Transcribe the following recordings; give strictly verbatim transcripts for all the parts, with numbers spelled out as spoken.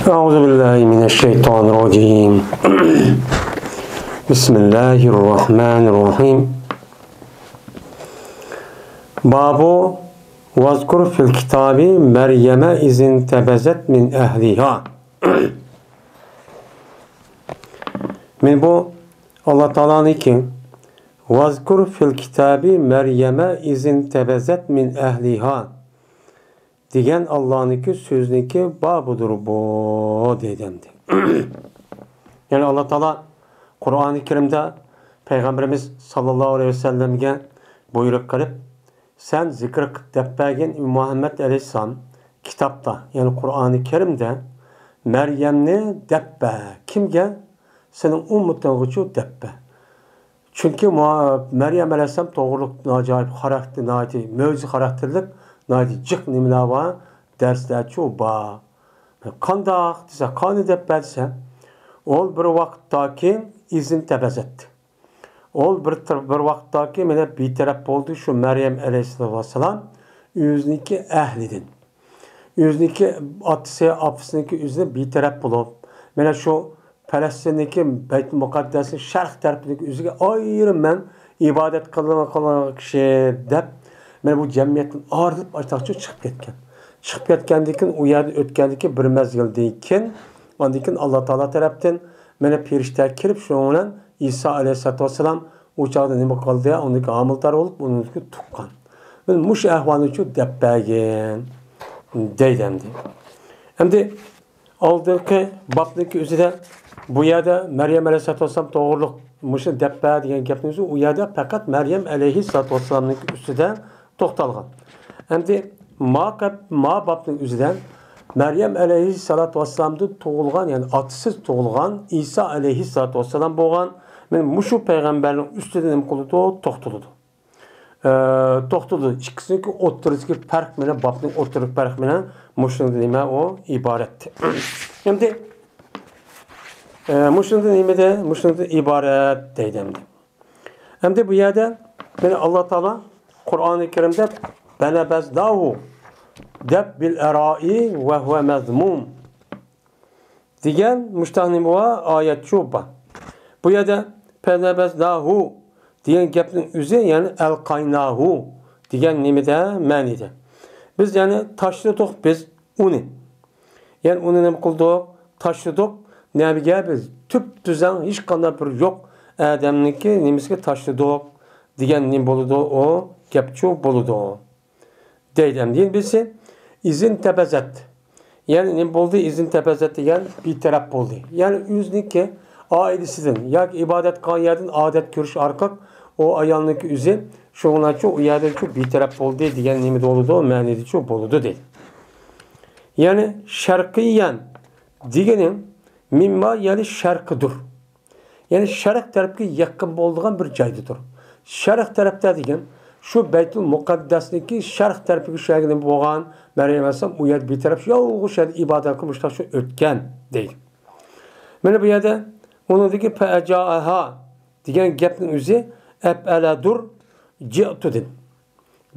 أعوذ بالله من الشيطان الرجيم. بسم الله الرحمن الرحيم. باب واذكر في الكتاب مريم إذ انتبذت من أهلها. مانا بۇ ئاللا تائالانىڭكى، «ۋەزكۇر فىل كىتابى مەريەمە ئىزىنتەبەزەت مىن ئەھلىھا» دېگەن ئاللانىڭكى سۆزىنىڭكى بابىدۇر بۇ، دەيدۇ ئەمدى. يەنى ئاللا تائالا قۇرئانى كەرىمدە پەيغەمبىرىمىز ساللاللاھۇ ئەلەيھى ۋەسەللەمگە بۇيرۇق قىلىپ، سەن زىكىر قىپ دەپ بەرگىن، ئى مۇھەممەد ئەلەيھىسسالام، كىتابتا، يەنى قۇرئانى كەرىمدە مەريەمنى دەپ بەر. كىمگە؟ سېنىڭ ئۈممىتىڭغىچۇ دەپ بەر. چۈنكى مۇ-، مەريەم ئەلەيھىسسالام توغرۇلۇق ئاجايىپ خاراكتېر، ناھايىتى مۆجىزە خاراكتېرلىك، ناھايىتى جىق نېمىلەر بار، دەرسلەرچۇ بار. قانداق دېسە، قانى دەپ بەر دېسە، ئۇ بىر ۋاقىتتاكى ئىزىنتەبەزەت. ئۇ بىر تەر-، بىر ۋاقىتتاكى مانا بىتەرەپ بولدى شۇ مەريەم ئەلەيھىسسالاتۇ ۋەسسالام ئۆزىنىڭكى ئەھلىدىن. ئۆزىنىڭكى ئاتىسى، ئاپىسىنىڭكى ئۆزىدىن بىتەرەپ بولۇپ، مانا شۇ پەلەستىندىكى بەيتۇل مۇقەددەسنىڭ شەرق تەرىپىدىكى ئۆزىگە ئايرىم مەن ئىبادەت قىلىدىغان، قىلىدىغان كىشى دەپ، مانا بۇ جەمئىيەتتىن ئايرىلىپ ئاشتاقچە چىقىپ كەتكەن. چىقىپ كەتكەندىن كېيىن، ئۇ يەردىن ئۆتكەندىن كېيىن بىر مەزگىلدىن كېيىن، ئاندىن كېيىن ئاللا تائالا تەرەپتىن مانا پەرىشتە كېلىپ، شۇنىڭ بىلەن ئىسا ئەلەيھىسسالاتۇ ۋەسسالام ئۇ چاغدا نېمە قىلدى؟ ئۇنىڭدىكى ھامىلىدار بولۇپ، ئۇنىڭدىكى تۇغقان. مانا مۇشۇ ئەھۋالنىچۇ دەپ بەرگىن، دەيدۇ ئەمدى. ئەمدى ئالدىنقى بابنىڭكى ئۆزىدە بۇ يەردە مەريەم ئەلەيھىسسالاتۇ ۋەسسالام توغرۇلۇق مۇشۇنى دەپ بەر دېگەن گەپنىڭ ئۆزى ئۇ يەردە پەقەت مەريەم ئەلەيھىسسالاتۇ ۋەسسالامنىڭكى ئۈستىدە توختالغان. ئەمدى ما گەپ، ما بابنىڭ ئۆزىدە مەريەم ئەلەيھىسسالاتۇ ۋەسسالامدىن تۇغۇلغان، يەنى ئاتىسىز تۇغۇلغان ئىسا ئەلەيھىسسالاتۇ ۋەسسالام بولغان، مانا مۇشۇ پەيغەمبەرنىڭ ئۈستىدە نېمە قىلىدۇ؟ توختىلىدۇ. ئە، توختىدى. ئىككىسىنىڭكى ئوتتۇرىسىدىكى پەرق مەنە، بابنىڭ ئوتتۇرىدىكى پەرق مەنە مۇشۇنىڭدىن نېمە ئۇ ئىبارەت. ئەمدى، ئە، مۇشۇنىڭدىن نېمىدە؟ مۇشۇنىڭدىن ئىبارەت دەيدۇ ئەمدى. ئەمدى بۇ يەردە مەنە ئاللا تائالا قۇرئانى كەرىمدە «فنبذناه» دەپ «بالعراء وهو مذموم» دېگەن مۇشتاق نېمە بار؟ ئايەت شۇ بار. بۇ يەردە «فنبذناه» دېگەن گەپنىڭ ئۆزى، يەنى «ألقيناه» دېگەن نېمىدە؟ مەنىدە. بىز يەنى تاشلىدۇق بىز ئۇنى. يەنى ئۇنى نېمە قىلدۇق؟ تاشلىدۇق. نەمىگە؟ بىز تۈپتۈزەڭ، ھېچقانداق بىر يوق ئادەمنىڭكى نېمىسىگە تاشلىدۇق دېگەن نېمە بولىدۇ؟ ئۇ گەپچۇ بولىدۇ. دەيدۇ ئەمدى. يەنە بىرسى، «إذ انتبذت». يەنى نېمە بولدى؟ «إذ انتبذت» دېگەن بىتەرەپ بولدى. يەنى ئۆزىنىڭكى ئائىلىسىدىن ياكى ئىبادەت قىلغان يەردىن ئادەت كۆرۈش ئارقىلىق ئۇ ئايالنىڭكى ئۆزى شۇنىڭلارچۇ ئۇ يەردىنچۇ بىتەرەپ بولدى دېگەن نېمە بولىدۇ؟ مەنىدىچۇ بولىدۇ دەيدۇ. يەنى شەرقىيەن دېگىنى مىمما، يەنى شەرقىدۇر. يەنى شەرق تەرەپكە يېقىن بولىدىغان بىر جايدىدۇر. شەرق تەرەپتە دېگەن شۇ بەيتۇل مۇقەددەسنىڭكى شەرق تەرىپىگە شۇ يەرگە نېمە بولغان؟ مەريەم ئەلەيھىسسالام ئۇ يەردە بىتەرەپ يالغۇز شۇ يەردە ئىبادەت قىلىپ مۇشۇنداق شۇ ئۆتكەن دەيدۇ. مانا بۇ يەردە ئۇنىڭدىكى «فأجاءها» دېگەن گەپنىڭ ئۆزى «أفعل»دۇر، «جئت» دىن.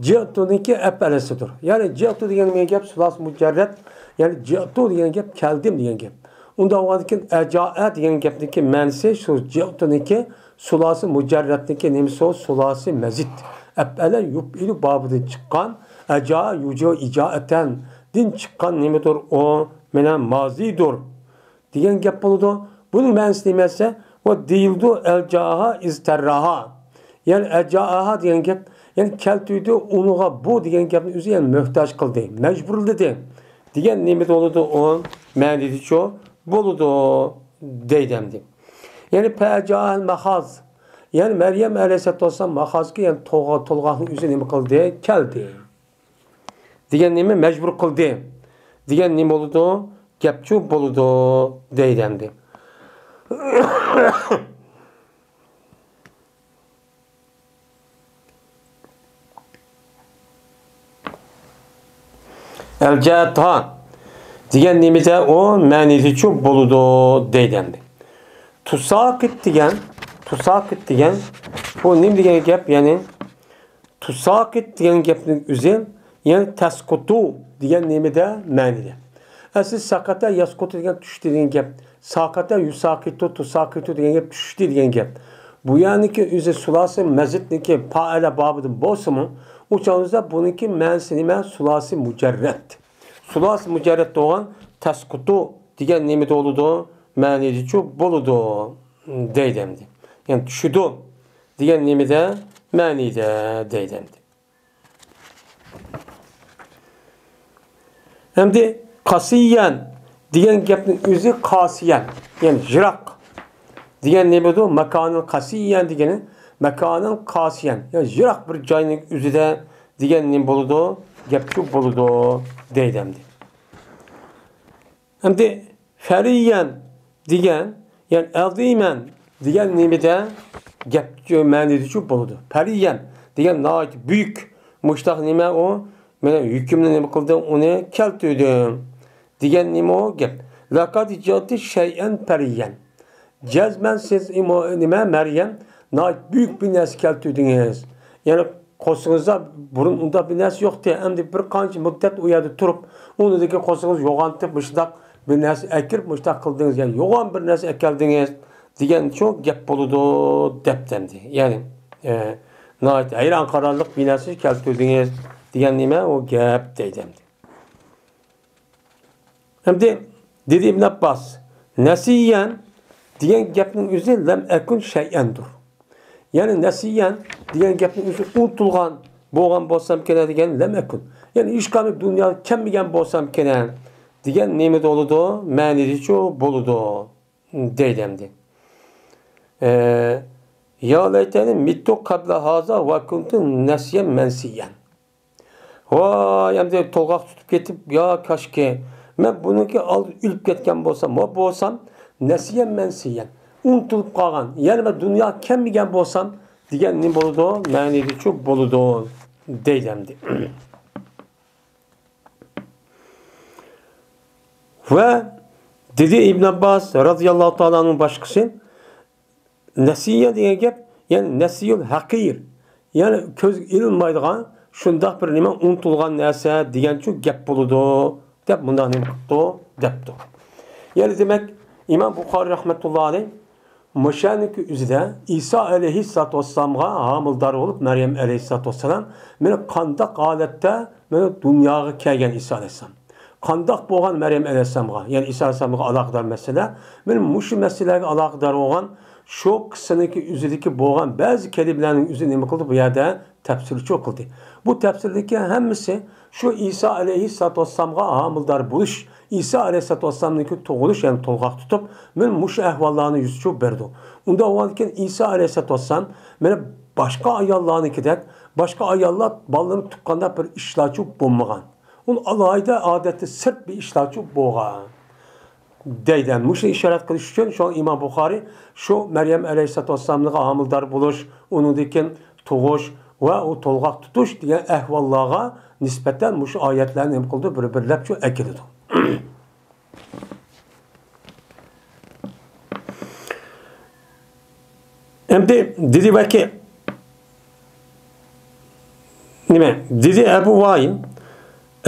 «جئتنىڭكى» ئەپئەلىسىدۇر. يەنى «جئت» دېگەن نېمە گەپ؟ سۇلاسى مۇجەررەت. يەنى «جئت» دېگەن گەپ «كەلدىم» دېگەن گەپ. ئۇنداق بولغاندىكىن «ئەجائە» دېگەن گەپنىڭكى مەنىسى شۇ «جئتنىڭكى» سۇلاسى مۇجەررەتنىڭكى نېمىسى؟ سۇلاسى مەزىد. «ئەفئەلە يۇفئىلۇ» بابىدىن چىققان، «ئەجائە يۇجىئۇ ئىجائەتەن» دىن چىققان نېمىدۇر ئۇ؟ مانا مازىدۇر. دېگەن گەپ بولىدۇ. بۇنىڭ مەنىسى نېمە دېسە، ئۇ دېيىلىدۇ، «ئەجائەھا ئىزتەرراھا». يەنى «ئەجائەھا» دېگەن گەپ، يەنى كەلتۈردى ئۇنىڭغا بۇ دېگەن گەپنى ئۆزى، يەنى مۆھتاج قىلدى، مەجبۇرلىدى دېگەن نېمە بولىدۇ؟ ئۇ مەنىدىچۇ بولىدۇ دەيدۇ ئەمدى. يەنى «فەجائەھەل مەخاز»، يەنى مەريەم ئەلەيھىسسالاتۇ ۋەسسالام ماخازغا، يەنى تولغا-، تولغاقنىڭ ئۆزى نېمە قىلدى؟ كەلدى. دېگەن نېمە؟ مەجبۇر قىلدى دېگەن نېمە بولىدۇ؟ گەپچۇ بولىدۇ دەيدۇ ئەمدى. «ئەلجەئەتھا» دېگەن نېمىدە ئۇ مەنىدىچۇ بولىدۇ دەيدۇ ئەمدى. «تۇساقىت» دېگەن، «تۇساقىت» دېگەن بۇ نېمە دېگەن گەپ؟ يەنى «تۇساقىت» دېگەن گەپنىڭ ئۆزى، يەنى «تەسقۇتۇ» دېگەن نېمىدە؟ مەنىدە. ئەسلى سەقەتە يەسقۇتۇ دېگەن چۈشتى دېگەن گەپ. ساقەتە يۇساقىتۇ، تۇساقىتۇ دېگەن گەپ چۈشتى دېگەن گەپ. بۇ يەرنىڭكى ئۆزى سۇلاسى مەزىدنىڭكى پائەلە بابىدىن بولسىمۇ، ئۇ چاغدا بۇنىڭكى مەنىسى نېمە؟ سۇلاسى مۇجەررەت. سۇلاسى مۇجەررەت بولغان تەسقۇتۇ دېگەن نېمىدە بولىدۇ؟ مەنىدىچۇ بولىدۇ دەيدۇ ئەمدى. يەنى چۈشىدۇ دېگەن نېمىدە؟ مەنىدە دەيدۇ ئەمدى. ئەمدى قاسىيەن دېگەن گەپنىڭ ئۆزى قاسىيەن، يەنى يىراق دېگەن نېمىدۇ؟ ماكانىن قاسىيەن دېگىنى ماكانىن قاسىيەن، يەنى يىراق بىر جاينىڭ ئۆزىدە دېگەن نېمە بولىدۇ؟ گەپچۇ بولىدۇ دەيدۇ ئەمدى. ئەمدى فەرىيەن دېگەن، يەنى ئەزىمەن دېگەن نېمىدە گەپ مەنىدىچۇ بولىدۇ. پەرىيەن دېگەن ناھايىتى بۈيۈك، مۇشتاق نېمە ئۇ؟ مانا ھۆكۈمنى نېمە قىلدىم؟ ئۇنى كەلتۈردۈم دېگەن نېمە ئۇ گەپ؟ لەقەد جىئتى شەيئەن پەرىيەن. جەزمەن سىز ئىمو-، نېمە، مەريەم، ناھايىتى بۈيۈك بىر نەرسە كەلتۈردىڭىز. يەنى قورسىقىڭىزدا بۇرۇن ئۇنداق بىر نەرسە يوقتى. ئەمدى بىر قانچە مۇددەت ئۇ يەردە تۇرۇپ، ئۇنىڭدىن كېيىن قورسىقىڭىز يوغانتىپ، مۇشۇنداق بىر نەرسە ئەكىرىپ، مۇشۇنداق قىلدىڭىز. يەنى يوغان بىر نەرسە ئەكەلدىڭىز دېگەن شۇ گەپ بولىدۇ دەپتۇ ئەمدى. يەنى، ئە، ناھايىتى ھەيران قالارلىق بىر نەرسە كەلتۈردىڭىز دېگەن نېمە ئۇ گەپ دەيدۇ ئەمدى. ئەمدى دېدى ئىبن ئابباس، نەسىيەن دېگەن گەپنىڭ ئۆزى لەم ئەكۇن شەيئەندۇر. يەنى نەسىيەن دېگەن گەپنىڭ ئۆزى ئۇنتۇلغان بولغان بولسامكىنە دېگەن لەم ئەكۇن. يەنى ھېچقانداق دۇنياغا كەلمىگەن بولسامكىنە دېگەن نېمىدە بولىدۇ؟ مەنىدىچۇ بولىدۇ دەيدۇ ئەمدى. ئە، يا لەيتەنى مىتتۇ قەبلە ھازا ۋە كۇنتۇ نەسىيەن مەنسىيەن. ۋاي، ئەمدى تولغاق تۇتۇپ كېتىپ، يا كاشكى، مەن بۇنىڭكى ئالدىدا ئۆلۈپ كەتكەن بولسام، ۋە بولسام، نەسىيەن مەنسىيەن، ئۇنتۇلۇپ قالغان، يەنى مەن دۇنياغا كەلمىگەن بولسام دېگەن نېمە بولىدۇ؟ مەنىدىچۇ بولىدۇ دەيدۇ ئەمدى. ۋە دېدى ئىبن ئابباس رازىياللاھۇ تائالا ئەنھۇ باشقىسى، نەسىيە دېگەن گەپ، يەنى نەسىيۇل ھەقىر، يەنى كۆزگە ئىلىنمايدىغان شۇنداق بىر نېمە ئۇنتۇلغان نەرسە دېگەنچۇ گەپ بولىدۇ، دەپ مۇنداق نېمە قىپتۇ، دەپتۇ. يەنى دېمەك، ئىمام بۇخارىي رەھمەتۇللا ئەلەيھ مۇشۇنىڭكى ئۆزىدە ئىسا ئەلەيھىسسالاتۇ ۋەسسالامغا ھامىلىدار بولۇپ، مەريەم ئەلەيھىسسالاتۇ ۋەسسالام مانا قانداق ھالەتتە مانا دۇنياغا كەلگەن ئىسا ئەلەيھىسسالام. قانداق بولغان مەريەم ئەلەيھىسسالامغا، يەنى ئىسا ئەلەيھىسسالامغا ئالاقىدار مەسىلە، مانا مۇشۇ مەسىلىلەرگە ئالاقىدار بولغان شۇ قىسسىنىڭكى ئۆزىدىكى بولغان بەزى كەلىمىلەرنىڭ ئۆزىنى نېمە قىلدى؟ بۇ يەردە تەپسىرچۇ قىلدى. بۇ تەپسىرلىككە ھەممىسى شۇ ئىسا ئەلەيھىسسالاتۇ ۋەسسالامغا ھامىلىدار بولۇش، ئىسا ئەلەيھىسسالاتۇ ۋەسسالامنىڭكى تۇغۇلۇش، يەنى تولغاق تۇتۇپ، مانا مۇشۇ ئەھۋاللارنى يۈزچە بېرىدۇ. ئۇنداق بولغاندىكىن ئىسا ئەلەيھىسسالاتۇ ۋەسسالام مانا باشقا ئاياللارنىڭكىدەك، باشقا ئاياللار بالىلىرىنى تۇغقاندا بىر ئىشلارچۇ بولمىغان. ئۇ ئالاھىدە ئادەتتىن سىرت بىر ئىشلارچۇ بولغان. دەيدۇ. مۇشۇنى ئىشارەت قىلىش ئۈچۈن شۇڭا ئىمام بۇخارىي شۇ مەريەم ئەلەيھىسسالاتۇ ۋەسسالامغا ھامىلىدار بولۇش، ئۇنىڭدىن كېيىن تۇغۇش ۋە ئۇ تولغاق تۇتۇش دېگەن ئەھۋاللارغا نىسبەتەن مۇشۇ ئايەتلەرنى نېمە قىلىدۇ؟ بىر-بىرلەپ شۇ ئەكېلىدۇ. ئەمدى دېدى ۋەكى، نېمە؟ دېدى ئەبۇ ۋائىل،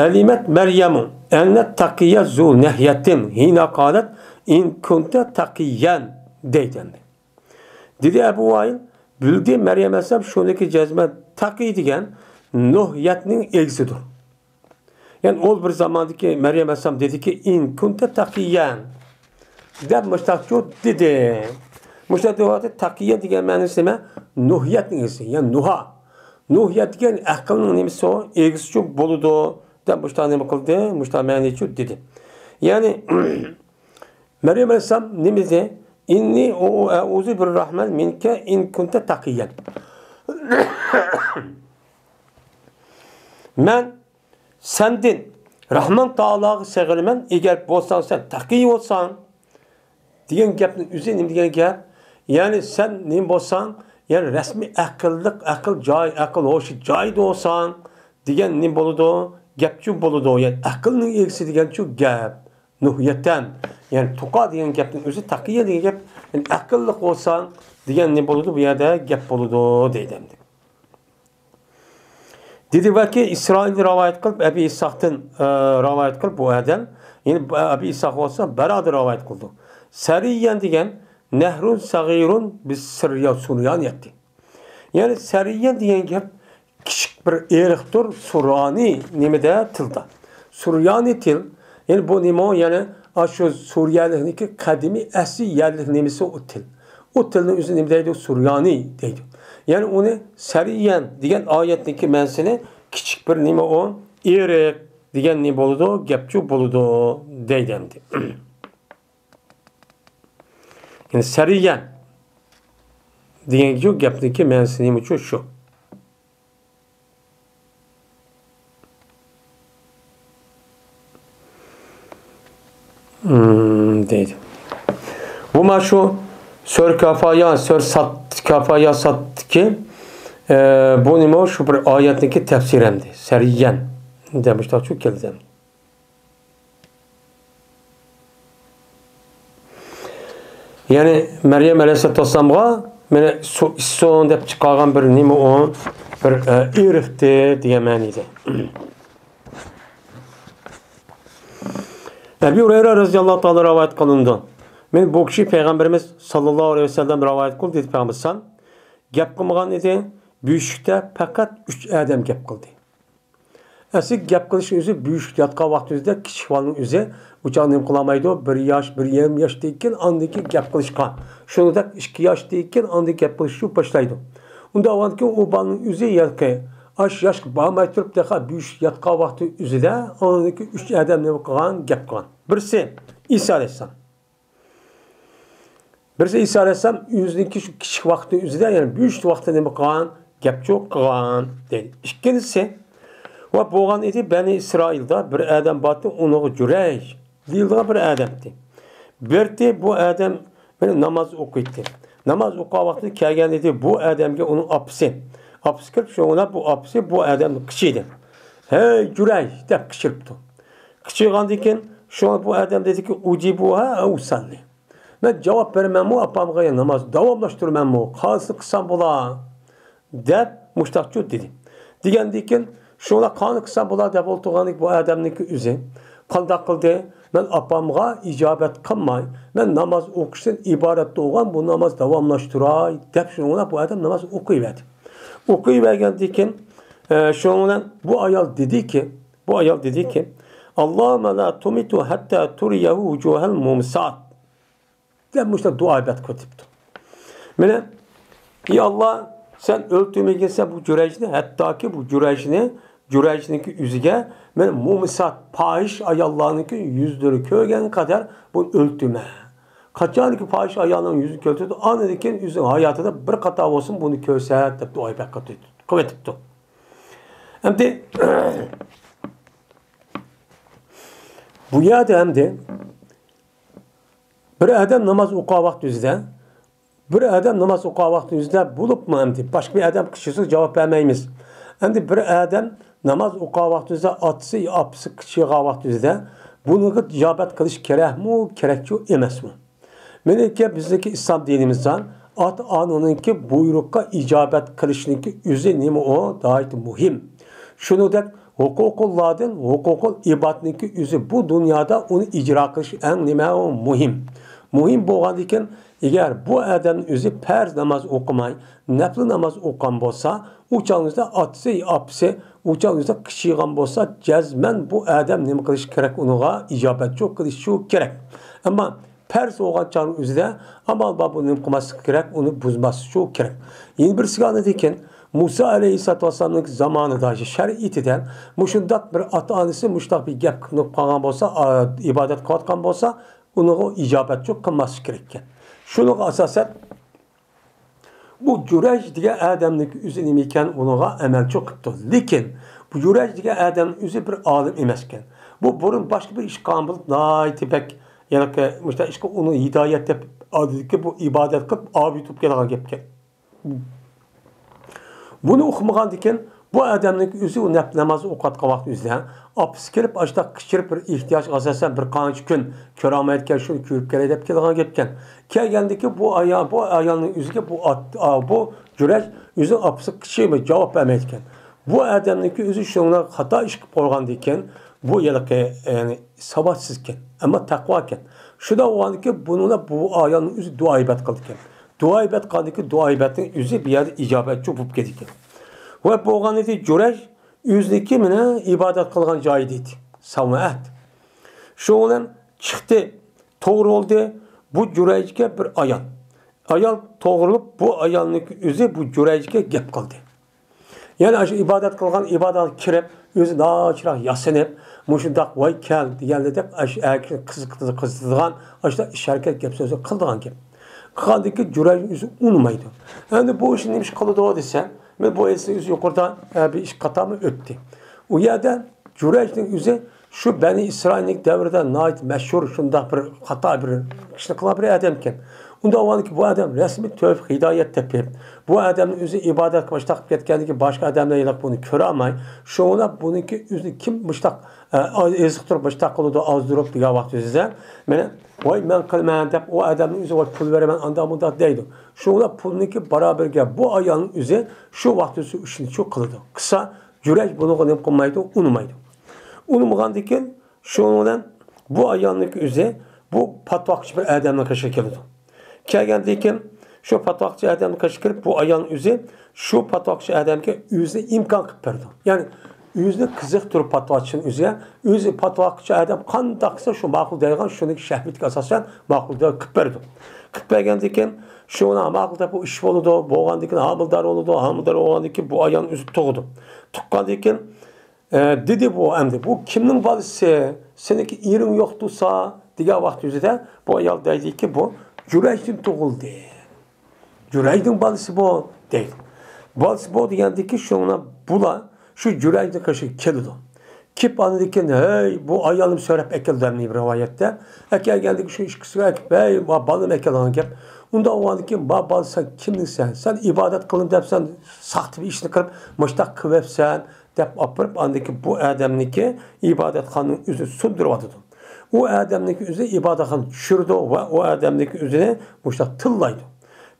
ئەلىمەت مەريەمۇ ئەننە تەقىيە زۇ نەھيەتىن ھىنا قالەت ئىن كۇنتە تەقىيەن دەيدۇ ئەمدى. دېدى ئەبۇ ۋائىل، بىلدى مەريەم ئەلەيھىسسالام شۇنىكى جەزمەن تەقىي دېگەن نۇھيەتنىڭ ئىگىسىدۇر. يەنى ئۇ بىر زاماندىكى مەريەم ئەلەيھىسسالام دېدىكى، ئىن كۇنتە تەقىيەن دەپ مۇشتاقچۇ دېدى. مۇشتاق دېۋاتى تەقىيە دېگەن مەنىسى نېمە؟ نۇھيەتنىڭ ئىگىسى، يەنى نۇھا. نۇھيەت دېگەن ئەقىلنىڭ نېمىسى ئۇ؟ ئىگىسىچۇ بولىدۇ دەپ مۇشتاق نېمە قىلدى؟ مۇشتاق مەنىچۇ دېدى. يەنى مەريەم ئەلەيھىسسالام نېمە دېدى؟ ئىننى ئەئۇزۇ بىررەھمان مىنكە ئىن كۇنتە تەقىيەن. مەن سەندىن رەھمان تائالاغا سېغىنىمەن، ئەگەر بولساڭ سەن تەقىي بولساڭ دېگەن گەپنىڭ ئۆزى نېمە دېگەن گەپ؟ يەنى سەن نېمە بولساڭ، يەنى رەسمىي ئەقىللىق، ئەقىل جاي، ئەقىل ھوشى جايىدا بولساڭ دېگەن نېمە بولىدۇ؟ گەپچۇ بولىدۇ. يەنى ئەقىلنىڭ ئىگىسى دېگەنچۇ گەپ. نۇھيەتەن، يەنى تۇقا دېگەن گەپنىڭ ئۆزى، تەقىيە دېگەن گەپ، يەنى ئەقىللىق بولساڭ دېگەن نېمە بولىدۇ؟ بۇ يەردە گەپ بولىدۇ دەيدۇ ئەمدى. دېدى ۋەكى ئىسرائىل رىۋايەت قىلىپ، ئەبى ئىسھاقتىن، ئە، رىۋايەت قىلىپ، بۇ ئادەم يەنى ئەبى ئىسھاق بولسا بەرادىن رىۋايەت قىلىدۇ. سەرىيەن دېگەن نەھرۇن سەغىرۇن بىس سىريا سۇريانىيەتتى. يەنى سەرىيەن دېگەن گەپ كىچىك بىر ئېرىقتۇر، سۇرانى نېمىدە تىلدا. سۇريانى تىل، يەنى بۇ نېمە؟ يەنى ئاشۇ سۇرىيەلىكنىڭكى قەدىمىي ئەسلى يەرلىك نېمىسى ئۇ تىل. ئۇ تىلنى ئۆزى نېمە دەيدۇ؟ سۇريانى دەيدۇ. يەنى ئۇنى سەرىيەن دېگەن ئايەتنىڭكى مەنىسىنى كىچىك بىر نېمە ئۇ؟ ئېرىق دېگەن نېمە بولىدۇ؟ گەپچۇ بولىدۇ دەيدۇ ئەمدى. يەنى سەرىيەن دېگەن گەپنىڭكى مەنىسى نېمە ئۈچۈن شۇ؟ مم، دەيدۇ. بۇ ما شۇ سۆر كافايا، سۆر سات، كافايا ساتتىكى، ئە، بۇ نېمە؟ شۇ بىر ئايەتنىڭكى تەپسىرى ئەمدى. سەرىيەن دەپ مۇشۇنداق چۈشۈپ كەلدى. يەنى مەريەم ئەلەيھىسسالاتۇ ۋەسسالامغا مانا سۇ ئىچسۇن دەپ چىقارغان بىر نېمە ئۇ؟ بىر، ئە، ئېرىقتى دېگەن مەنىدە. ئەبى ھۇرەيرە رەزىياللاھۇ تائالا رىۋايەت قىلىنىدۇ. مانا بۇ كىشى پەيغەمبىرىمىز ساللاللاھۇ ئەلەيھى ۋەسەللەم رىۋايەت قىلدى دېدى پەيغەمبەر سان. گەپ قىلمىغان ئىدى. بۆشۈكتە پەقەت ئۈچ ئادەم گەپ قىلدى. ئەسلى گەپ قىلىشنىڭ ئۆزى بۆشۈكتە ياتقان ۋاقتىمىزدا كىچىك بالىنىڭ ئۆزى ئۇ چاغ نېمە قىلالمايدۇ؟ بىر ياش، بىر يېرىم ياشتىن كېيىن ئاندىن كېيىن گەپ قىلىشقا. شۇنىڭدەك ئىككى ياشتىن كېيىن ئاندىن گەپ قىلىشقا باشلايدۇ. ئۇنداق بولغاندىكىن ئۇ بالىنىڭ ئۆزى ياكى ئاش ياشقا بارماي تۇرۇپ تېخى بۆشۈكتە ياتقان ۋاقتى ئۆزىدە ئاندىن كېيىن ئۈچ ئادەم نېمە قىلغان؟ گەپ قىلغان. بىرسى ئىسا ئەلەيھىسسالام. بىرسى ئىسا ئەلەيھىسسالام ئۆزىنىڭكى شۇ كىچىك ۋاقتى ئۆزىدە، يەنى بۆشۈكتە ۋاقتى نېمە قىلغان؟ گەپچۇ قىلغان دەيدۇ. ئىككىنچىسى، ۋە بولغان ئىدى، بەنى ئىسرائىلدا بىر ئادەم بارتى، ئۇنىڭغا جۈرەيج دېيىلىدىغان بىر ئادەمتى. بىرتى بۇ ئادەم مانا ناماز ئوقۇيتتى. ناماز ئوقۇغان ۋاقتىدا كەلگەن ئىدى بۇ ئادەمگە ئۇنىڭ ئاپىسى. ئاپىسى كىرىپ، شۇڭا بۇ ئاپىسى بۇ ئادەمنى قىچىيدى. «ھەي، جۈرەيج!» دەپ قىچىرىپتۇ. قىچىغاندىن كېيىن شۇڭا بۇ ئادەم دېدىكى، «ئۇجىبۇھا ئەۋ ئۇسەللى.» مەن جاۋاب بېرىمەنمۇ ئاپامغا، يا ناماز داۋاملاشتۇرىمەنمۇ؟ قايسىنى قىلسام بولا؟ دەپ مۇشتاقچۇ دېدى. دېگەندىن كېيىن شۇڭا قايسىنى قىلسام بولا دەپ ئولتۇرغاندىكىن بۇ ئادەمنىڭكى ئۆزى قانداق قىلدى؟ مەن ئاپامغا ئىجابەت قىلماي، مەن ناماز ئوقۇشتىن ئىبارەت بولغان بۇ ناماز داۋاملاشتۇراي دەپ شۇنىڭ بىلەن بۇ ئادەم ناماز ئوقۇيۋەردى. ئوقۇيۋەرگەندىن كېيىن، ئە، شۇنىڭ بىلەن بۇ ئايال دېدىكى، بۇ ئايال دېدىكى، «ئاللاھۇممە لا تۇمىتۇ ھەتتا تۇرىيەھۇ ۋۇجۇھەل مۇمسات» دەپ مۇشۇنداق دۇئا ئېيتىپ كېتىپتۇ. مانا، ئى ئاللا، سەن ئۆلتۈرمىگىنسەن بۇ جۈرەيجنى، ھەتتاكى بۇ جۈرەيجنى، جۈرەيجنىڭكى يۈزىگە، مانا، مۇمسات، پاھىش ئاياللارنىڭكى يۈزلىرى كۆرگەن قەدەر بۇنى ئۆلتۈرمە. قاچانكى پاھىش ئايالنىڭ يۈزىنى كۆرسىتىدۇ، ئاندىن كېيىن ئۆزىنىڭ ھاياتىدا بىر قاتار بولسۇن بۇنى كۆرسەت دەپ دۇئا قىلىۋېتىپتۇ. ئەمدى بۇ يەردە ئەمدى بىر ئادەم ناماز ئوقۇغان ۋاقتى ئۆزىدە، بىر ئادەم ناماز ئوقۇغان ۋاقتى ئۆزىدە بولۇپمۇ ئەمدى باشقا بىر ئادەم قىچىسىغا جاۋاب بەرمەيمىز. ئەمدى بىر ئادەم ناماز ئوقۇغان ۋاقتى ئۆزىدە ئاتىسى، ئاپىسى قىچىغان ۋاقتى ئۆزىدە بۇنىڭغا ئىجابەت قىلىش كېرەكمۇ، كېرەكچۇ ئەمەسمۇ؟ مېنىڭكى، بىزنىڭكى ئىسلام دىنىمىزدا ئاتا-ئانىنىڭكى بۇيرۇققا ئىجابەت قىلىشنىڭكى ئۆزى نېمە ئۇ؟ ناھايىتى مۇھىم. شۇنىڭدەك ھوقۇقۇللادىن ھوقۇقۇل ئىبادنىڭكى ئۆزى بۇ دۇنيادا ئۇنى ئىجرا قىلىش ئەڭ نېمە ئۇ؟ مۇھىم. مۇھىم بولغاندىكىن، ئەگەر بۇ ئادەمنىڭ ئۆزى پەرز ناماز ئوقۇماي، نەپلى ناماز ئوقۇغان بولسا، ئۇ چاغنىڭىزدا ئاتىسى، ئاپىسى، ئۇ چاغنىڭىزدا قىچىغان بولسا، جەزمەن بۇ ئادەم نېمە قىلىشى كېرەك؟ ئۇنىڭغا ئىجابەتچۇ قىلىشچۇ كېرەك. ئەمما پەرز بولغان چاغنىڭ ئۆزىدە ئامال بار بۇنى نېمە قىلماسلىق كېرەك؟ ئۇنى بۇزماسلىقچۇ كېرەك. يەنە بىرسىگە ئاندىن كېيىن مۇسا ئەلەيھىسسالاتۇ ۋەسسالامنىڭ زامانىدا، شەرىئىتىدە مۇشۇنداق بىر ئاتا-ئانىسى مۇشۇنداق بىر گەپ قىلىپ قالغان بولسا، ئا، ئىبادەت قىلىۋاتقان بولسا، ئۇنىڭغا ئىجابەتچۇ قىلماسلىق كېرەككەن. شۇنىڭغا ئاساسەن، بۇ جۈرەيج دېگەن ئادەمنىڭ ئۆزى نېمە ئىكەن، ئۇنىڭغا ئەمەلچۇ قىپتۇ. لېكىن بۇ جۈرەيج دېگەن ئادەم ئۆزى بىر ئالىم ئەمەسكەن. بۇ بۇرۇن باشقا بىر ئىش قىلغان بولۇپ، ناھايىتى بەك، يەنى مۇشۇنداق ئىشقا ئۇنى ھىدايەت دەپ، ئادەتتىكى بۇ ئىبادەت قىلىپ، ئاۋۇ يېتىپ كېلىدىغان گەپكەن. بۇنى ئۇقمىغاندىكىن، بۇ ئادەمنىڭ ئۆزى ئۇ نەپ ناماز ئوقۇۋاتقان ۋاقتى ئۆزىدە ئاپىسى كېلىپ، ئاشۇنداق قىچىرىپ، بىر ئېھتىياجغا ئاساسەن بىر قانچە كۈن كۆرەلمەيدىكەن، شۇنى كۆرۈپ كېلەي دەپ كېلىدىغان گەپكەن. كەلگەندىكىن بۇ ئايال، بۇ ئايالنىڭ ئۆزىگە بۇ ئات-، ئا، بۇ جۈرەيج ئۆزىنىڭ ئاپىسىغا قىچىرماي جاۋاب بەرمەيدىكەن. بۇ ئادەمنىڭكى ئۆزى شۇنىڭ خاتا ئىش قىلىپ قويغاندىكىن، بۇ ھېلىقى، يەنى ساۋاتسىزكەن، ئەمما تەقۋاكەن. شۇنداق بولغاندىكىن بۇنىڭ بىلەن بۇ ئايالنىڭ ئۆزى دۇئا ئىبادەت قىلىدىكەن. دۇئا ئىبادەت قىلغاندىكىن دۇئا ئىبادەتنىڭ ئۆزى بۇ يەردە ئىجابەتچى بولۇپ كېتىدىكەن. ۋە بولغان ئىدى جۈرەيج ئۆزىنىڭكى مانا ئىبادەت قىلغان جايى ئىدى. ساۋەت. شۇ بىلەن چىقتى، توغرا بولدى. بۇ جۈرەيجگە بىر ئايال. ئايال توغرىلىپ، بۇ ئايالنىڭ ئۆزى بۇ جۈرەيجگە گەپ قىلدى. يەنى ئاشۇ ئىبادەت قىلغان ئىبادەتكە كىرىپ، ئۆزى ناچىراق ياسىنىپ، مۇشۇنداق ۋاي كەل دېگەندە دەپ، ئاشۇ ئەركىنى قىزىقىدىغان، ئاشۇنداق ئىش ھەرىكەت گەپ سۆزى قىلىدىغان گەپ. قىلغاندىن كېيىن جۈرەيج ئۆزى ئۇنىمايدۇ. ئەمدى بۇ ئىشنى نېمە ئىش قىلىدۇ دېسە، مەن بۇ ئەسلى ئۆزى يۇقىرىدا، ئە، بىر ئىش قاتارمۇ ئۆتتى. ئۇ يەردە جۈرەيجنىڭ ئۆزى شۇ بەنى ئىسرائىلنىڭ دەۋرىدە ناھايىتى مەشھۇر شۇنداق بىر خاتا بىر ئىشنى قىلغان بىر ئادەمكەن. ئۇنداق بولغاندىكىن بۇ ئادەم رەسمىي تەۋفىق ھىدايەت تېپىپ، بۇ ئادەمنىڭ ئۆزى ئىبادەتكە مۇشتاق قىلىپ كەتكەندىن كېيىن باشقا ئادەملەر ھېلىقى بۇنى كۆرەلمەي، شۇڭا بۇنىڭكى ئۆزىنى كىم مۇشتاق، ئە، ئېزىقتۇرۇپ مۇشتاق قىلىدۇ، ئازدۇرۇپ دېگەن ۋاقتى ئۆزىدە، مانا، ۋاي مەن قىلىمەن دەپ ئۇ ئادەمنىڭ ئۆزى ۋاي پۇل بېرىمەن ئانداق مۇنداق دەيدۇ. شۇڭا پۇلنىڭكى بارابىرىگە بۇ ئايالنىڭ ئۆزى شۇ ۋاقتى ئۆزى ئىشنى شۇ قىلىدۇ. قىلسا جۈرەيج بۇنىڭغا نېمە قىلمايدۇ، ئۇنىمايدۇ. ئۇنىمىغاندىكىن شۇنىڭ بىلەن بۇ ئايالنىڭكى ئۆزى بۇ پاتۋاقچى بىر ئادەمنىڭ قېشىغا كېلىدۇ. كەلگەندىن كېيىن شۇ پاتۋاقچى ئادەمنىڭ قېشىغا كىرىپ، بۇ ئايالنىڭ ئۆزى شۇ پاتۋاقچى ئادەمگە ئۆزىنى ئىمكان قىلىپ بېرىدۇ. يەنى ئۆزىنى قىزىقتۇرۇپ پاتۋاقچىنىڭ ئۆزىگە، ئۆزى پاتۋاقچى ئادەم قانداق قىلسا شۇ ماقۇل دەيدىغان، شۇنىڭ شەھۋىتىگە ئاساسەن ماقۇل دەپ قىلىپ بېرىدۇ. قىلىپ بەرگەندىن كېيىن شۇ ماقۇل دەپ ئۇ ئىش بولىدۇ، بولغاندىن كېيىن ھامىلىدار بولىدۇ، ھامىلىدار بولغاندىن كېيىن بۇ ئايالنىڭ ئۆزى تۇغىدۇ. تۇغقاندىن كېيىن ئە، دېدى بۇ ئەمدى، بۇ كىمنىڭ بالىسى؟ سېنىڭكى ئېرىڭ يوق تۇرسا؟ دېگەن ۋاقتى ئۆزىدە بۇ ئايال دەيدىكى، بۇ جۈرەيجدىن تۇغۇلدى. جۈرەيجنىڭ بالىسى بۇ، دەيدۇ. بالىسى بۇ دېگەندىكى شۇڭا بۇلار شۇ جۈرەيجنىڭ قېشىغا كېلىدۇ. كېلىپ ئاندىن كېيىن، ھەي، بۇ ئايالنى سۆرەپ ئەكەلدى دەيدۇ بىر رىۋايەتتە. ئەكەلگەندىكى شۇ ئىككىسىگە ئەكىپ، ھەي، ما-، بالىنى ئەكەلگەن گەپ. ئۇنداق بولغاندىن كېيىن، ما-، بالىسى سەن كىملىكسەن؟ سەن ئىبادەت قىلىمەن دەپ سەن ساختا بىر ئىشنى قىلىپ، مۇشتاق قىلىۋەپسەن. دەپ ئاپىرىپ، ئاندىكى بۇ ئادەمنىكى ئىبادەتخانىنىڭ ئۆزىنى سۇندۇرۇۋاتىدۇ. ئۇ ئادەمنىكى ئۆزى ئىبادەتخانا چۈشۈرىدۇ ۋە ئۇ ئادەمنىكى ئۆزىنى مۇشۇنداق تىللايدۇ.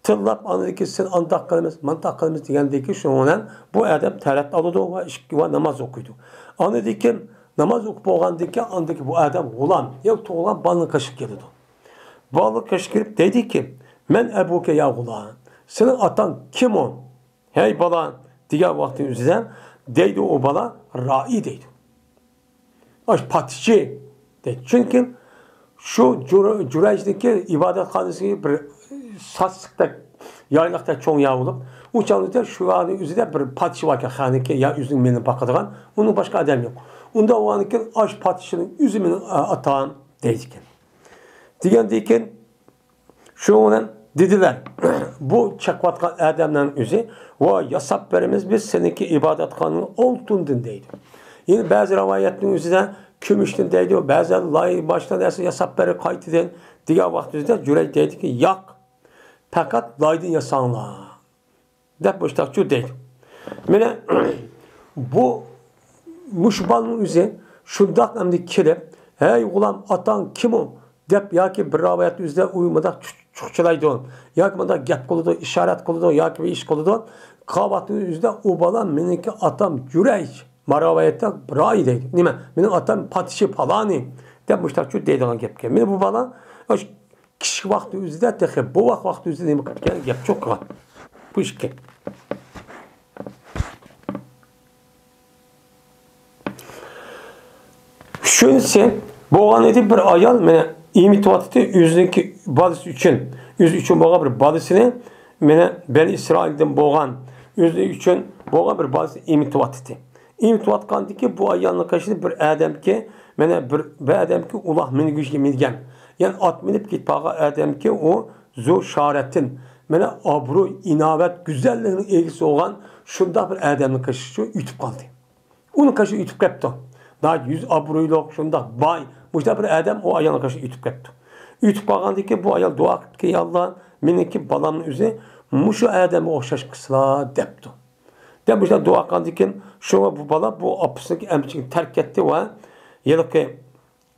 تىللاپ، ئاندىكى سېنى ئانداق قىلىمىز، مانداق قىلىمىز دېگەندىكى شۇنىڭ بىلەن بۇ ئادەم تەرەت ئالىدۇ ۋە ئىشىك ۋە ناماز ئوقۇيدۇ. ئاندىن كېيىن ناماز ئوقۇپ بولغاندىن كېيىن ئاندىكى بۇ ئادەم غۇلام، يا تۇغۇلغان بالىنىڭ قېشىغا كېلىدۇ. بالىنىڭ قېشىغا كېلىپ دەيدىكى، مەن ئەبۇكە يا غۇلام، سېنىڭ ئاتاڭ كىم ئۇ؟ ھەي بالا، دېگەن ۋاقتى ئۆزىدە دەيدۇ ئۇ بالا، رائى دەيدۇ. ئاش پاتىشى دەيدۇ. چۈنكى شۇ جۈر-، جۈرەيجنىڭكى ئىبادەتخانىسى بىر ساسسىقتەك، يايلاقتەك چوڭ يەر بولۇپ، ئۇ چاغدا شۇ يەرنىڭ ئۆزىدە بىر پاتىشى باركەن، خانىكى يا ئۆزىنىڭ مېلىنى باقىدىغان، ئۇنىڭ باشقا ئادەم يوق. ئۇنداق بولغاندىكىن ئاش پاتىشىنىڭ ئۆزى مېنىڭ ئاتام دەيدىكەن. دېگەندىن كېيىن شۇنىڭ بىلەن دېدىلەر، بۇ چېقىۋاتقان ئادەمنىڭ ئۆزى، ۋاي ياساپ بېرىمىز بىز سېنىڭكى ئىبادەتخانىڭنى ئالتۇندىن دەيدۇ. يەنە بەزى رىۋايەتنىڭ ئۆزىدە كۈمۈشتىن دەيدۇ، بەزىلەر لاي باشقا نەرسە ياساپ بېرىپ قايتىدىن دېگەن ۋاقتى ئۆزىدە جۈرەيج دەيدىكى، ياق، پەقەت لايدىن ياساڭلار. دەپ مۇشتاقچۇ دەيدۇ. مانا بۇ مۇشۇ بالىنىڭ ئۆزى شۇنداق ئەمدى كېلىپ، ھەي غۇلام، ئاتاڭ كىم ئۇ؟ دەپ ياكى بىر رىۋايەت ئۆزىدە ئۇ مۇنداق چۇ-، چۇخچىلايدۇ ياكى مۇنداق گەپ قىلىدۇ، ئىشارەت قىلىدۇ ياكى بىر ئىش قىلىدۇ. قاۋاتنىڭ ئۆزىدە ئۇ بالا مېنىڭكى ئاتام جۈرەيج، ما رىۋايەتتە راي دەيدۇ. نېمە؟ مېنىڭ ئاتام پاتىشى پالانى دەپ مۇشتاقچۇ دەيدىغان گەپكەن. مانا بۇ بالا كىچىك ۋاقتى ئۆزىدە تېخى بوۋاق ۋاقتى ئۆزىدە نېمە قىلىپ كەلگەن گەپ چوققا. بۇ ئىككى. ئۈچىنچىسى، بولغان ئىدى بىر ئايال، مانا، ئېمىتىۋاتىدۇ ئۆزىنىڭكى بالىسى ئۈچۈن، ئۆزى ئۈچۈن بولغان بىر بالىسىنى، مانا، بەنى ئىسرائىلدىن بولغان، ئۆزى ئۈچۈن بولغان بىر بالىسىنى ئېمىتىۋاتىدۇ. ئېمىتىۋاتقاندىكى بۇ ئايالنىڭ قېشىدا بىر ئادەمكى، مانا بىر، بىر ئادەمكى ئۇلاغ مىنگۈچكە مىنگەن. يەنى ئات مىنىپ كېتىپ قالغان ئادەمكى ئۇ زۇ شارەتىن، مانا ئابرۇي، ئىناۋەت، گۈزەللىكنىڭ ئىگىسى بولغان شۇنداق بىر ئادەمنىڭ قېشىدا ئۆتۈپ قالدى. ئۇنىڭ قېشىدا ئۆتۈپ كەپتۇ. ناھايىتى يۈز ئابرۇيلۇق، شۇنداق باي، مۇشۇنداق بىر ئادەم ئۇ ئايالنىڭ قېشىدا ئۆتۈپ كەپتۇ. ئۆتۈپ قالغاندىن كېيىن بۇ ئايال دۇئا قىپتىكەن، يا ئاللا، مېنىڭكى بالامنى ئۆزى مۇشۇ ئادەمگە ئوخشاش قىلسىلا، دەپتۇ. دەپ مۇشۇنداق دۇئا قىلغاندىن كېيىن، شۇڭا بۇ بالا بۇ ئاپىسىنىڭكى ئەمچىكىنى تەرك ئەتتى ۋە ھېلىقى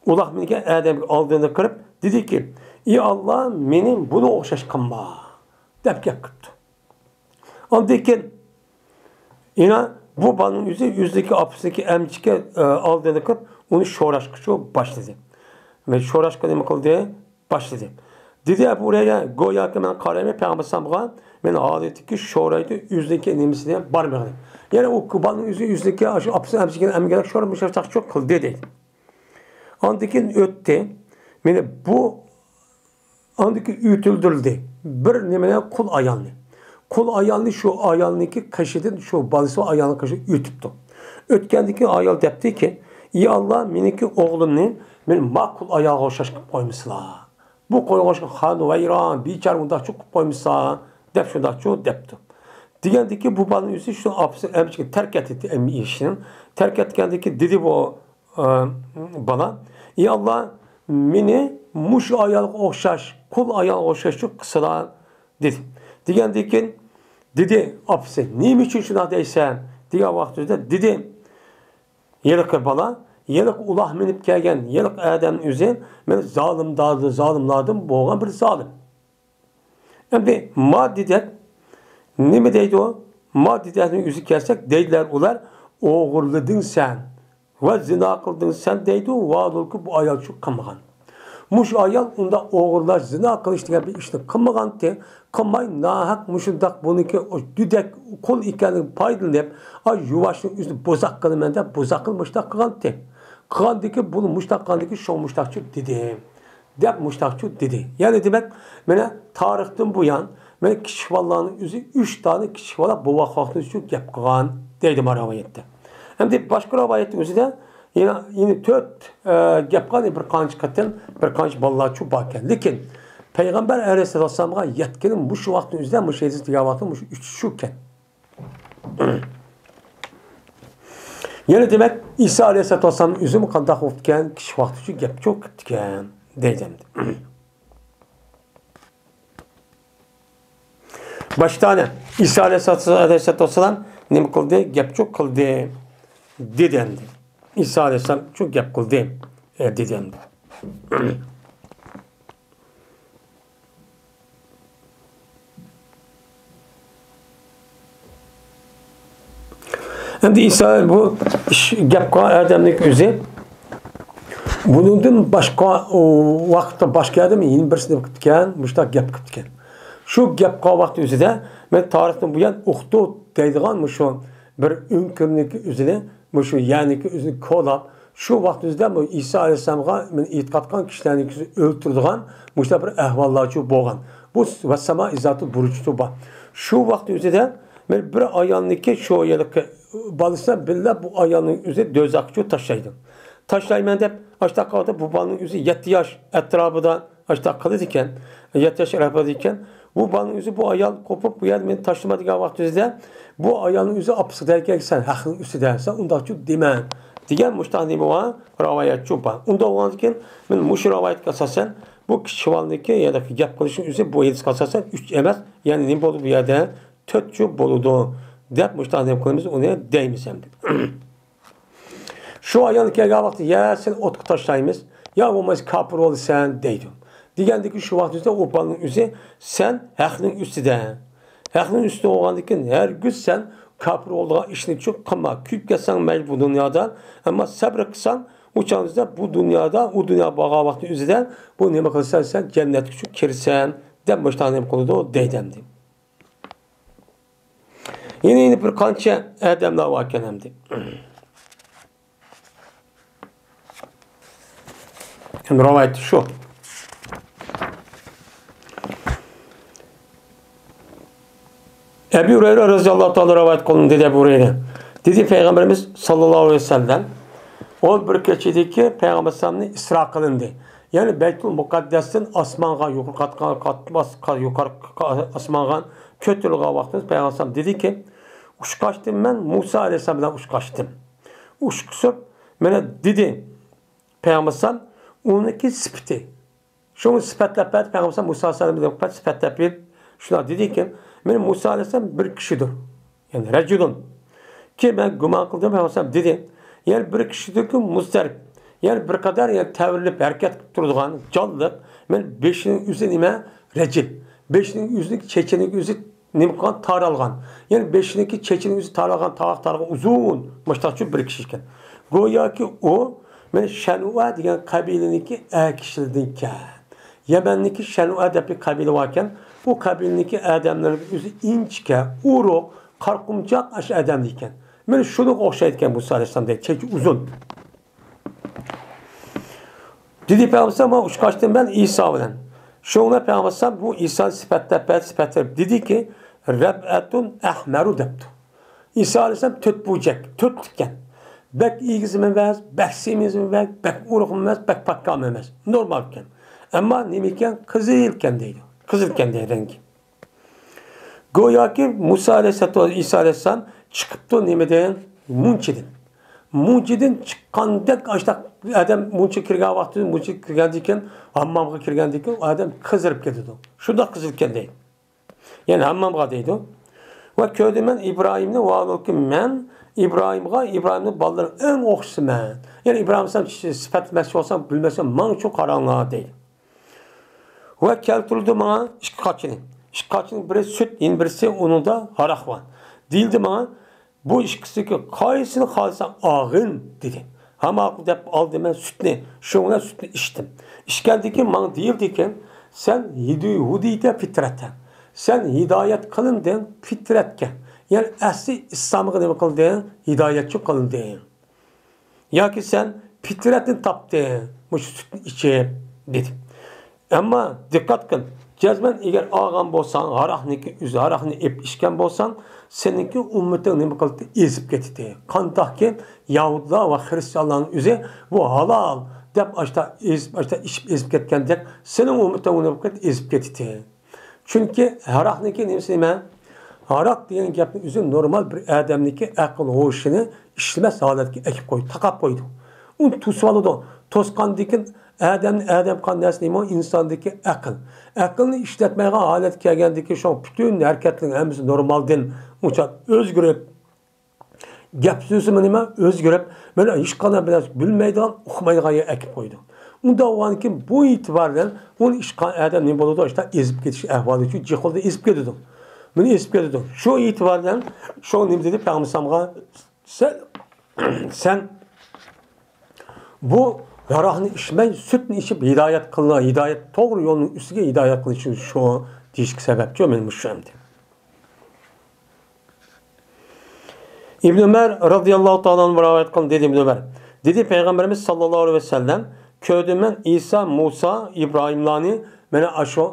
ئۇلاق مىنگەن ئادەمگە ئالدىنى قىلىپ دېدىكى، ئى ئاللا، مېنى بۇنىڭغا ئوخشاش قىلما، دەپ گەپ قىپتۇ. ئاندىن كېيىن يەنە بۇ بالىنىڭ ئۆزى ئۆزىنىڭكى ئاپىسىنىڭكى ئەمچىكى، ئە، ئالدىنى قىلىپ، ئۇنى شوراشقىچۇ باشلىدى. ۋە شوراشقا نېمە قىلدى؟ باشلىدى. دېدى ئەبۇ ھۇرەيرە، گوياكى مەن قارايمەن پەيغەمبەر ئەلەيھىسسالامغا، مەن ھالىتىكى شورايدۇ، ئۆزىنىڭكى نېمىسىنى بارمىغىنى. يەنى ئۇ بالىنىڭ ئۆزى، ئۆزىنىڭكى شۇ ئاپىسىنىڭ ئەمچىكىنى ئەمگەك شورا مۇشۇنداق قىلدى دەيدۇ. ئاندىن كېيىن ئۆتتى. مانا بۇ، ئاندىن كېيىن ئۆتۈلدۈرۈلدى. بىر نېمىنى، قۇل ئايالنى. قۇل ئايالنى شۇ ئايالنىڭكى قېشىدىن، شۇ بالىسى ئايالنىڭ قېشىدىن ئۆتۈپتۇ. ئۆتكەندىن كېيىن ئايال دەپتىكى، ئى ئاللا، مېنىڭكى ئوغلۇمنى مېنى ما قۇل ئايالغا ئوخشاش قىلىپ قويمىسىلا. بۇ قويغاچقا خان ۋەيران، بىچارە ئۇنداقچۇ قىلىپ قويمىسا، دەپ شۇنداقچۇ دەپتۇ. دېگەندىكى بۇ بالىنىڭ ئۆزى شۇ ئاپىسى ئەمچىكى تەرك ئەتتى، ئەمما ئىشىنى. تەرك ئەتكەندىكى دېدى بۇ، ئە، بالا، ئى ئاللا، مېنى مۇشۇ ئايالغا ئوخشاش، قۇل ئايالغا ئوخشاشچۇ قىلسىلا، دېدى. دېگەندىن كېيىن دېدى ئاپىسى، نېمە ئۈچۈن شۇنداق دەيسەن؟ دېگەن ۋاقتىدا دېدى، ھېلىقى بالا، ھېلىقى ئۇلاغ مىنىپ كەلگەن ھېلىقى ئادەمنىڭ ئۆزى مەن زالىمدار-، زالىملاردىن بولغان بىر زالىم. ئەمدى ما دېدەك نېمە دەيدۇ؟ ما دېدەكنىڭ ئۆزى كەلسەك دەيدىلەر ئۇلار، ئوغرىلىدىڭ سەن ۋە زىنا قىلدىڭ سەن دەيدۇ، ۋالىلكى بۇ ئايال شۇ قىلمىغان. مۇشۇ ئايال ئۇنداق ئوغرىلاش، زىنا قىلىش دېگەن بىر ئىشنى قىلمىغانتى. قىلماي ناھەق مۇشۇنداق بۇنىڭكى دېدەك قۇل ئىكەنلىكىدىن پايدىلىنىپ، ئاي يۇۋاشنىڭ ئۆزىنى بوزاق قىلىمەن دەپ بوزاق قىلىپ مۇشۇنداق قىلغانتى. قىلغاندىكى بۇنى مۇشۇنداق قىلغاندىكى شۇ مۇشۇنداقچۇ دېدى. دەپ مۇشۇنداقچۇ دېدى. يەنى دېمەك، مانا تارىختىن بۇيان، مانا كىچىك بالىلارنىڭ ئۆزى ئۈچ دانە كىچىك بالا بۇ ۋاقىتنىچۇ گەپ قىلغان دەيدۇ ما رىۋايەتتە. ئەمدى باشقا رىۋايەتنىڭ ئۆزىدە يەنە، يەنە تۆت، ئە، گەپ قىلغان بىر قانچە قېتىم، بىر قانچە بالىلارچۇ باركەن. لېكىن پەيغەمبەر ئەلەيھىسسالاتۇ ۋەسسالامغا يەتكىنى مۇشۇ ۋاقىتنىڭ ئۆزىدە، مۇشۇ ھەدىس دېگەن ۋاقىتتا مۇشۇ ئۈچ شۇكەن. يەنى دېمەك، ئىسا ئەلەيھىسسالاتۇ ۋەسسالام ئۆزىمۇ قانداق بوپتىكەن، كىچىك ۋاقتىچۇ گەپچۇ قىپتىكەن دەيدۇ ئەمدى. باشتا ئىسا ئەلەيھىسسالاتۇ، ئەلەيھىسسالاتۇ ۋەسسالام نېمە قىلدى؟ گەپچۇ قىلدى دېدى ئەمدى. ئىسا ئەلەيھىسسالام شۇ گەپ قىلدى، ئە، دېدى ئەمدى. ئەمدى ئىسا بۇ ئىش، گەپ قىلغان ئادەمنىڭ ئۆزى بۇنىڭدىن باشقا، ئۇ ۋاقىتتا باشقا ئادەم يەنە بىرسىنى قىپتىكەن، مۇشۇنداق گەپ قىپتىكەن. شۇ گەپ قىلغان ۋاقىت ئۆزىدە مەن تارىختىن بۇيان ئۇقتۇ دەيدىغان مۇشۇ بىر ئۆڭكۈرنىڭكى ئۆزىنى، مۇشۇ يەرنىڭكى ئۆزىنى كولاپ، شۇ ۋاقىت ئۆزىدە بۇ ئىسا ئەلەيھىسسالامغا مەن ئېتىقاد قىلغان كىشىلەرنىڭكى ئۆزىنى ئۆلتۈرىدىغان مۇشۇنداق بىر ئەھۋاللارچۇ بولغان. بۇ ۋەسساما ئىزاتۇ بۇرۇچتۇ بار. شۇ ۋاقىت ئۆزىدە مەن بىر ئايالنىڭكى شۇ ھېلىقى بالىسى بىلەن بىللە بۇ ئايالنىڭ ئۆزى دوزاخقىچۇ تاشلايدۇ. تاشلايمەن دەپ ئاشتاق قالدى. بۇ بالىنىڭ ئۆزى يەتتە ياش ئەتراپىدا ئاشتاق قىلىدىكەن. يەتتە ياش ئەتراپىدا ئىكەن. بۇ بالىنىڭ ئۆزى بۇ ئايال قوپۇپ، بۇ يەردە مېنى تاشلىما دېگەن ۋاقتىدا بۇ ئايالنىڭ ئۆزى ئاپىسىغا دەيدىكەن، سەن ھەقنىڭ ئۈستىدە، سەن ئۇنداقچۇ دېمە دېگەن مۇشۇنداق نېمە بار، رىۋايەتچۇ بار. ئۇنداق بولغاندىكىن مەن مۇشۇ رىۋايەتكە ئاساسەن بۇ كىچىك بالىنىڭكى ياكى گەپ قىلىشنىڭ ئۆزى بۇ ھەدىسكە ئاساسەن ئۈچ ئەمەس، يەنى نېمە بولدى بۇ يەردە؟ تۆتچۇ بولىدۇ دەپ مۇشۇنداق نېمە قىلىمىز، ئۇنى دەيمىز ئەمدى. شۇ ئايال كەلگەن ۋاقىتتا، يا سېنى ئوتقا تاشلايمىز، يا بولمىسا كاپىر بولىسەن دەيدۇ. دېگەندىكىن شۇ ۋاقىت ئۆزىدە ئۇ بالىنىڭ ئۆزى، سەن ھەقنىڭ ئۈستىدە. ھەقنىڭ ئۈستىدە بولغاندىكىن ھەرگىز سەن كاپىر بولىدىغان ئىشنى چۈ قىلما. كۆيۈپ كەتسەڭ مەيلى بۇ دۇنيادا، ئەمما سەبرى قىلساڭ ئۇ چاغدا بۇ دۇنيادا، ئۇ دۇنيا بارغان ۋاقتى ئۆزىدە بۇ نېمە قىلسەن، سەن جەننەتكە چۈ كىرىسەن دەپ مۇشۇنداق نېمە قىلىدۇ دەيدۇ ئەمدى. يەنە، يەنە بىر قانچە ئادەملەر باركەن ئەمدى. ئەمدى رىۋايەت شۇ. ئەبۇ ھۇرەيرە رەزىياللاھۇ تائالا رىۋايەت قىلىندى، دېدى ئەبۇ ھۇرەيرە. دېدى، پەيغەمبىرىمىز ساللاللاھۇ ئەلەيھى ۋەسەللەم ئون بىر كېچىدىكى پەيغەمبەر ئەلەيھىسسالامنى ئىسرا قىلىندى. يەنى بەيتۇل مۇقەددەستىن ئاسمانغا يۇقىرىقى قاتقا-، يۇقىرىقى ئاسمانغا كۆتۈرۈلگەن ۋاقتىمىز پەيغەمبەر ئەلەيھىسسالام دېدىكى، ئۇچقاچتىم مەن، مۇسا ئەلەيھىسسالام بىلەن ئۇچقاچتىم. ئۇچقۇزۇپ، مانا دېدى پەيغەمبەر ئەلەيھىسسالام، ئۇنىڭكى سۈپىتى. شۇنى سۈپەتلەپ بەردى پەيغەمبەر ئەلەيھىسسالام، مۇسا ئەلەيھىسسالام دېگەن سۈپەتلەپ بېرىپ، شۇنداق دېدىكى، مانا مۇسا ئەلەيھىسسالام بىر كىشىدۇر. يەنى رەجۇلۇن. كېيىن مەن گۇمان قىلدىم، پەيغەمبەر ئەلەيھىسسالام دېدى، يەنى بىر كىشىدۇركى مۇزتەرىپ، يەنى بىر قەدەر، يەنى تەۋرىلىپ ھەرىكەت قىلىپ تۇرىدىغان جانلىق، مانا بېشىنىڭ ئۆزى نېمە؟ رەجىل. بېشىنىڭ ئۆزىنىڭ چېچىنىڭ ئۆزى نېمە قىلغان؟ تارالغان. يەنى بېشىنىڭكى چېچىنىڭ ئۆزى تارالغان، تاغاق تارالغان ئۇزۇن، مۇشتاقچۇ بىر كىشى ئىكەن. گوياكى ئۇ، مەن شەنۇئە دېگەن قەبىلىنىڭكى ئەر كىشىلىرىدىنكەن. يەمەننىڭكى شەنۇئە دەپ بىر قەبىلە باركەن. ئۇ قەبىلىنىڭكى ئادەملىرى ئۆزى ئىنچىكە، ئورۇق، قارقۇمچاق ئاشۇ ئادەم ئىكەن. مانا شۇنىڭغا ئوخشايدىكەن مۇسا ئەلەيھىسسالام دەيدۇ، چېچى ئۇزۇن. دېدى پەيغەمبەر ئەلەيھىسسالام، مانا ئۇچراشتىم مەن ئىسا بىلەن. شۇڭا پەيغەمبەر ئەلەيھىسسالام بۇ ئىسا سۈپەتلەپ بەردى، سۈپەتلەپ دېدىكى، رەبئەتۇن ئەھمەرۇ دەپتۇ. ئىسا ئەلەيھىسسالام تۆت بۇرجەك، تۆتلۈككەن. بەك ئېگىز ئەمەس، بەك سېمىز ئەمەس، بەك ئورۇق ئەمەس، بەك پاككام ئەمەس. نورمالكەن. ئەمما نېمىكەن؟ قىزىلكەن دەيدۇ. قىزىلكەن دەيدۇ رەڭگى. گوياكى مۇسا ئەلەيھىسسالام، ئىسا ئەلەيھىسسالام چىقىپتۇ نېمىدىن؟ مۇنچىدىن. مۇنچىدىن چىققاندەك ئاشتاق ئادەم مۇنچە كىرگەن ۋاقتىدا، مۇنچە كىرگەندىن كېيىن، ھاممامغا كىرگەندىن كېيىن ئۇ ئادەم قىزىرىپ كېتىدۇ. شۇنداق قىزىلكەن دەيدۇ. يەنى ھاممامغا دەيدۇ. ۋە كۆردۈم مەن ئىبراھىمنى ۋە ۋالۇكى مەن ئىبراھىمغا، ئىبراھىمنىڭ بالىلىرى ئەڭ ئوخشىسى مەن. يەنى ئىبراھىم ئەلەيھىسسالام سۈپەتلىمەكچى بولسام، بىلمەسەم، ماڭچۇ قاراڭلار دەيدۇ. ۋە كەلتۈرۈلدى ماڭا ئىككى قاچىنى. ئىككى قاچىنىڭ بىرى سۈت، يەنە بىرسى ئۇنىڭدا ھاراق بار. دېيىلدى ماڭا، بۇ ئىككىسىدىكى قايسىنى خالىساڭ ئالغىن، دېدى. ھاماقۇل دەپ ئالدىم مەن سۈتنى، شۇنىڭ بىلەن سۈتنى ئىچتىم. ئىچكەندىن كېيىن ماڭا دېيىلدىكەن، سەن ھىدى-، ھۇدىيتە فىترەتە. سەن ھىدايەت قىلىندىڭ فىترەتكە. يەنى ئەسلى ئىسلامغا نېمە قىلدىڭ؟ ھىدايەتچى قىلىندىڭ. ياكى سەن پىترەتنى تاپتىڭ، مۇشۇ سۈتنى ئىچىپ، دېدى. ئەمما دىققەت قىل، جەزمەن ئەگەر ئالغان بولساڭ، ھاراقنىكى ئۆزى، ھاراقنى ئېلىپ ئىچكەن بولساڭ، سېنىڭكى ئۈممىتىڭ نېمە قىلدى؟ ئېزىپ كېتىدۇ. قانداقكى يەھۇدىيلار ۋە خرىستىيانلارنىڭ ئۆزى بۇ ھالال دەپ ئاشتا ئېزىپ، ئاشتا ئىچىپ، ئېزىپ كەتكەندەك، سېنىڭ ئۈممىتىڭ نېمە قىلدى؟ ئېزىپ كېتىدۇ. چۈنكى ھاراقنىڭكى نېمىسى نېمە؟ ھاراق دېگەن گەپنىڭ ئۆزى نورمال بىر ئادەمنىڭكى ئەقىل ھوشىنى ئىشلىمەس ھالەتكە ئەكىپ قويىدۇ، تاقاپ قويىدۇ. ئۇنى توسۇۋالىدۇ. توسقاندىن كېيىن ئادەمنى، ئادەم قان نەرسە نېمە؟ ئىنساندىكى ئەقىل. ئەقىلنى ئىشلەتمەيدىغان ھالەتكە كەلگەندىن كېيىن شۇ پۈتۈن ھەرىكەتلىرىنىڭ ھەممىسى نورمالدىن ئۇنچە ئۆزگىرىپ، گەپ سۆزىمۇ نېمە؟ ئۆزگىرىپ، مانا ھېچقانداق بىر نەرسە بىلمەيدىغان، ئۇقمايدىغان يەرگە ئەكىپ قويىدۇ. ئۇنداق بولغاندىن كېيىن بۇ ئېتىبار بىلەن ئۇنى ئىشقا ئادەم نېمە بولىدۇ؟ ئاشتا ئېزىپ كېتىش ئەھۋالى شۇ جېقىلدا ئېزىپ كېتىدۇ. مانا ئېزىپ كېتىدۇ. شۇ ئېتىبار بىلەن شۇ نېمە دېدى پەيغەمبەر ئەلەيھىسسالامغا؟ سەن، سەن بۇ ھاراقنى ئىچمەي، سۈتنى ئىچىپ ھىدايەت قىلىنا، ھىدايەت، توغرا يولنىڭ ئۈستىگە ھىدايەت قىلىشىڭ شۇ دېيىشكە سەۋەبچۇ مەن مۇشۇ ئەمدى. ئىبن ئۆمەر رازىياللاھۇ تائالا ئەنھۇ رىۋايەت قىلدى، دېدى ئىبن ئۆمەر. دېدى، پەيغەمبىرىمىز ساللاللاھۇ ئەلەيھى ۋەسەللەم، كۆردۈم مەن ئىسا، مۇسا، ئىبراھىملارنى مانا ئاشۇ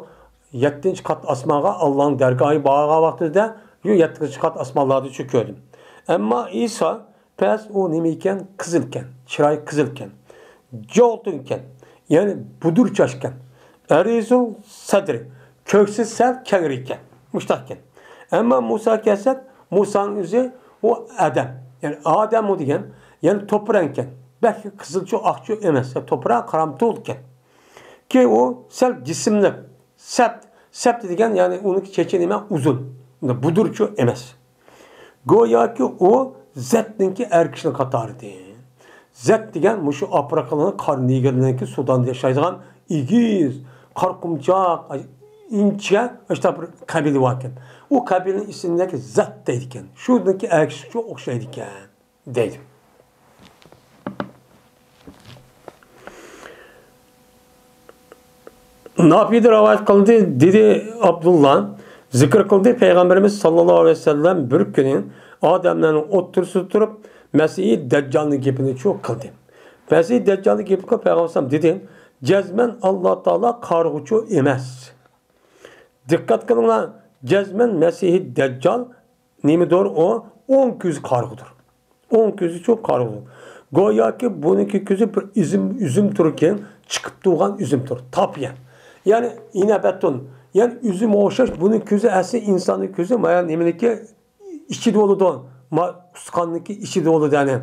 يەتتىنچى قات ئاسمانغا ئاللانىڭ دەرگاھىغا بارغان ۋاقتىدا، يەتتىنچى قات ئاسمانلاردا شۇ كۆردۈم. ئەمما ئىسا پەس ئۇ نېمە ئىكەن؟ قىزىلكەن، چىرايى قىزىلكەن، جوغتۇنكەن، يەنى بۇدۇر چاچكەن. ئەرىزۇل سەدرى، كۆكسى سەل كەڭرى ئىكەن، مۇشتاقكەن. ئەمما مۇسا كەلسەك، مۇسانىڭ ئۆزى ئۇ ئادەم، يەنى ئادەم ئۇ دېگەن، يەنى توپا رەڭكەن. بەك قىزىلچۇ، ئاقچۇ ئەمەس، توپا رەڭ قارامتۇل ئىكەن. كېيىن ئۇ سەل جىسىملىق، سەپت، سەپت دېگەن، يەنى ئۇنىڭ چېچى نېمە؟ ئۇزۇن. بۇدۇرچۇ ئەمەس. گوياكى ئۇ زەتنىڭكى ئەر كىشىنىڭ قاتارىدىن. زەت دېگەن مۇشۇ ئافرىقىلارنىڭ قارا نېگىرلىرىنىڭكى سۇداندا ياشايدىغان ئېگىز، قارقۇمچاق، ئىنچىكە، ئاشۇنداق بىر قەبىلە باركەن. ئۇ قەبىلىنىڭ ئىسمىنى زەت دەيدىكەن. شۇنىڭكى ئەر كىشىگە ئوخشايدىكەن. دەيدۇ. نافىدا رىۋايەت قىلدى، دېدى ئابدۇللا، زىكىر قىلدى، پەيغەمبىرىمىز ساللاللاھۇ ئەلەيھى ۋەسەللەم بىر كۈنى ئادەملەرنىڭ ئوتتۇرىسىدا تۇرۇپ، مەسىھى دەججالنىڭ گېپىنى شۇ قىلدى. مەسىھى دەججالنىڭ گېپىنى قىلىپ پەيغەمبەر ئەلەيھىسسالام دېدى، جەزمەن ئاللا تائالا قارىغۇچۇ ئەمەس. دىققەت قىلىڭلار، جەزمەن مەسىھى دەججال نېمىدۇر ئۇ؟ ئوڭ كۆزى قارىغۇدۇر. ئوڭ كۆزى چوڭ قارىغۇدۇر. گوياكى بۇنىڭكى كۆزى بىر ئۈزۈم، ئۈزۈم تۇركەن، چىقىپ تۇرغان ئۈزۈم تۇر. تاپىيە. يەنى ئىنەبەتۇن. يەنى ئۈزۈمگە ئوخشاش بۇنىڭ كۆزى ئەسلى ئىنساننىڭ كۆزى، مايا نېمىنىڭكى ئىچىدە بولىدۇ. ما-، ئۇستىخاننىڭكى ئىچىدە بولىدۇ، يەنى.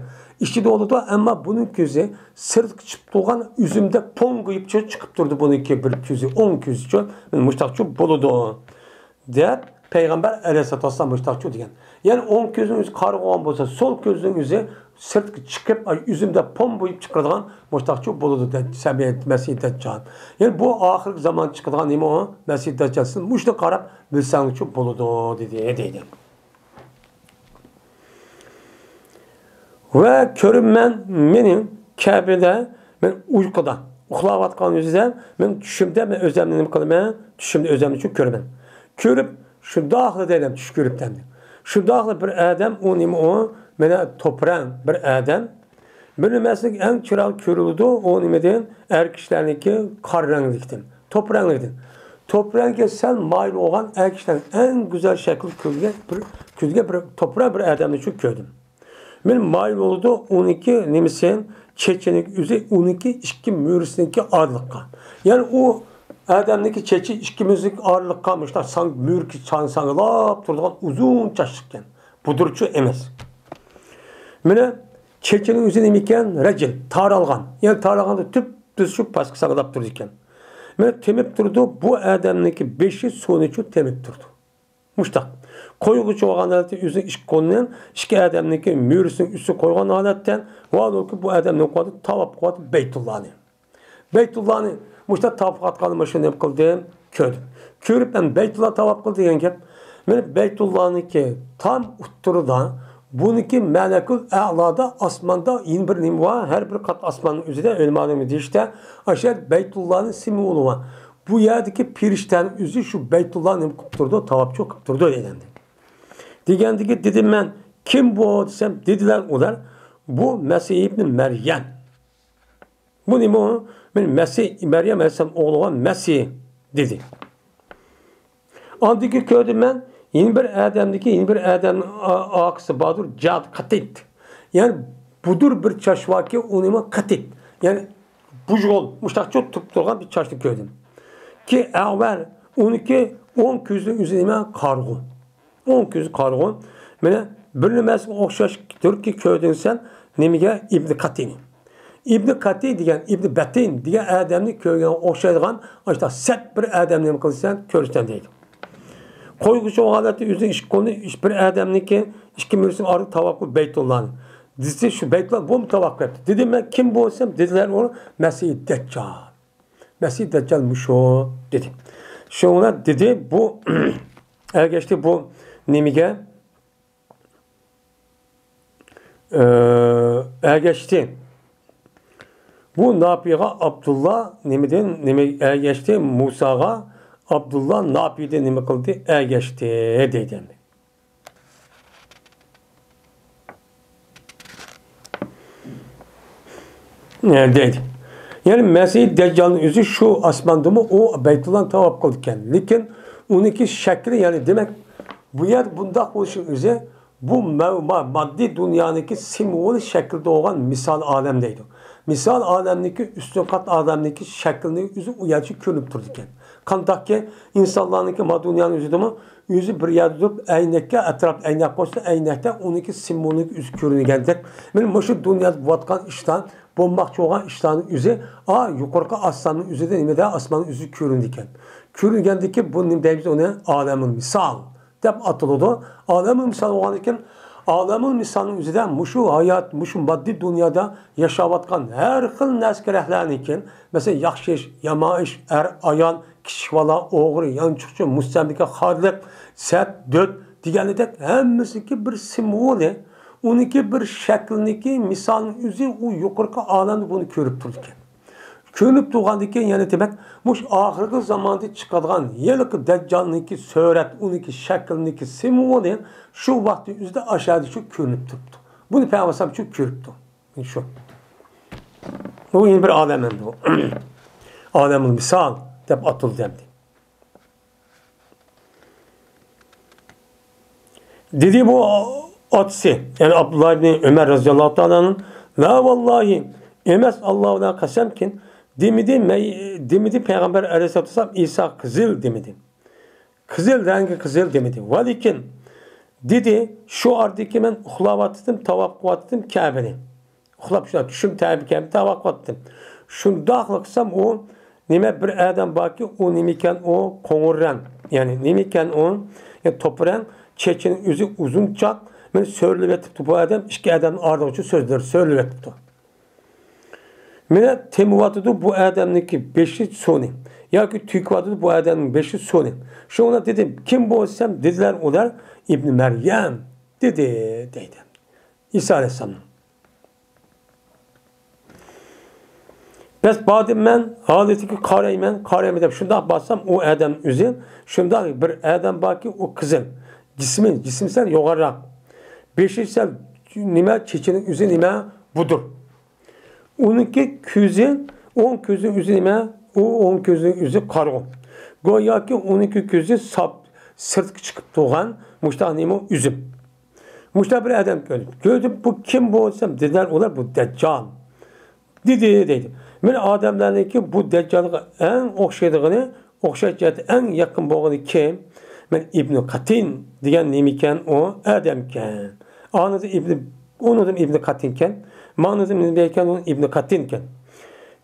ئىچىدە بولىدۇ، ئەمما بۇنىڭ كۆزى سىرتقا چىقىپ تۇرغان ئۈزۈمدەك پوڭ قويۇپ چىقىپ تۇرىدۇ بۇنىڭكى بىر كۆزى، ئوڭ كۆزىچۇ. مۇشتاقچۇ بولىدۇ. دەپ پەيغەمبەر ئەلەيھىسسالاتۇ ۋەسسالام مۇشتاقچۇ دېگەن. يەنى ئوڭ كۆزنىڭ ئۆزى قارىغان بولسا، سول كۆزنىڭ ئۆزى سىرتقا چىقىپ، ئاي، ئۈزۈمدە پوم بويۇپ چىقىدىغان مۇشتاقچۇ بولىدۇ، دە-، سەبىي-، مەسىھى دەججال. يەنى بۇ ئاخىرقى زامان چىقىدىغان نېمە ئۇ؟ مەسىھى دەججال. سىز مۇشۇنى قاراپ بىلسەڭچۇ بولىدۇ، دېدى، دەيدۇ. ۋە كۆرۈنمەن مېنىڭ كەبىدە مەن ئۇيقۇدا، ئۇخلاۋاتقان ئۆزىدە مەن چۈشۈمدە مەن ئۆزۈمنى نېمە قىلىمەن؟ چۈشۈمدە ئۆزۈمنى شۇ كۆرىمەن. كۆرۈپ، شۇنداقلا دەيمەن، چۈش كۆرۈپ دەمدى. شۇنداقلا بىر ئادەم، ئۇ نېمە ئۇ؟ مانا توپراق بىر ئادەم. بىر نېمىسىنىڭ ئەڭ چىرايلىق كۆرۈلىدۇ، ئۇ نېمىدىن؟ ئەر كىشىلەرنىڭكى قارا رەڭلىكتىن، توپراق رەڭلىكتىن. توپراق رەڭگى سەل مايىل بولغان ئەر كىشىلەرنىڭ ئەڭ گۈزەل شەكلى كۆرگەن بىر، كۆزگە بىر توپراق بىر ئادەمنى شۇ كۆردۈم. مەن مايىل بولىدۇ، ئۇنىڭكى نېمىسى، چېچىنىڭ ئۆزى ئۇنىڭكى ئىككى مۈرىسىنىڭكى ئارىلىققا. يەنى ئۇ ئادەمنىڭكى چېچى ئىككى مۈرىسىنىڭكى ئارىلىققا مۇشۇنداق ساڭ-، مۈرىكى ساڭ-، ساڭگىلاپ تۇرىدىغان ئۇزۇن چاچلىقكەن. بۇدرىچۇ ئەمەس. مانا چېچىنىڭ ئۆزى نېمە ئىكەن؟ رەجىل، تارالغان. يەنى تارالغاندا تۈپتۈز شۇ پاسقا ساڭگىلاپ تۇرىدىكەن. مانا تېمىپ تۇرىدۇ، بۇ ئادەمنىڭكى بېشى سۇنىچۇ تېمىپ تۇرىدۇ. مۇشتاق. قويغۇچە بولغان ھالەتتە ئۆزىنىڭ ئىككى قولىنى ئىككى ئادەمنىڭكى مۈرىسىنىڭ ئۈستىگە قويغان ھالەتتە، ۋالۇكى بۇ ئادەم نېمە قىلىۋاتىدۇ؟ تاۋاپ قىلىۋاتىدۇ بەيتۇللانى. بەيتۇللانى مۇشتاق تاۋاپ قىلىۋاتقاندا مۇشۇ نېمە قىلدىم؟ كۆردۈم. كۆرۈپ، مەن بەيتۇللا تاۋاپ قىل دېگەن گەپ. مانا بەيتۇللانىڭكى تام ئوتتۇرىدا، بۇنىڭكى مەلەكۇل ئەلادا، ئاسماندا يەنە بىر نېمە بار؟ ھەر بىر قات ئاسماننىڭ ئۆزىدە ئۆلىمالىرىمىز دېيىشتە، ئاشۇ يەردە بەيتۇللانىڭ سىمۋولى بار. بۇ يەردىكى پېرىشتەنىڭ ئۆزى شۇ بەيتۇللا نېمە قىلىپ تۇرىدۇ؟ تاۋاپچۇ قىلىپ تۇرىدۇ دېگەندى. دېگەندىكى دېدىم مەن، كىم بۇ دېسەم، دېدىلەر ئۇلار، بۇ مەسىھ ئىبنى مەريەم. بۇ نېمە ئۇ؟ مەن مەسىھ، مەريەم ئەلەيھىسسالام ئوغلىغا مەسىھ دېدى. ئاندىن كېيىن كۆردۈم مەن، يەنە بىر ئادەمدىكى، يەنە بىر ئادەمنىڭ ئا-، ئارقىسى باردۇر، جاد قەتىت. يەنى بۇدۇر بىر چاچ باركى، ئۇ نېمە؟ قەتىت. يەنى بۇژغۇل، مۇشتاقچە تۇرۇپ تۇرغان بىر چاچنى كۆردۈم. كى ئەغۋەر، ئۇنىڭكى ئوڭ كۆزىنىڭ ئۆزى نېمە؟ قارىغۇ. ئوڭ كۆزى قارىغۇ. مانا بىر نېمىسىگە ئوخشاشتۇركى كۆردۈڭ سەن نېمىگە؟ ئىبنى قەتىنى. ئىبنى قەتى دېگەن، ئىبنى بەتىن دېگەن ئادەمنى كۆرگەنگە ئوخشايدىغان ئاشۇنداق سەت بىر ئادەمنى نېمە قىلىسەن؟ كۆرىسەن دەيدۇ. قويغۇچە ھالەتتە ئۆزىنىڭ ئىككى قولىنى بىر ئادەمنىڭكى ئىككى مۈرىسىنىڭ ئارىدا تاۋاپ قىلىپ بەيتۇللانى. دېسە شۇ بەيتۇللا بۇمۇ تاۋاپ قىلىپتۇ. دېدىم مەن، كىم بۇ دېسەم، دېدىلەر ئۇ مەسىھ دەججال. مەسىھ دەججال مۇشۇ دېدى. شۇڭا دېدى بۇ ئەگەشتى بۇ نېمىگە؟ ئە، ئەگەشتى. بۇ ناپىغا ئابدۇللا نېمىدىن، نېمە ئەگەشتى؟ مۇساغا ئابدۇللا ناپىدىن نېمە قىلدى؟ ئەگەشتى دەيدۇ ئەمدى. ئە، دەيدۇ. يەنى مەسىھ دەججالنىڭ ئۆزى شۇ ئاسماندىمۇ ئۇ بەيتۇللانى تاۋاپ قىلىدىكەن. لېكىن ئۇنىڭكى شەكلى، يەنى دېمەك، بۇ يەر بۇنداق بولۇشنىڭ ئۆزى بۇ مە-، ما-، ماددىي دۇنيانىڭكى سىمۋولى شەكلىدە بولغان مىسال ئالەم دەيدۇ. مىسال ئالەمنىڭكى ئۈستۈن قات ئالەمنىڭكى شەكلىنىڭ ئۆزى ئۇ يەرچە كۆرۈنۈپ تۇرىدىكەن. قانداقكى ئىنسانلارنىڭكى ما دۇنيانىڭ ئۆزىدىمۇ ئۆزى بىر يەردە تۇرۇپ، ئەينەككە، ئەتراپ ئەينەك قويسا، ئەينەكتە ئۇنىڭكى سىمۋولىنىڭ ئۆزى كۆرۈنگەندەك. مانا مۇشۇ دۇنيادا بولۇۋاتقان ئىشلار، بولماقچى بولغان ئىشلارنىڭ ئۆزى، ئا، يۇقىرىقى ئاسماننىڭ ئۆزىدە، نېمىدە، ئاسماننىڭ ئۆزىدە كۆرۈنىدىكەن. كۆرۈنگەندىكى بۇ نېمە دەيمىز ئۇنى؟ ئالەمۇل مىسال دەپ ئاتىلىدۇ. ئالەمۇل مىسال بولغاندىكىن، ئالەمۇل مىسالنىڭ ئۆزىدە مۇشۇ ھايات، مۇشۇ ماددىي دۇنيادا ياشاۋاتقان ھەر خىل نەرسە كېرەكلەرنىكىن، مەسىلەن، ياخشى ئىش، يامان ئىش، ئەر، ئايال، كىچىك بالا، ئوغرى، يانچۇقچى، مۇستەملىكە، خارلىق، سەت، دۆت دېگەندەك ھەممىسىنىڭكى بىر سىمۋولى، ئۇنىڭكى بىر شەكلىنىڭكى مىسالنىڭ ئۆزى ئۇ يۇقىرىقى ئالەمدە بۇنى كۆرۈپ تۇرىدىكەن. كۆرۈنۈپ تۇرغاندىن كېيىن يەنە دېمەك، مۇشۇ ئاخىرقى زاماندا چىقىدىغان ھېلىقى دەججالنىڭكى سۈرەت، ئۇنىڭكى شەكلىنىڭكى سىمۋولى شۇ ۋاقىتنىڭ ئۆزىدە ئاشۇ يەردە شۇ كۆرۈنۈپ تۇرۇپتۇ. بۇنى پەيغەمبەر ئەلەيھىسسالام شۇ كۆرۈپتۇ. شۇ. بۇ يەنە بىر ئالەم ئەمدى بۇ. ئالەمۇل مىسال دەپ ئاتىلىدۇ ئەمدى. دېدى بۇ ئاتىسى، يەنى ئابدۇللا ئىبنى ئۆمەر رەزىياللاھۇ تائالا ئەنھۇ، لا ۋاللاھى، ئەمەس، ئاللا بىلەن قەسەمكىن، دېمىدى، مەي-، دېمىدى پەيغەمبەر ئەلەيھىسسالاتۇ ۋەسسالام، ئىسا قىزىل دېمىدى. قىزىل رەڭگى قىزىل دېمىدى. ۋەلىكىن دېدى، شۇ ئارىدىكى مەن ئۇخلاۋاتىدىم، تاۋاپ قىلىۋاتىدىم كەبىنى. ئۇخلاپ شۇ چۈشۈم تەبىكەن تاۋاپ قىلىۋاتىدىم. شۇنداقلا قىلسام ئۇ نېمە بىر ئادەم باركى، ئۇ نېمىكەن ئۇ قوڭۇر رەڭ. يەنى نېمىكەن ئۇ؟ يەنى توپا رەڭ، چېچىنىڭ ئۆزى ئۇزۇنچاق، مانا سۆرىلىۋېتىپتۇ بۇ ئادەم، ئىككى ئادەمنىڭ ئارىلىقىچە سۆزلىرى سۆرىلىۋېتىپتۇ. مانا تېمىۋاتىدۇ بۇ ئادەمنىڭكى بېشى سۇنى ياكى تۆكۈۋاتىدۇ بۇ ئادەمنىڭ بېشى سۇنى. شۇڭا دېدىم، كىم بۇ دېسەم، دېدىلەر ئۇلار، ئىبنى مەريەم دېدى، دەيدۇ. ئىسا ئەلەيھىسسالام. بەس باردىم مەن، ھالىتىگە قارايمەن، قارايمەن دەپ شۇنداق بارسام، ئۇ ئادەم ئۆزى شۇنداق بىر ئادەم باركى، ئۇ قىزىل. جىسمى، جىسمى سەل يوغانراق. بېشى سەل نېمە، چېچىنىڭ ئۆزى نېمە، بۇدۇر. ئۇنىڭكى كۆزى، ئوڭ كۆزىنىڭ ئۆزى نېمە، ئۇ ئوڭ كۆزىنىڭ ئۆزى قارىغۇ. گوياكى ئۇنىڭكى كۆزى ساپ، سىرتقا چىقىپ تۇرغان مۇشتاق نېمە، ئۈزۈم. مۇشتاق بىر ئادەم كۆردۈم. كۆردۈم، بۇ كىم بۇ دېسەم، دېدىلەر ئۇلار، بۇ دەججال. دېدى، دەيدۇ. مەن ئادەملەرنىڭكى بۇ دەججالغا ئەڭ ئوخشايدىغىنى، ئوخشاش جەھەتتە ئەڭ يېقىن بولغىنى كىم؟ مەن ئىبنى قاتىن دېگەن نېمىكەن، ئۇ ئادەمكەن. ئانىسى ئىبنى، ئۇنىڭ ئىبنى قاتىنكەن. ماڭنىسى نېمىكەن، ئۇ ئىبنى قاتىنكەن.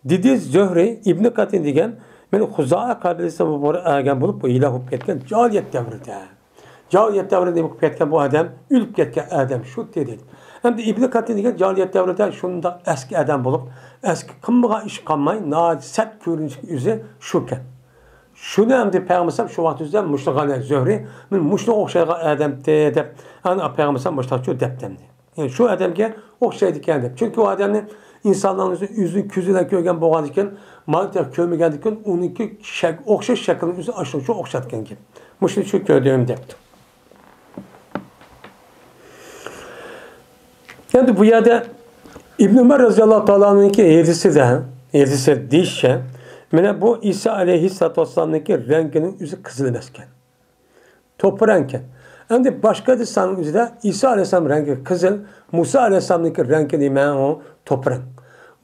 دېدى زۆھرى، ئىبنى قاتىن دېگەن، مەن خۇزائە قەبىلىسىدىن بولۇپ ئەگەن بولۇپ، بۇ ھېلاك بولۇپ كەتكەن جاھىلىيەت دەۋرىدە. جاھىلىيەت دەۋرىدە نېمە بولۇپ كەتكەن بۇ ئادەم؟ ئۆلۈپ كەتكەن ئادەم شۇ دېدى. ئەمدى ئىبنى قاتىن دېگەن جاھىلىيەت دەۋرىدە شۇنداق ئەسكى ئادەم بولۇپ، ئەسكى قىلمىغان ئىش قالماي، ناھايىتى سەت كۆرۈنۈشلۈك ئۆزى شۇكەن. شۇنى ئەمدى پەيغەمبەر شۇ ۋاقىت ئۆزىدە مۇشۇنى زۆھرى، مەن مۇشۇنىڭغا ئوخشايدىغان ئادەمتى دەپ، ئەنە پەيغەمبەر مۇشۇنداقچۇ دەپتىمدى. يەنى شۇ ئادەمگە ئوخشايدىكەن دەپ. چۈنكى ئۇ ئادەمنى ئىنسانلارنىڭ ئۆزى ئۆزىنىڭ كۆزى بىلەن كۆرگەن بولغاندىكىن، مانا تېخى كۆرمىگەندىكىن، ئۇنىڭكى شەك-، ئوخشاش شەكلىنى ئۆزى ئاشۇنىڭغا ئوخشاتقان گەپ. مۇشۇنى شۇ كۆردۈم دەپتۇ. ئەمدى بۇ يەردە ئىبن ئۆمەر رەزىياللاھۇ تائالانىڭكى ھەدىسىدە، ھەدىسى دېيىشىچە، مانا بۇ ئىسا ئەلەيھىسسالاتۇ ۋەسسالامنىڭكى رەڭگىنىڭ ئۆزى قىزىل ئەمەسكەن. توپا رەڭكەن. ئەمدى باشقا ھەدىسلەرنىڭ ئۆزىدە ئىسا ئەلەيھىسسالام رەڭگى قىزىل، مۇسا ئەلەيھىسسالامنىڭكى رەڭگى نېمە؟ ئۇ توپا رەڭ.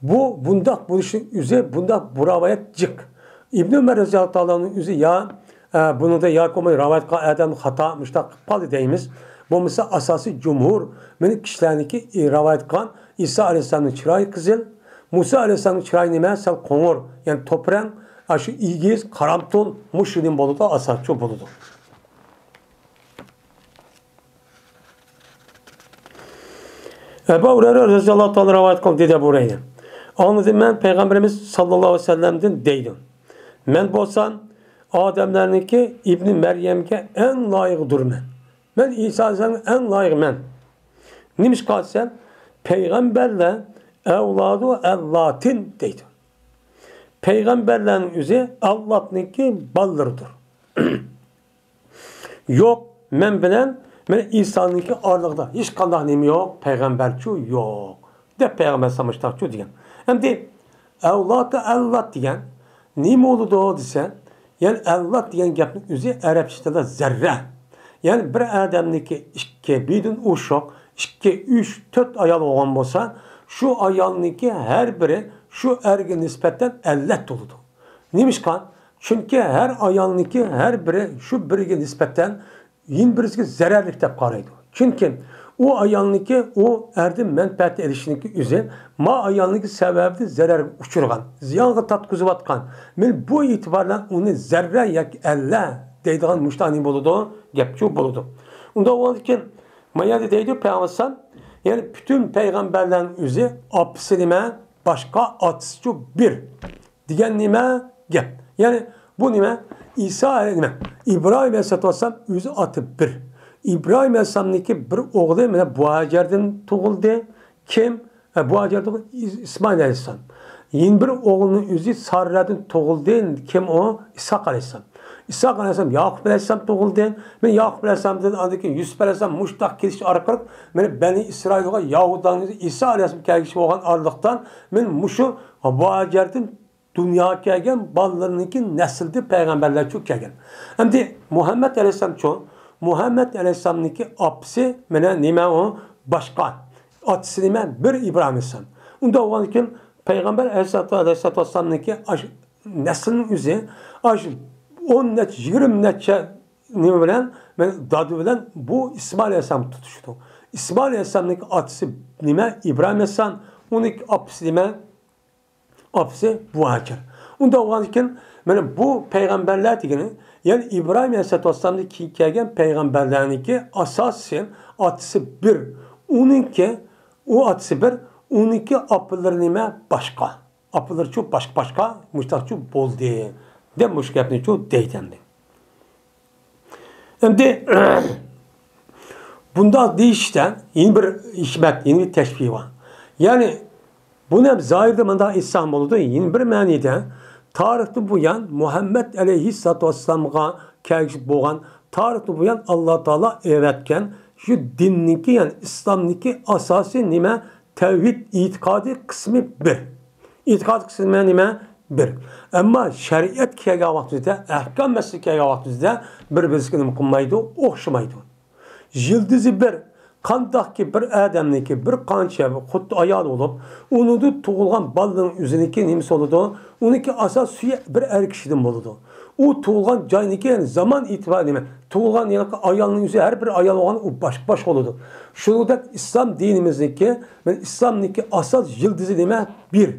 بۇ بۇنداق بولۇشنىڭ ئۆزى، بۇنداق بۇ رىۋايەت جىق. ئىبن ئۆمەر رەزىياللاھۇ تائالانىڭ ئۆزى يا، ئە، بۇنىڭدا ياكى بولمىسا رىۋايەت قىلغان ئادەم خاتا، مۇشۇنداق قىلىپ قالدى دەيمىز. بولمىسا ئاساسىي جۇمھۇر، مېنىڭ كىشىلەرنىڭكى، ئە، رىۋايەت قىلغان ئىسا ئەلەيھىسسالامنىڭ چىرايى قىزىل، مۇسا ئەلەيھىسسالامنىڭ چىرايى نېمە؟ سەل قوڭۇر، يەنى توپا رەڭ، ئاشۇ ئېگىز، قارامتۇل، مۇشۇ نېمە بولىدۇ، ئاساسچۇ بولىدۇ. ئەبۇ ھۇرەيرە رەزىياللاھۇ تائالا رىۋايەت قىلدى، دېدى ئەبۇ ھۇرەيرە. ئاڭلىدىم مەن پەيغەمبىرىمىز ساللاللاھۇ ئەلەيھى ۋەسەللەمدىن دەيدۇ. مەن بولسام ئادەملەرنىڭكى ئىبنى مەريەمگە ئەڭ لايىقىدۇرمەن. مەن ئىسا ئەلەيھىسسالامغا ئەڭ لايىقمەن. نېمىشقا دېسەم، پەيغەمبەرلەر ئەۋلادۇ ئەللاتىن دەيدۇ. پەيغەمبەرلەرنىڭ ئۆزى ئاللاتنىڭكى بالىلىرىدۇر. يوق، مەن بىلەن، مەن ئىسانىڭكى ئارىلىقىدا ھېچقانداق نېمە يوق، پەيغەمبەرچۇ يوق، دەپ پەيغەمبەر ئەلەيھىسسالام مۇشۇنداقچۇ دېگەن. ئەمدى ئەۋلاتى ئەللات دېگەن نېمە بولىدۇ دېسە، يەنى ئەللات دېگەن گەپنىڭ ئۆزى ئەرەبچە تىلدا زەررە. يەنى بىر ئادەمنىڭكى ئىككى، بىردىن ئوشۇق، ئىككى، ئۈچ، تۆت ئايال بولغان بولسا، شۇ ئايالنىڭكى ھەر بىرى شۇ ئەرگە نىسبەتەن ئەللەت بولىدۇ. نېمىشقا؟ چۈنكى ھەر ئايالنىڭكى ھەر بىرى شۇ بىرىگە نىسبەتەن يەنە بىرسىگە زەرەرلىك دەپ قارايدۇ. چۈنكى ئۇ ئايالنىڭكى ئۇ ئەردىن مەنپەئەت ئېلىشنىڭكى ئۆزى ما ئايالنىڭكى سەۋەبىدىن زەرەرگە ئۇچرىغان، زىيانغا تارتقۇزۇۋاتقان. مەن بۇ ئېتىبار بىلەن ئۇنى زەررە ياكى ئەللە دەيدىغان مۇشۇنداق نېمە بولىدۇ؟ گەپچۇ بولىدۇ. ئۇنداق بولغاندىكىن، ما يەردە دەيدۇ پەيغەمبەر ئەلەيھىسسالام، يەنى پۈتۈن پەيغەمبەرلەرنىڭ ئۆزى ئاپىسى نېمە؟ باشقا، ئاتىسىچۇ بىر. دېگەن نېمە گەپ؟ يەنى بۇ نېمە؟ ئىسا، نېمە؟ ئىبراھىم ئەلەيھىسسالاتۇ ۋەسسالام ئۆزى ئاتا بىر. ئىبراھىم ئەلەيھىسسالامنىڭكى بىر ئوغلى مانا بۇ ھاجەردىن تۇغۇلدى. كىم؟ ھە، بۇ ھاجەر تۇغۇلدى، ئىس-، ئىسمائىل ئەلەيھىسسالام. يەنە بىر ئوغلىنىڭ ئۆزى ساررەدىن تۇغۇلدى. كىم ئۇ؟ ئىسھاق ئەلەيھىسسالام. ئىسھاق ئەلەيھىسسالام ياقۇپ ئەلەيھىسسالام تۇغۇلدى. مانا ياقۇپ ئەلەيھىسسالامدىن ئاندىن كېيىن يۈسۈپ ئەلەيھىسسالام مۇشۇنداق كېلىش ئارقىلىق مانا بەنى ئىسرائىلغا يەھۇدىيلارنىڭ ئىسا ئەلەيھىسسالام كەلگۈسى بولغان ئارىلىقتا مانا مۇشۇ بۇ ھاجەردىن دۇنياغا كەلگەن بالىلىرىنىڭكى نەسلىدىن پەيغەمبەرلەرچۇ كەلگەن. ئەمدى مۇھەممەد ئەلەيھىسسالامچۇ؟ مۇھەممەد ئەلەيھىسسالامنىڭكى ئاپىسى مانا نېمە ئۇ؟ باشقا. ئاتىسى نېمە؟ بىر ئىبراھىم ئەلەيھىسسالام. ئۇنداق بولغاندىكىن پەيغەمبەر ئەلەيھىسسالاتۇ، ئەلەيھىسسالاتۇ ۋەسسالامنىڭكى ئاش-، نەسلىنىڭ ئۆزى ئاش ئون نەچچە، يىگىرمە نەچچە نېمە بىلەن؟ مانا دادا بىلەن بۇ ئىسمائىل ئەلەيھىسسالام تۇتۇشىدۇ. ئىسمائىل ئەلەيھىسسالامنىڭكى ئاتىسى نېمە؟ ئىبراھىم ئەلەيھىسسالام. ئۇنىڭكى ئاپىسى نېمە؟ ئاپىسى بۇ ھاجەر. ئۇنداق بولغاندىكىن، مانا بۇ پەيغەمبەرلەر دېگىنى، يەنى ئىبراھىم ئەلەيھىسسالاتۇ ۋەسسالامدىن كېيىن كەلگەن پەيغەمبەرلەرنىڭكى ئاساسىي ئاتىسى بىر. ئۇنىڭكى، ئۇ ئاتىسى بىر، ئۇنىڭكى ئاپىلىرى نېمە؟ باشقا. ئاپىلىرىچۇ باشقا-باشقا، مۇشۇنداقچۇ بولدى، دەپ مۇشۇ گەپنىچۇ دەيدۇ ئەمدى. ئەمدى بۇنداق دېيىشتە يەنە بىر ھېكمەت، يەنە بىر تەشبىھ بار. يەنى بۇنى ھەم زاھىردا مۇنداق ئېيتساق بولىدۇ، يەنە بىر مەنىدە تارىختىن بۇيان مۇھەممەد ئەلەيھىسسالاتۇ ۋەسسالامغا كەلگۈسى بولغان، تارىختىن بۇيان ئاللا تائالا ئەۋەتكەن شۇ دىننىڭكى، يەنى ئىسلامنىڭكى ئاساسىي نېمە؟ تەۋھىد ئېتىقادى قىسمى بىر. ئېتىقاد قىسمى نېمە؟ بىر. ئەمما شەرىئەت كەلگەن ۋاقتىمىزدا، ئەھكام مەسىلىسى كەلگەن ۋاقتىمىزدا بىر-بىرسىگە نېمە قىلمايدۇ؟ ئوخشىمايدۇ. يىلدىزى بىر. قانداقكى بىر ئادەمنىڭكى بىر قانچە خۇددى ئايال بولۇپ، ئۇنىڭدىن تۇغۇلغان بالىنىڭ ئۆزىنىڭكى نېمىسى بولىدۇ؟ ئۇنىڭكى ئاساس سۈيى بىر ئەر كىشىدىن بولىدۇ. ئۇ تۇغۇلغان جاينىڭكى، يەنى زامان ئېتىبارى نېمە؟ تۇغۇلغان ھېلىقى ئايالنىڭ ئۆزى ھەر بىر ئايال بولغان ئۇ باشقا باشقا بولىدۇ. شۇنىڭدەك ئىسلام دىنىمىزنىڭكى، مەن ئىسلامنىڭكى ئاساس يىلدىزى نېمە؟ بىر.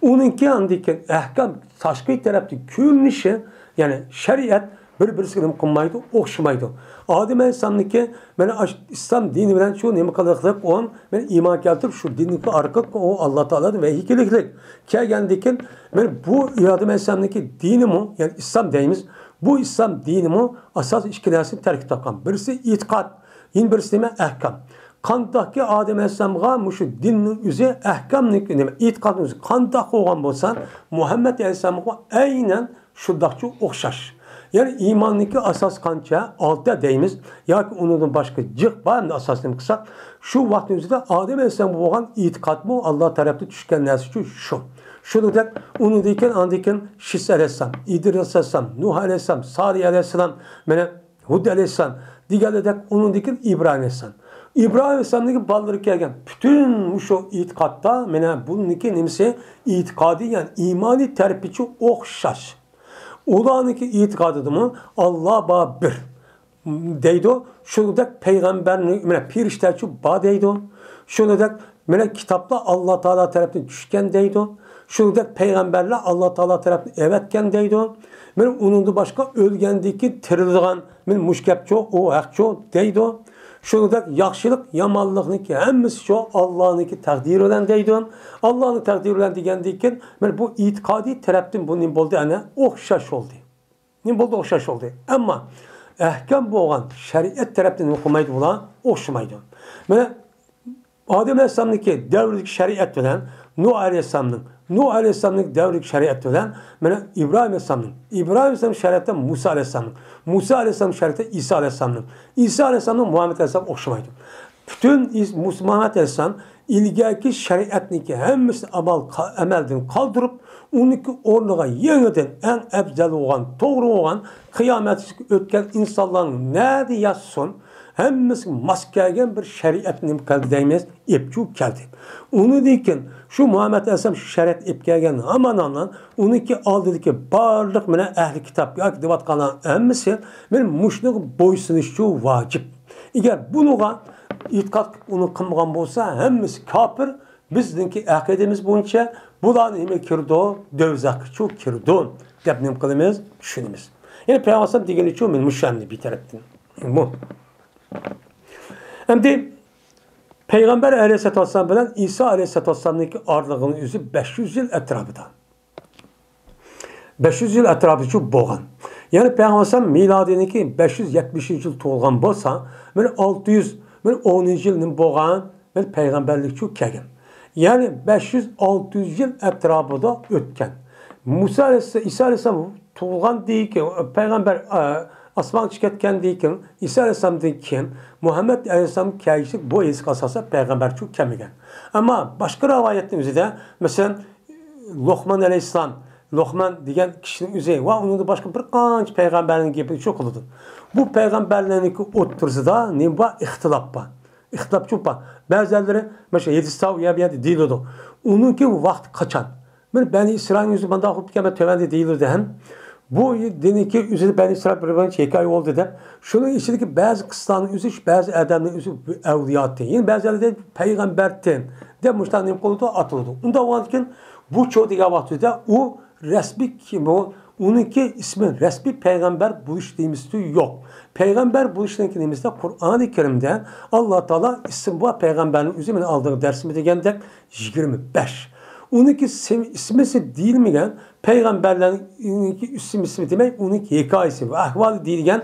ئۇنىڭكى ئاندىن كېيىن ئەھكام تاشقى تەرەپتىن كۆرۈنۈشى، يەنى شەرىئەت بىر-بىرسىگە نېمە قىلمايدۇ؟ ئوخشىمايدۇ. ئادەم ئەلەيھىسسالامنىڭكى مانا ئاشۇ ئىسلام دىنى بىلەن شۇ نېمە قىلىقلىق ئۇ، مانا ئىمان كەلتۈرۈپ شۇ دىننىڭكى ئارقىلىق ئۇ ئاللا تائالادىن ۋەھىي كېلىكلىك كەلگەندىن كېيىن، مانا بۇ ئادەم ئەلەيھىسسالامنىڭكى دىنىمۇ، يەنى ئىسلام دەيمىز، بۇ ئىسلام دىنىمۇ ئاساس ئىككى نەرسىنى تەركىب تاپقان. بىرسى ئېتىقاد، يەنە بىرسى نېمە؟ ئەھكام. قانداقكى ئادەم ئەلەيھىسسالامغا مۇشۇ دىننىڭ ئۆزى، ئەھكامنىڭ نېمە؟ ئېتىقادنىڭ ئۆزى قانداق بولغان بولسا، مۇھەممەد ئەلەيھىسسالامغا ئەينەن شۇنداقچە ئوخشاش. يەنى ئىماننىڭكى ئاساسى قانچە؟ ئالتە دەيمىز. ياكى ئۇنىڭدىن باشقا جىق بار، ئەمدى ئاساسنى نېمە قىلساق، شۇ ۋاقىتنىڭ ئۆزىدە ئادەم ئەلەيھىسسالامغا بولغان ئېتىقادمۇ ئاللا تەرەپتىن چۈشكەن نەرسىچۇ شۇ. شۇنىڭدەك ئۇنىڭدىن كېيىن، ئاندىن كېيىن شىس ئەلەيھىسسالام، ئىدرىس ئەلەيھىسسالام، نۇھ ئەلەيھىسسالام، سالىھ ئەلەيھىسسالام، مانا ھۇد ئەلەيھىسسالام دېگەنلىدەك، ئۇنىڭدىن كېيىن ئىبراھىم ئەلەيھىسسالام. ئىبراھىم ئەلەيھىسسالامدىكى بالىلىرى كەلگەن پۈتۈن مۇشۇ ئېتىقادتا، مانا بۇنىڭكى نېمىسى؟ ئېتىقادى، يەنى ئىمانىي تەرىپىچۇ ئوخشاش. ئۇلارنىڭكى ئېتىقادىدىمۇ ئاللا بار بىر دەيدۇ. شۇنىڭدەك پەيغەمبەرنى، مانا پېرىشتەچۇ بار دەيدۇ. شۇنىڭدەك مانا كىتابلار ئاللا تائالا تەرەپتىن چۈشكەن دەيدۇ. شۇنىڭدەك پەيغەمبەرلەر ئاللا تائالا تەرەپتىن ئەۋەتكەن دەيدۇ. مانا ئۇنىڭدىن باشقا ئۆلگەندىن كېيىن تىرىلىدىغان، مانا مۇشۇ گەپچۇ، ئۇ ھەقچۇ دەيدۇ. شۇنىڭدەك ياخشىلىق، يامانلىقنىڭكى ھەممىسى شۇ ئاللانىڭكى تەقدىرى بىلەن دەيدۇ. ئاللانىڭ تەقدىرى بىلەن دېگەندىن كېيىن، مانا بۇ ئېتىقادىي تەرەپتىن بۇ نېمە بولدى؟ ئەنە ئوخشاش بولدى. نېمە بولدى؟ ئوخشاش بولدى. ئەمما ئەھكام بولغان شەرىئەت تەرەپتىن نېمە قىلمايدۇ بۇلار؟ ئوخشىمايدۇ. مانا ئادەم ئەلەيھىسسالامنىڭكى دەۋرىدىكى شەرىئەت بىلەن، نۇھ ئەلەيھىسسالامنىڭ، نۇھ ئەلەيھىسسالامنىڭ دەۋرىدىكى شەرىئەت بىلەن، مانا ئىبراھىم ئەلەيھىسسالامنىڭ، ئىبراھىم ئەلەيھىسسالام شەرىئەتتە مۇسا ئەلەيھىسسالامنىڭ، مۇسا ئەلەيھىسسالام شەرىئەتتە ئىسا ئەلەيھىسسالامنىڭ، ئىسا ئەلەيھىسسالامنىڭ مۇھەممەد ئەلەيھىسسالام ئوخشىمايدۇ. پۈتۈن ئىس-، مۇس-، مۇھەممەد ئەلەيھىسسالام ئىلگەركى شەرىئەتنىڭكى ھەممىسىنى ئامال قا-، ئەمەلدىن قالدۇرۇپ، ئۇنىڭكى ئورنىغا يېڭىدىن ئەڭ ئەۋزەل بولغان، توغرا بولغان، قىيامەتكىچە ئۆتكەن ئىنسانلارنىڭ نەدە ياتسۇن، ھەممىسىگە ماس كەلگەن بىر شەرىئەتنى نېمە قىلدى دەيمىز؟ ئېپچۇ كەلدى. ئۇنىڭدىن كېيىن شۇ مۇھەممەد ئەلەيھىسسالام شۇ شەرىئەتنى ئېلىپ كەلگەن ھامان ئاندىن ئۇنىڭكى ئالدىدىكى بارلىق مانا ئەھلى كىتاب ياكى دەۋاتقانلار ھەممىسى مانا مۇشۇنىڭغا بويسۇنۇشچۇ ۋاجىپ. ئەگەر بۇنىڭغا ئېتىقاد قىلىپ ئۇنى قىلمىغان بولسا، ھەممىسى كاپىر، بىزنىڭكى ئەقىدىمىز بويىچە بۇلارنى نېمە كىرىدۇ؟ دوزاخقىچۇ كىرىدۇ دەپ نېمە قىلىمىز؟ چۈشىنىمىز. يەنى پەيغەمبەر دېگىنىچۇ مانا مۇشۇ ئەمدى بىر تەرەپتىن. بۇ. ئەمدى پەيغەمبەر ئەلەيھىسسالاتۇ ۋەسسالام بىلەن ئىسا ئەلەيھىسسالاتۇ ۋەسسالامنىڭكى ئارىلىقىنىڭ ئۆزى بەش يۈز يىل ئەتراپىدا. بەش يۈز يىل ئەتراپىچۇ بولغان. يەنى پەيغەمبەر ئەلەيھىسسالام مىلادىينىڭكى بەش يۈز يەتمىشىنچى يىل تۇغۇلغان بولسا، مانا ئالتە يۈز، مانا ئونىنچى يىل نېمە بولغان؟ مانا پەيغەمبەرلىكچۇ كەلگەن. يەنى بەش يۈز، ئالتە يۈز يىل ئەتراپىدا ئۆتكەن. مۇسا ئەلەيھىسسالام، ئىسا ئەلەيھىسسالام تۇغۇلغاندىن كېيىن، پەيغەمبەر، ئە، ئاسمانغا چىقىپ كەتكەندىن كېيىن، ئىسا ئەلەيھىسسالامدىن كېيىن مۇھەممەد ئەلەيھىسسالام كەلگۈسى بۇ ھەدىسكە ئاساسەن پەيغەمبەرچۇ كەلمىگەن. ئەمما باشقا رىۋايەتنىڭ ئۆزىدە، مەسىلەن، لوقمان ئەلەيھىسسالام، لوقمان دېگەن كىشىنىڭ ئۆزى ۋە ئۇنىڭدىن باشقا بىر قانچە پەيغەمبەرنىڭ گېپىنى شۇ قىلىدۇ. بۇ پەيغەمبەرلەرنىڭكى ئوتتۇرىسىدا نېمە بار؟ ئىختىلاپ بار. ئىختىلاپ چوپان. بەزىلىرى مانا شۇ ھەدىستە ئۇ يەر بۇ يەردە دېيىلىدۇ. ئۇنىڭكى ۋاقتى قاچان؟ مانا بەنى ئىسرائىلنىڭ ئۆزى مۇنداق بولۇپ كەلمە تۆۋەندە دېيىلىدۇ ھەم. بۇ دىننىڭكى ئۆزىدە بەنى ئىسرائىل بىر بىرىنچە ھېكايە بولدى دەپ. شۇنىڭ ئىچىدىكى بەزى قىسسىلارنىڭ ئۆزى شۇ بەزى ئادەمنىڭ ئۆزى ئەۋلىياتى. يەنە بەزىلەردە پەيغەمبەرتىن دەپ مۇشۇنداق نېمە قىلىدۇ، ئاتىلىدۇ. ئۇنداق بولغاندىكىن بۇچۇ دېگەن ۋاقتىدا ئۇ رەسمىي كىم ئۇ؟ ئۇنىڭكى ئىسمى رەسمىي پەيغەمبەر بولۇش نېمىسى يوق. پەيغەمبەر بولۇشنىڭكى نېمىسىدە قۇرئانى كەرىمدە ئاللا تائالا ئىسمى بار پەيغەمبەرنىڭ ئۆزى، مانا ئالدىنقى دەرسىمدە دېگەندەك يىگىرمە بەش. ئۇنىڭكى سىم-، ئىسمىسى دېيىلمىگەن پەيغەمبەرلەرنىڭكى ئىسمى، ئىسمى دېمەك، ئۇنىڭكى ھېكايىسى ۋە ئەھۋالى دېيىلگەن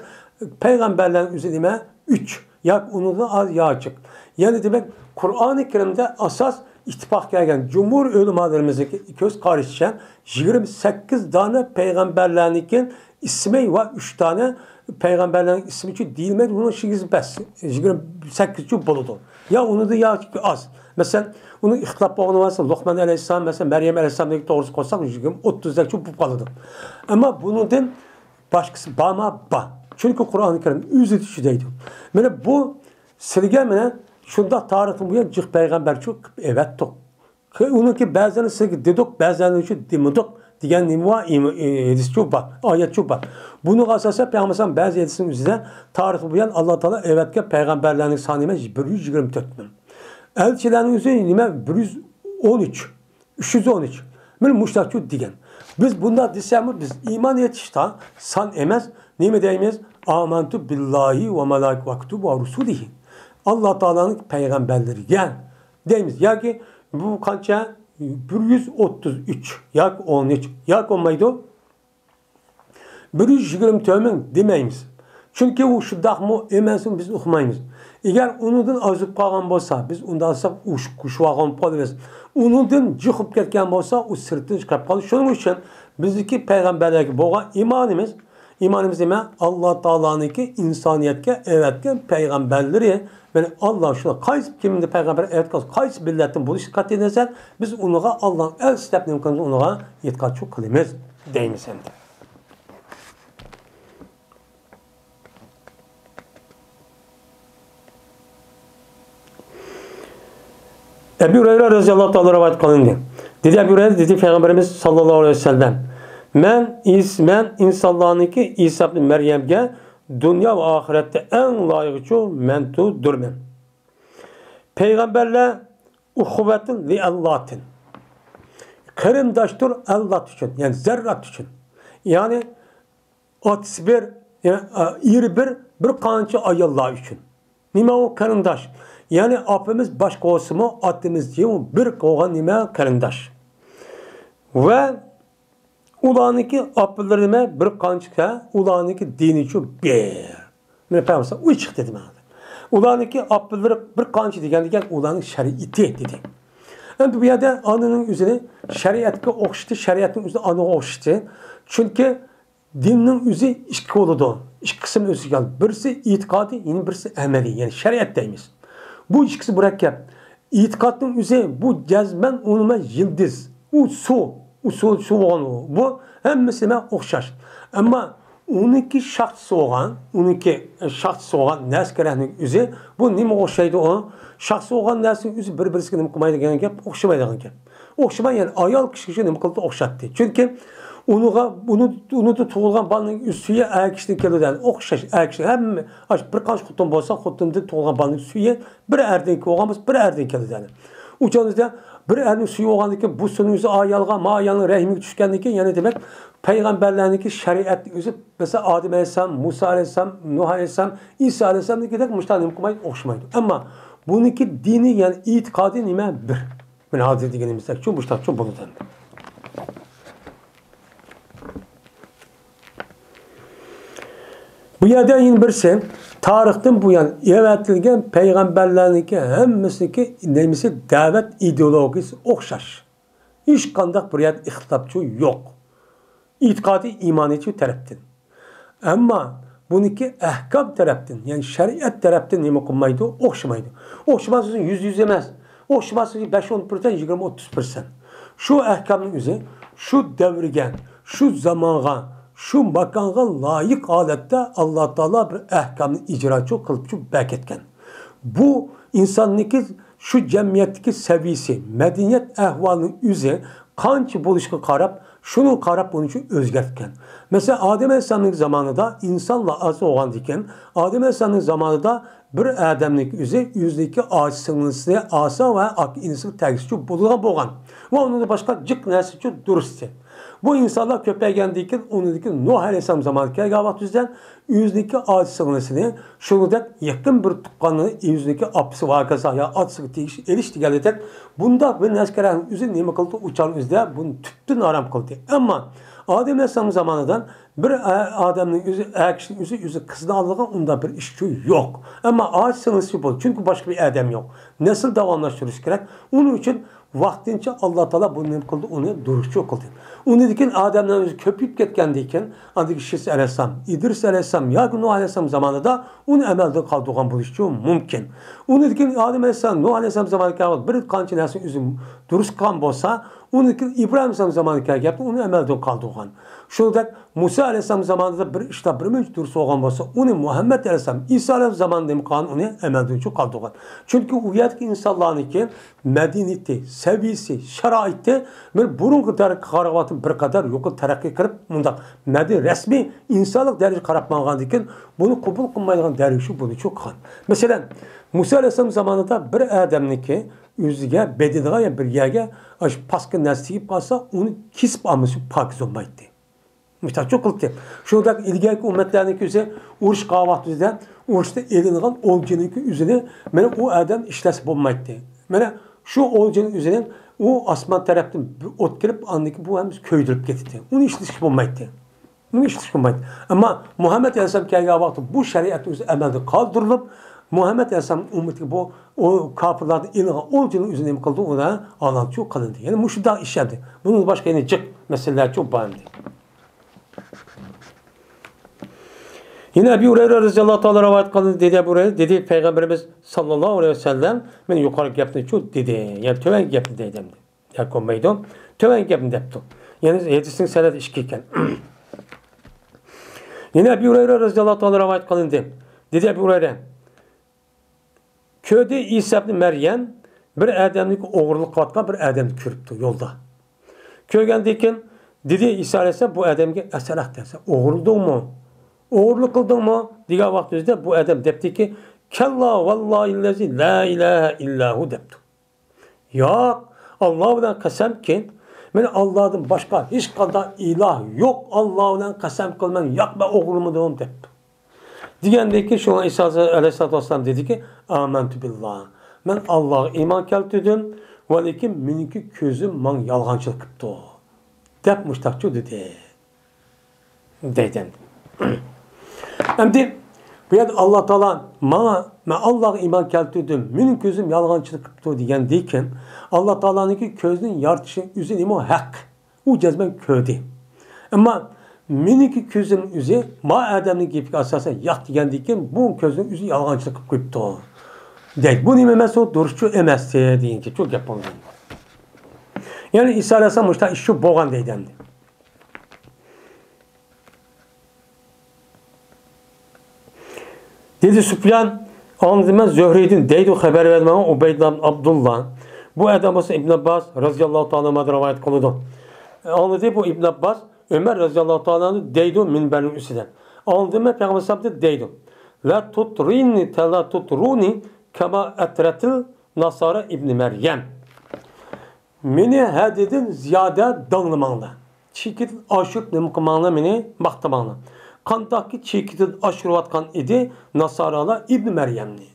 پەيغەمبەرلەرنىڭ ئۆزى نېمە؟ ئۈچ. ياكى ئۇنىڭدىن ئاز يا جىق. يەنى دېمەك، قۇرئانى كەرىمدە ئاساس ئىتتىپاق كەلگەن جۇمھۇر ئۆلىمالىرىمىزنىڭ كۆز قارىشىچە، يىگىرمە سەككىز دانە پەيغەمبەرلەرنىڭكى ئىسمى ۋە ئۈچ دانە پەيغەمبەرلەرنىڭ ئىسمى دېيىلمەيدۇ، بۇنىڭ ئىچىگە بەس، يىگىرمە سەككىزچە بولىدۇ. يا ئۇنىڭدىن يا ئاز. مەسىلەن، ئۇنىڭ ئىختىلاپ بولغىنى بارسا، لوقمان ئەلەيھىسسالام، مەسىلەن، مەريەم ئەلەيھىسسالامنىڭكى توغرىسىدا قوشساق، يىگىرمە، ئوتتۇزدەكچە بولۇپ قالىدۇ. ئەمما بۇنىڭدىن باشقىسى بارما؟ بار. چۈنكى قۇرئانى كەرىم ئۆزى دەيدۇ. مانا بۇ سىلىگە مانا شۇنداق تارىختىن بۇيان جىق پەيغەمبەرچۇ قىلىپ ئەۋەتتۇق. ئۇنىڭكى بەزىلىرىنى سىلىگە دېدۇق، بەزىلىرىنى شۇ دېمىدۇق دېگەن نېمە بار؟ ئىم-، ئى-، ھەدىسچۇ بار، ئايەتچۇ بار. بۇنىڭغا ئاساسەن پەيغەمبەر بەزى ھەدىسنىڭ ئۆزىدە تارىختىن بۇيان ئاللا تائالا ئەۋەتكەن پەيغەمبەرلەرنىڭ سانى نېمە؟ بىر يۈز يىگىرمە تۆت مىڭ. ئەلچىلەرنىڭ ئۆزى نېمە؟ بىر يۈز ئون ئۈچ. ئۈچ يۈز ئون ئۈچ. مانا مۇشۇنداقچۇ دېگەن. بىز بۇنداق دېسەكمۇ، بىز ئىمان ئېيتىشتا سان ئەمەس، نېمە دەيمىز؟ ئامەنتۇ بىللاھى ۋە مەلائىكە ۋە كۇتۇب ۋە رۇسۇلىھى. ئاللا تائالانىڭ پەيغەمبەرلىرىگە دەيمىز. ياكى بۇ قانچە؟ بىر يۈز ئوتتۇز ئۈچ ياكى ئون ئۈچ ياكى بولمايدۇ. بىر يۈز يىگىرمە تۆت مىڭ دېمەيمىز. چۈنكى ئۇ شۇنداقمۇ ئەمەسمۇ بىز ئۇقمايمىز. ئەگەر ئۇنىڭدىن ئازىپ قالغان بولسا، بىز ئۇنداق دېسەك ئۇشقۇشۇۋالغان بولىمىز. ئۇنىڭدىن جىق بولۇپ كەتكەن بولسا، ئۇ سىرتتىن چىقىپ قالىدۇ. شۇنىڭ ئۈچۈن بىزدىكى پەيغەمبەرلەرگە بولغان ئىمانىمىز، ئىمانىمىز نېمە؟ ئاللا تائالانىڭكى ئىنسانىيەتكە ئەۋەتكەن پەيغەمبەرلىرى، يەنى ئاللا شۇ قايسى كىمنى پەيغەمبەر ئەۋەتكەن، قايسى مىللەتتىن بولۇشى قەتئىينەزەر، بىز ئۇنىڭغا ئاللانىڭ ئەلچىسى دەپ نېمە قىلىمىز؟ ئۇنىڭغا ئېتىقادچۇ قىلىمىز دەيمىز ئەمدى. ئەبۇ ھۇرەيرە رەزىياللاھۇ تائالا رىۋايەت قىلىندى. دېدى ئەبۇ ھۇرەيرە، دېدى پەيغەمبىرىمىز ساللاللاھۇ ئەلەيھى ۋەسەللەم، مەن ئىس-، مەن ئىنسانلارنىڭكى ئىسا ئىبنى مەريەمگە دۇنيا ۋە ئاخىرەتتە ئەڭ لايىقىچۇ مەنتۇدۇرمەن. پەيغەمبەرلەر ئۇخۇۋەتۇن لىئەللاتىن. قېرىنداشتۇر ئەللات ئۈچۈن، يەنى زەررات ئۈچۈن. يەنى ئاتىسى بىر، يەنى، ئا، ئېرى بىر، بىر قانچە ئاياللار ئۈچۈن. نېمە ئۇ قېرىنداش؟ يەنى ئاپىمىز باشقا بولسىمۇ، ئاتىمىز بىر بولغان نېمە قېرىنداش. ۋە ئۇلارنىڭكى ئاپىلىرى نېمە؟ بىر قانچە، ھە؟ ئۇلارنىڭكى دىنىچۇ بىر. مانا پەيغەمبەر ئۇ چىقتى دېدى ماڭا. ئۇلارنىڭكى ئاپىلىرى بىر قانچە دېگەن، دېگەن ئۇلارنىڭ شەرىئىتى دېدى. ئەمدى بۇ يەردە ئانىنىڭ ئۆزىنى شەرىئەتكە ئوخشىتى، شەرىئەتنىڭ ئۆزىنى ئانىغا ئوخشىتى. چۈنكى دىننىڭ ئۆزى ئىككى بولىدۇ. ئىككى قىسىم ئۆز ئىچىگە ئالىدۇ. بىرسى ئېتىقادىي، يەنە بىرسى ئەمەلىي، يەنى شەرىئەت دەيمىز. بۇ ئىككىسى مۇرەككەپ. ئېتىقادنىڭ ئۆزى بۇ جەزمەن ئۇ نېمە؟ يىلدىز. ئۇ سۇ. ئۇ سۇ، سۇ بولغان ئۇ. بۇ ھەممىسى نېمە؟ ئوخشاش. ئەمما ئۇنىڭكى شاخسىسى بولغان، ئۇنىڭكى شاخسىسى بولغان نەرسە كېرەكنىڭ ئۆزى، بۇ نېمىگە ئوخشايدۇ ئۇ؟ شاخسىسى بولغان نەرسىنىڭ ئۆزى بىر-بىرسىگە نېمە قىلمايدىغان گەپ؟ ئوخشىمايدىغان گەپ. ئوخشىماي، يەنى ئايال كىشىگە نېمە قىلىدۇ؟ ئوخشاتتى. چۈنكى ئۇنىڭغا، ئۇنى، ئۇنىڭدا تۇغۇلغان بالىنىڭ سۈيى ئەر كىشىدىن كېلىدۇ دەيدۇ. ئوخشاش، ئەر كىشى ھەممە، ئاشۇ بىر قانچە خوتۇن بولسا، خوتۇندىن تۇغۇلغان بالىنىڭ سۈيى بىر ئەردىن بولغان بولسا، بىر ئەردىن كېلىدۇ دەيدۇ. ئۇ چاغدا بىر ئەرنىڭ سۈيى بولغاندىن كېيىن، بۇ سۈينىڭ ئۆزى ئايالغا، ما ئايالنىڭ رەھمىگە چۈشكەندىن كېيىن، يەنى دېمەك، پەيغەمبەرلەرنىڭكى شەرىئەتنىڭ ئۆزى، مەسىلەن، ئادەم ئەلەيھىسسالام، مۇسا ئەلەيھىسسالام، نۇھ ئەلەيھىسسالام، ئىسا ئەلەيھىسسالامنىڭكىدەك مۇشۇنداق نېمە قىلمايدۇ، ئوخشىمايدۇ. ئەمما بۇنىڭكى دىنى، يەنى ئېتىقادى نېمە؟ بىر. مانا ھازىر دېگىنىمىزدەكچۇ، مۇشۇنداقچۇ بولىدۇ ئەمدى. بۇ يەردە يەنە بىرسى، تارىختىن بۇيان ئەۋەتىلگەن پەيغەمبەرلەرنىڭكى ھەممىسىنىڭكى نېمىسى؟ دەۋەت ئىدېئولوگىيىسى ئوخشاش. ھېچقانداق بىر يەردە ئىختىلاپچۇ يوق. ئېتىقادىي، ئىمانىيەتچۇ تەرەپتىن. ئەمما بۇنىڭكى ئەھكام تەرەپتىن، يەنى شەرىئەت تەرەپتىن نېمە قىلمايدۇ؟ ئوخشىمايدۇ. ئوخشىماسلىقى يۈز يۈز ئەمەس. ئوخشىماسلىقى بەش ئون پىرسەنت، يىگىرمە ئوتتۇز پىرسەنت. شۇ ئەھكامنىڭ ئۆزى شۇ دەۋرگە، شۇ زامانغا، شۇ ماكانغا لايىق ھالەتتە ئاللا تائالا بىر ئەھكامنى ئىجراچۇ قىلىپچۇ بەركەتكەن. بۇ ئىنساننىڭكى شۇ جەمئىيەتتىكى سەۋىيىسى، مەدەنىيەت ئەھۋالىنىڭ ئۆزى قانچە بولۇشىغا قاراپ، شۇنىڭغا قاراپ بۇنى شۇ ئۆزگەرتكەن. مەسىلەن، ئادەم ئەلەيھىسسالامنىڭ زامانىدا ئىنسانلار ئاز بولغاندىكىن، ئادەم ئەلەيھىسسالامنىڭ زامانىدا بىر ئادەمنىڭ ئۆزى ئۆزىنىڭكى ئاچا سىڭلىسى ئاسا ۋە ئاكا ئىنىسىغا تەگسىچۇ بولىدىغان بولغان. ۋە ئۇنىڭدىن باشقا جىق نەرسىچۇ دۇرۇستى. بۇ ئىنسانلار كۆپەيگەندىن كېيىن، ئۇنىڭدىن كېيىن نۇھ ئەلەيھىسسالام زامانىغا كەلگەن ۋاقتىمىزدا ئۆزىنىڭكى ئاچا سىڭلىسىنى، شۇنىڭدەك يېقىن بىر تۇغقاننى، ئۆزىنىڭكى ئاپىسى بار ئىكەن، يا ئاتىسىغا تېگىش ئېلىش دېگەنلىكتەك، بۇنداق بىر نەرسىگە ئۆزى نېمە قىلدى؟ ئۇ چاغنىڭ ئۆزىدە بۇنى تۈپتىن ھارام قىلدى. ئەمما ئادەم ئەلەيھىسسالام زامانىدا بىر ئە-، ئادەمنىڭ ئۆزى، ئەر كىشىنىڭ ئۆزى، ئۆزى قىزىنى ئالىدىغان ئۇنداق بىر ئىش يوق. ئەمما ئاچا سىڭلىسى بولدى، چۈنكى باشقا بىر ئادەم يوق. نەسىل داۋاملاشتۇرۇش كېرەك. ئۇنىڭ ئۈچۈن ۋاقتىنچە ئاللا تائالا بۇنى نېمە قىلدى؟ ئۇنى دۇرۇسچۇ قىلدى. ئۇنىڭدىن كېيىن ئادەملەر ئۆزى كۆپىيىپ كەتكەندىن كېيىن، ئاندىن كېيىن شىس ئەلەيھىسسالام، ئىدرىس ئەلەيھىسسالام ياكى نۇھ ئەلەيھىسسالام زامانىدا ئۇنى ئەمەلدىن قالدۇرغان بولۇشى مۇمكىن. ئۇنىڭدىن كېيىن ئادەم ئەلەيھىسسالام، نۇھ ئەلەيھىسسالام زامانىدا كەلگەن بىر قانچە نەرسىنى ئۆزى دۇرۇس قىلغان بولسا، ئۇنىڭدىن كېيىن ئىبراھىم ئەلەيھىسسالام زامانىدا كەلگەن ئۇنى ئەمەلدىن قالدۇرغان. شۇنىڭدەك مۇسا ئەلەيھىسسالام زامانىدا بىر ئىشلار بىر مۇنچە دۇرۇس بولغان بولسا، ئۇنى مۇھەممەد ئەلەيھىسسالام، ئىسا ئەلەيھىسسالام زامانىدا نېمە قىلغان، ئۇنى ئەمەلدىن قالدۇرغان. چۈنكى ئۇ يەردىكى ئىنسانلارنىڭكى مەدەنىيىتى، سەۋىيىسى، شارائىتى بىر بۇرۇنقى دەۋرگە قارىغاندا بىر قەدەر يۇقىرى تەرەققىي قىلىپ، مۇنداق مەدەنىي رەسمىي ئىنسانلىق دەرىجىگە قاراپ ماڭغاندىكىن، بۇنى قوبۇل قىلمايدىغان دەرۋىشى بۇنى چوققان. مەسىلەن، مۇسا ئەلەيھىسسالام زامانىدا بىر ئادەمنىكى ئۆزىگە، بەدىنىگە يا بىر يەرگە ئاشۇ پاسكىنا نەرسە تېگىپ قالسا، ئۇنى كېسىپ ئالمىسا پاكىز بولمايتتى. مۇشتاق قىلدى. شۇنداق ئىلگەركى ئۈممەتلەرنىڭكى ئۆزى ئۇرۇش قىلغان ۋاقتىدا ئۇرۇشتا ئېلىنغان ئولجىنىڭكى ئۆزىنى مانا ئۇ ئادەم ئىشلەتسە بولمايتتى. مانا شۇ ئولجىنىڭ ئۆزىنى ئۇ ئاسمان تەرەپتىن بىر ئوت كېلىپ، ئاندىن كېيىن بۇ ھەممىسى كۆيدۈرۈپ كېتەتتى. ئۇنى ئىشلىتىشكە بولمايتتى. ئۇنى ئىشلىتىشكە بولمايتتى. ئەمما مۇھەممەد ئەلەيھىسسالام كەلگەن ۋاقىتتا بۇ شەرىئەت ئۆزى ئەمەلدە قالدۇرۇلۇپ، مۇھەممەد ئەلەيھىسسالام ئۈممىتىگە بۇ، ئۇ كاپىرلاردىن ئېلىنغان ئولجىنىڭ ئۆزى نېمە قىلدى؟ ئۇ ھالالچۇ قىلىندى. يەنى مۇشۇنداق ئىش ئەمدى. بۇنىڭدىن باشقا يەنە جىق مەسىلىلەرچۇ بار ئەمدى. يەنە ئەبى ھۇرەيرە رەزىياللاھۇ تائالا رىۋايەت قىلدى، دېدى ئەبۇ ھۇرەيرە، دېدى پەيغەمبىرىمىز ساللاللاھۇ ئەلەيھى ۋەسەللەم، مەن يۇقىرىقى گەپنىچۇ دېدى. يەنى تۆۋەنكى گەپنى دەيدۇ ئەمدى. ياكى بولمايدۇ. تۆۋەنكى گەپنى دەپتۇ. يەنى ھەدىسنىڭ سەنەدى ئىككى ئىكەن. يەنە ئەبى ھۇرەيرە رەزىياللاھۇ تائالا رىۋايەت قىلىندى. دېدى ئەبى ھۇرەيرە، كۆردى ئىسا ئىبنى مەريەم بىر ئادەمنى، ئوغرىلىق قىلىۋاتقان بىر ئادەمنى كۆرۈپتۇ يولدا. كۆرگەندىن كېيىن دېدى ئىسا ئەلەيھىسسالام بۇ ئادەمگە، ئەسەرەق دەسە، ئوغرىلىدىڭمۇ؟ ئوغرىلىق قىلدىڭمۇ؟ دېگەن ۋاقتىمىزدا بۇ ئادەم دەپتىكى، كەللا ۋاللاھىللەزى لا ئىلاھە ئىللاھۇ دەپتۇ. ياق، ئاللا بىلەن قەسەمكى، مەن ئاللادىن باشقا ھېچقانداق ئىلاھ يوق، ئاللا بىلەن قەسەم قىلىمەن، ياق، مەن ئوغرىلىمىدىم دەپتۇ. دېگەندىن كېيىن شۇڭا ئىسا ئەلەيھىسسالاتۇ ۋەسسالام دېدىكى، ئامەنتۇ بىللا، مەن ئاللاغا ئىمان كەلتۈردۈم، ۋەلىكىن مېنىڭكى كۆزۈم ماڭا يالغانچىلىق قىپتۇ دەپ مۇشتاقچۇ دېدى. دەيدۇ. ئەمدى بۇ يەردە ئاللا تائالا ماڭا، مەن ئاللاغا ئىمان كەلتۈردۈم، مېنىڭ كۆزۈم يالغانچىلىق قىپتۇ دېگەندىكىن، ئاللا تائالانىڭكى كۆزنى يارىتىشنىڭ ئۆزى نېمە ھەق؟ ئۇ جەزمەن كۆردى. ئەمما مېنىڭكى كۆزۈم ئۆزى ما ئادەمنىڭ گېپىگە ئاساسەن ياق دېگەندىكىن، بۇ كۆزنىڭ ئۆزى يالغانچىلىق قىلىپ قويۇپتۇ دەيدۇ. بۇ نېمە ئەمەس، ئۇ دۇرۇسچۇ ئەمەستى دېگەن گەپ بولغان. يەنى ئىسا ئەلەيھىسسالام مۇشۇنداق ئىش شۇ بولغان دەيدۇ ئەمدى. دېدى سۇپيان، ئاڭلىدىم مەن زۆھرىدىن دەيدۇ، خەۋەر بەردى ماڭا ئۇبەيدۇللا ئىبن ئابدۇللا. بۇ ئادەم بولسا ئىبن ئابباس رازىياللاھۇ تائالا ئانھۇدىن رىۋايەت قىلىدۇ. ئاڭلىدى بۇ ئىبن ئابباس ئۆمەر رازىياللاھۇ تائالا ئانھۇ دەيدۇ مىنبەرنىڭ ئۈستىدە. ئاڭلىدىم مەن پەيغەمبەر ساھابىدىن دەيدۇ. لا تۇترۇنى، لا تۇترۇنى كەما ئەترەتىل ناسارا ئىبنى مەريەم. مېنى ھەددىدىن زىيادە داڭلىماڭلار. چېكىدىن ئاشۇرۇپ نېمە قىلماڭلار، مېنى ماختىماڭلار. قانداقكى چېكىدىن ئاشۇرۇۋاتقان ئىدى ناسارالار ئىبنى مەريەمنى.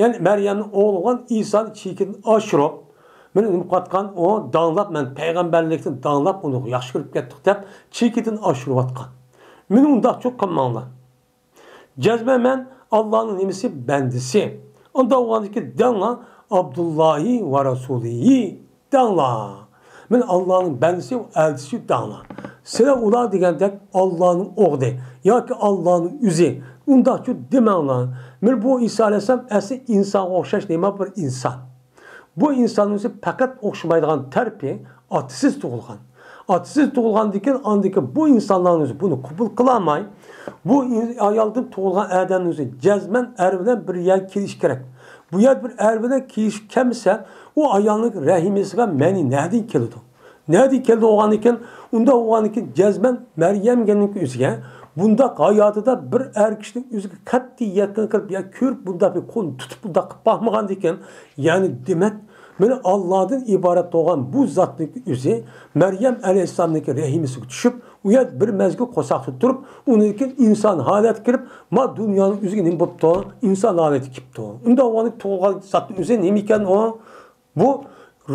يەنى مەريەمنىڭ ئوغلى بولغان ئىسانى چېكىدىن ئاشۇرۇپ، مېنى نېمە قىلىۋاتقان، ئۇ داڭلاپ، مەن پەيغەمبەرلىكتىن داڭلاپ، ئۇنى ياخشى كۆرۈپ كەتتۇق دەپ، چېكىدىن ئاشۇرۇۋاتقان. مېنى ئۇنداقچۇ قىلماڭلار. جەزمەن مەن ئاللانىڭ نېمىسى؟ بەندىسى. ئۇنداق بولغاندىكىن دەڭلار، ئابدۇللاھى ۋە رەسۇلىھى دەڭلار. مەن ئاللانىڭ بەندىسى، ئەلچىسى دەڭلار. سىلەر ئۇلار دېگەندەك ئاللانىڭ ئوغلى ياكى ئاللانىڭ ئۆزى، ئۇنداقچۇ دېمەڭلار. مەن بۇ ئىسا ئەلەيھىسسالام ئەسلى ئىنسانغا ئوخشاش نېمە بىر ئىنسان. بۇ ئىنساننىڭ ئۆزى پەقەت ئوخشىمايدىغان تەرىپى ئاتىسىز تۇغۇلغان. ئاتىسىز تۇغۇلغاندىكىن، ئاندىكىن بۇ ئىنسانلارنىڭ ئۆزى بۇنى قوبۇل قىلالماي، بۇ ئىن-، ئايالدىن تۇغۇلغان ئادەمنىڭ ئۆزى جەزمەن ئەر بىلەن بىر يەرگە كېلىشى كېرەك. بۇ يەردە بىر ئەر بىلەن كېلىشىپ كەلمىسە، ئۇ ئايالنىڭ رەھىمىسىگە مەنى نەدىن كېلىدۇ؟ نەدىن كېلىدۇ بولغاندىكىن، ئۇنداق بولغاندىكىن جەزمەن مەريەمگىنىڭ ئۆزىگە بۇنداق ھاياتىدا بىر ئەر كىشىنىڭ ئۆزىگە قەتئىي يېقىن قىلىپ يا كۆرۈپ بۇنداق بىر قولنى تۇتۇپ بۇنداق قىلىپ باقمىغاندىكىن، يەنى دېمەك، مانا ئاللادىن ئىبارەت بولغان بۇ زاتنىڭ ئۆزى مەريەم ئەلەيھىسسالامنىڭ رەھىمىسىگە چۈشۈپ، ئۇ يەردە بىر مەزگىل قورساقتا تۇرۇپ، ئۇنىڭدىن كېيىن ئىنسان ھالەتكە كىرىپ، ما دۇنيانىڭ ئۆزىگە نېمە بوپتۇ؟ ئىنسان ھالەتكە كېلىپتۇ. ئۇنداق بولغاندا تۇغۇلغان زاتنىڭ ئۆزى نېمە ئىكەن ئۇ؟ بۇ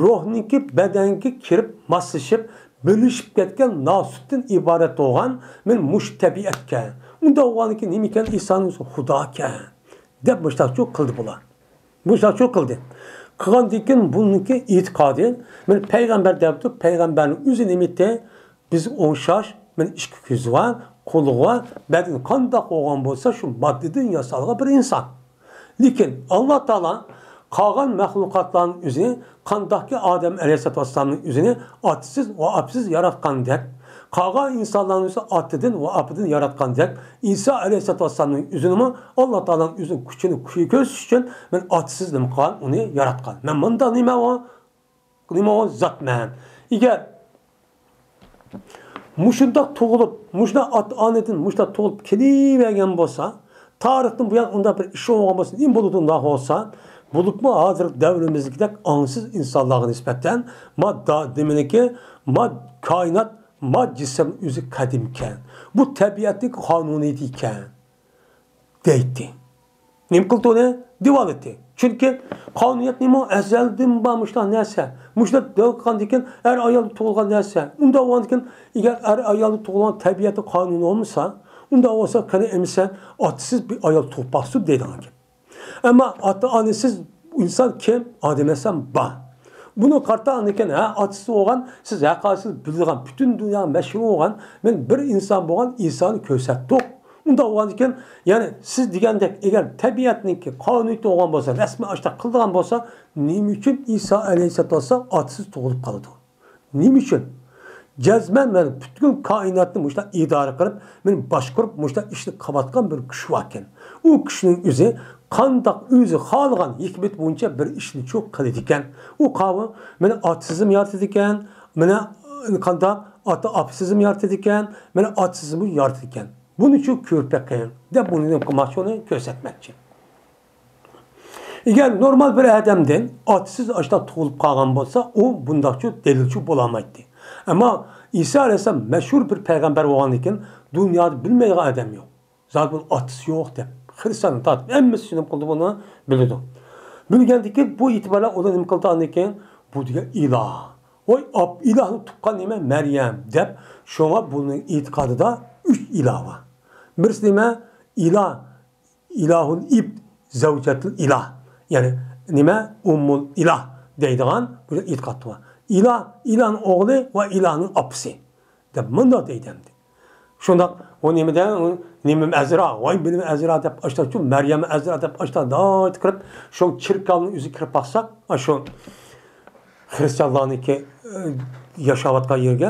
روھنىڭكى بەدەنگە كىرىپ ماسلىشىپ، بىرلىشىپ كەتكەن ناسۇتتىن ئىبارەت بولغان مانا مۇشۇ تەبىئەتكەن. ئۇنداق بولغاندىكىن نېمە ئىكەن؟ ئىنسان ئۆزى خۇداكەن، دەپ مۇشۇنداقچۇ قىلدى بۇلار. مۇشۇنداقچۇ قىلدى. قىلغاندىن كېيىن بۇنىڭكى ئېتىقادى، مانا پەيغەمبەر دەپتۇ، پەيغەمبەرنىڭ ئۆزى نېمە ئېيتتى؟ بىز ئوڭشاش، مانا ئىككى كۆزى بار، قۇلىقى بار، بەدىنى قانداق بولغان بولسا، شۇ ماددىدىن ياسالغان بىر ئىنسان. لېكىن ئاللا تائالا قالغان مەخلۇقاتلارنىڭ ئۆزىنى، قانداقكى ئادەم ئەلەيھىسسالاتۇ ۋەسسالامنىڭ ئۆزىنى ئاتىسىز ۋە ئاپىسىز ياراتقاندەك، قالغان ئىنسانلارنىڭ ئۆزى ئاتىدىن ۋە ئاپىدىن ياراتقاندەك، ئىسا ئەلەيھىسسالاتۇ ۋەسسالامنىڭ ئۆزىنىمۇ ئاللا تائالانىڭ ئۆزىنىڭ كۈچىنى كۆرسىتىش ئۈچۈن مانا ئاتىسىز نېمە قىلغان، ئۇنى ياراتقان. مانا مۇنداق نېمە ئۇ؟ نېمە ئۇ زات مەن. ئەگەر مۇشۇنداق تۇغۇلۇپ، مۇشۇنداق ئاتا-ئانىدىن مۇشۇنداق تۇغۇلۇپ كېلىۋەرگەن بولسا، تارىختىن بۇيان ئۇنداق بىر ئىش بولغان بولسا، نېمە بولىدۇ ئۇنداق بولسا؟ بولۇپمۇ ھازىر دەۋرىمىزدىكىدەك ئاڭسىز ئىنسانلارغا نىسبەتەن ما دا-، نېمىنىڭكى، ما كائىنات، ما جىسىم ئۆزى قەدىمكەن. بۇ تەبىئەتنىڭ قانۇنىيىتى ئىكەن. دەيتتى. نېمە قىلدى ئۇنى؟ دېۋالىتى. چۈنكى قانۇنىيەت نېمە؟ ئەزەلدىن بار مۇشۇنداق نەرسە. مۇشۇنداق دەۋر قىلغاندىن كېيىن ئەر ئايالدا تۇغۇلغان نەرسە. ئۇنداق بولغاندىن كېيىن، ئەگەر ئەر ئايالدا تۇغۇلغان تەبىئەتنىڭ قانۇنى بولمىسا، ئۇنداق بولسا قېنى ئەمىسە ئاتىسىز بىر ئايال تۇغۇپ باقسۇن دەيدىغان گەپ. ئەمما ئاتا-ئانىسىز ئىنسان كىم؟ ئادەم ئەلەيھىسسالام بار. بۇنى قارىتا ئاندىن كېيىن، ھە، ئاتىسىز بولغان، سىز ھەققاسىز بىلىدىغان، پۈتۈن دۇنياغا مەشھۇر بولغان، مانا بىر ئىنسان بولغان ئىسانى كۆرسەتتۇق. ئۇنداق بولغاندىكىن، يەنى سىز دېگەندەك، ئەگەر تەبىئەتنىڭكى قانۇنىيىتى بولغان بولسا، رەسمىي ئاشۇنداق قىلىدىغان بولسا، نېمە ئۈچۈن ئىسا ئەلەيھىسسالام ئاتىسىز تۇغۇلۇپ قالىدۇ؟ نېمە ئۈچۈن؟ جەزمەن مانا پۈتكۈل كائىناتنى مۇشۇنداق ئىدارە قىلىپ، مانا باشقۇرۇپ، مۇشۇنداق ئىشنى قىلىۋاتقان بىر كۈچ باركەن. ئۇ كۈچنىڭ ئۆزى قانداق ئۆزى خالىغان ھېكمىتى بويىچە بىر ئىشنى شۇ قىلىدىكەن. ئۇ قاۋۇ مانا ئاتىسىزم يارىتىدىكەن، مانا قانداق ئاتا ئاپىسىزم يارىتىدىكەن، مانا ئاتىسىزم يارىتىدىكەن. بۇنى شۇ كۆرۈپ بېقىڭ دەپ بۇنى نېمە قىلماقچى، ئۇنى كۆرسەتمەكچى. ئەگەر نورمال بىر ئادەمدىن ئاتىسىز ئاشۇنداق تۇغۇلۇپ قالغان بولسا، ئۇ بۇنداقچۇ دەلىلچۇ بولالمايتتى. ئەمما ئىسا ئەلەيھىسسالام مەشھۇر بىر پەيغەمبەر بولغاندىكىن، دۇنيادا بىلمەيدىغان ئادەم يوق. زادى بۇنىڭ ئاتىسى يوق دەپ، خىرىستىياندىن تارتىپ ھەممىسى شۇنى قىلدى، بۇنى بىلىدۇ. بىلگەندىكىن بۇ ئېتىبارلار ئۇلار نېمە قىلدى ئاندىن كېيىن؟ بۇ دېگەن ئىلاھ. ۋاي، ئاپ-، ئىلاھنى تۇغقان نېمە؟ مەريەم دەپ، شۇڭا بۇنىڭ ئېتىقادىدا ئۈچ ئىلاھ بار. بىرسى نېمە؟ ئىلاھ، ئىلاھۇل ئىب، زەۋجەتۇل ئىلاھ. يەنى نېمە؟ ئۇممۇل ئىلاھ دەيدىغان بۇ ئېتىقاد بار. ئىلاھ، ئىلاھنىڭ ئوغلى ۋە ئىلاھنىڭ ئاپىسى دەپ مۇنداق دەيدۇ ئەمدى. شۇنداق، ئۇ نېمىدە، ئۇ نېمە ئەزرا، ۋاي بىلىم ئەزرا دەپ ئاشتاقچۇ، مەريەم ئەزرا دەپ ئاشتاق دايت كىرىپ، شۇ چېركاۋنىڭ ئۆزىگە كىرىپ باقساق، ئا، شۇ خىرىستىيانلارنىڭكى، ئە، ياشاۋاتقان يېرىگە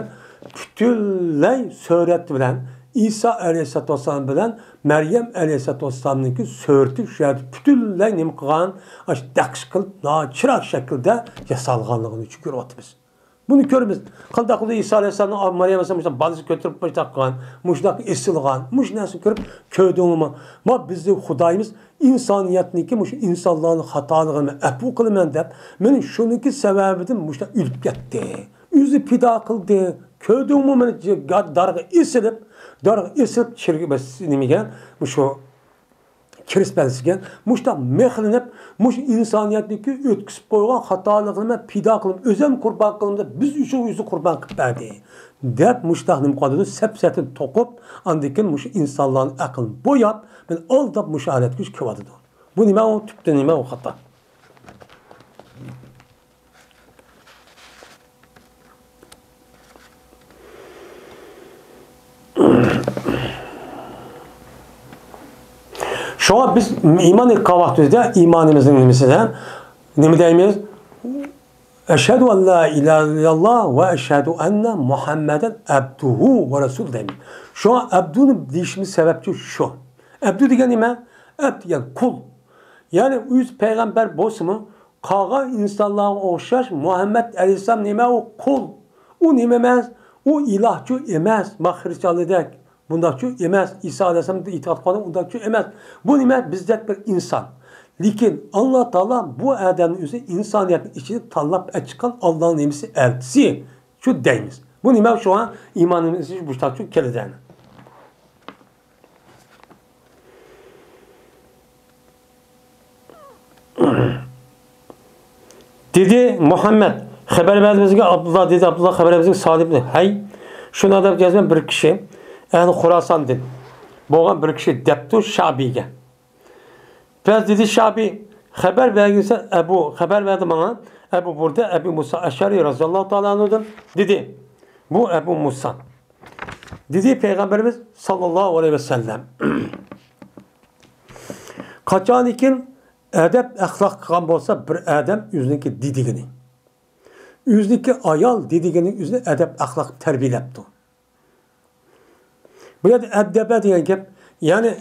پۈتۈنلەي سۈرەت بىلەن ئىسا ئەلەيھىسسالاتۇ ۋەسسالام بىلەن مەريەم ئەلەيھىسسالاتۇ ۋەسسالامنىڭكى سۈرىتى شۇ يەردە پۈتۈنلەي نېمە قىلغان، ئاشۇ دەقىش قىلىپ، ناھايىتى چىرايلىق شەكىلدە ياسالغانلىقىنى كۆرۈۋاتىمىز. بۇنى كۆرىمىز. قانداق قىلدى ئىسا ئەلەيھىسسالامنىڭ مەريەم ئەلەيھىسسالام مۇشۇنداق بالىسى كۆتۈرۈپ مۇشۇنداق قىلغان، مۇشۇنداق ئېسىلغان، مۇشۇ نەرسىنى كۆرۈپ كۆردۈڭمۇ؟ ما بىزنىڭ خۇدايىمىز ئىنسانىيەتنىڭكى مۇشۇ ئىنسانلارنىڭ خاتالىقىنى ئەپۇ قىلىمەن دەپ، مانا شۇنىڭكى سەۋەبىدىن مۇشۇنداق ئۆلۈپ كەتتى. ئۆزى پىدا قىلدى. كۆردۈڭمۇ مانا دارغا ئېسىلىپ، دارغا ئېسىلىپ چىرگە نېمىگە مۇشۇ كىرىس بەلسىگەن، مۇشۇنداق مىخلىنىپ، مۇشۇ ئىنسانىيەتنىڭكى ئۆتكۈزۈپ قويغان خاتالىقىنى مەن پىدا قىلىمەن، ئۆزۈم قۇربان قىلىمەن دەپ، بىز ئۈچۈن ئۆزى قۇربان قىلىپ بەردى، دەپ مۇشۇنداق نېمە قىلىدۇ، سەپسەتىنى توقۇپ، ئاندىن كېيىن مۇشۇ ئىنسانلارنىڭ ئەقلىنى بوياپ، مېنى ئالداپ مۇشۇ ھالەتكە كېلىۋاتىدۇ. بۇ نېمە ئۇ؟ تۈپتە نېمە ئۇ خاتا؟ شۇڭا بىز ئىمان ئېيتقان ۋاقتىمىزدا ئىمانىمىزنىڭ نېمىسىدە نېمە دەيمىز؟ ئەشھەدۇ ئەن لا ئىلاھە ئىللەللاھ ۋە ئەشھەدۇ ئەننە مۇھەممەدەن ئەبدۇھۇ ۋە رەسۇلۇھ دەيمىز. شۇڭا ئەبدۇنى دېيىشىمىز سەۋەبچى شۇ. ئەبدۇ دېگەن نېمە؟ ئەبد دېگەن قۇل. يەنى ئۆزى پەيغەمبەر بولسىمۇ، قالغان ئىنسانلارغا ئوخشاش مۇھەممەد ئەلەيھىسسالام نېمە؟ ئۇ قۇل. ئۇ نېمە ئەمەس؟ ئۇ ئىلاھچۇ ئەمەس. ما خىرىستىيانلاردەك بۇنداقچۇ ئەمەس. ئىسا ئەلەيھىسسالام ئېتىقاد قىلغان ئۇنداقچۇ ئەمەس. بۇ نېمە؟ بىزدەك بىر ئىنسان. لېكىن ئاللا تائالا بۇ ئادەمنى ئۆزى ئىنسانىيەتنىڭ ئىچىدە تاللاپ ئەچىققان ئاللانىڭ نېمىسى، ئەلچىسى شۇ دەيمىز. بۇ نېمە؟ شۇڭا ئىمان نېمىسى مۇشتاق شۇ كېلىدۇ. دېدى مۇھەممەد، خەۋەر بەردى بىزگە ئابدۇللا، دېدى ئابدۇللا، خەۋەر بەردى بىزگە سالىھ ئىبنى، ھەي، شۇنداق دەپ يازغان بىر كىشى، ئەھلى خوراساندىن بولغان بىر كىشى دەپتۇ شابىيگە. بەس دېدى شابىي، خەۋەر بەرگىنسەن ئەبۇ، خەۋەر بەردى ماڭا ئەبۇ بۇردە، ئەبۇ مۇسا ئەشئەرى رەزىياللاھۇ تائالا ئەنھۇدىن دېدى. بۇ ئەبۇ مۇسا. دېدى پەيغەمبىرىمىز ساللاللاھۇ ئەلەيھى ۋەسەللەم. قاچانكى ئەدەپ ئەخلاق قىلغان بولسا بىر ئادەم ئۆزىنىڭكى دېدىگىنى، ئۆزىنىڭكى ئايال دېدىگىنى ئۆزىنى ئەدەپ ئەخلاق تەربىيەلەپتۇ. بۇ يەردە ئەدەبە دېگەن گەپ، يەنى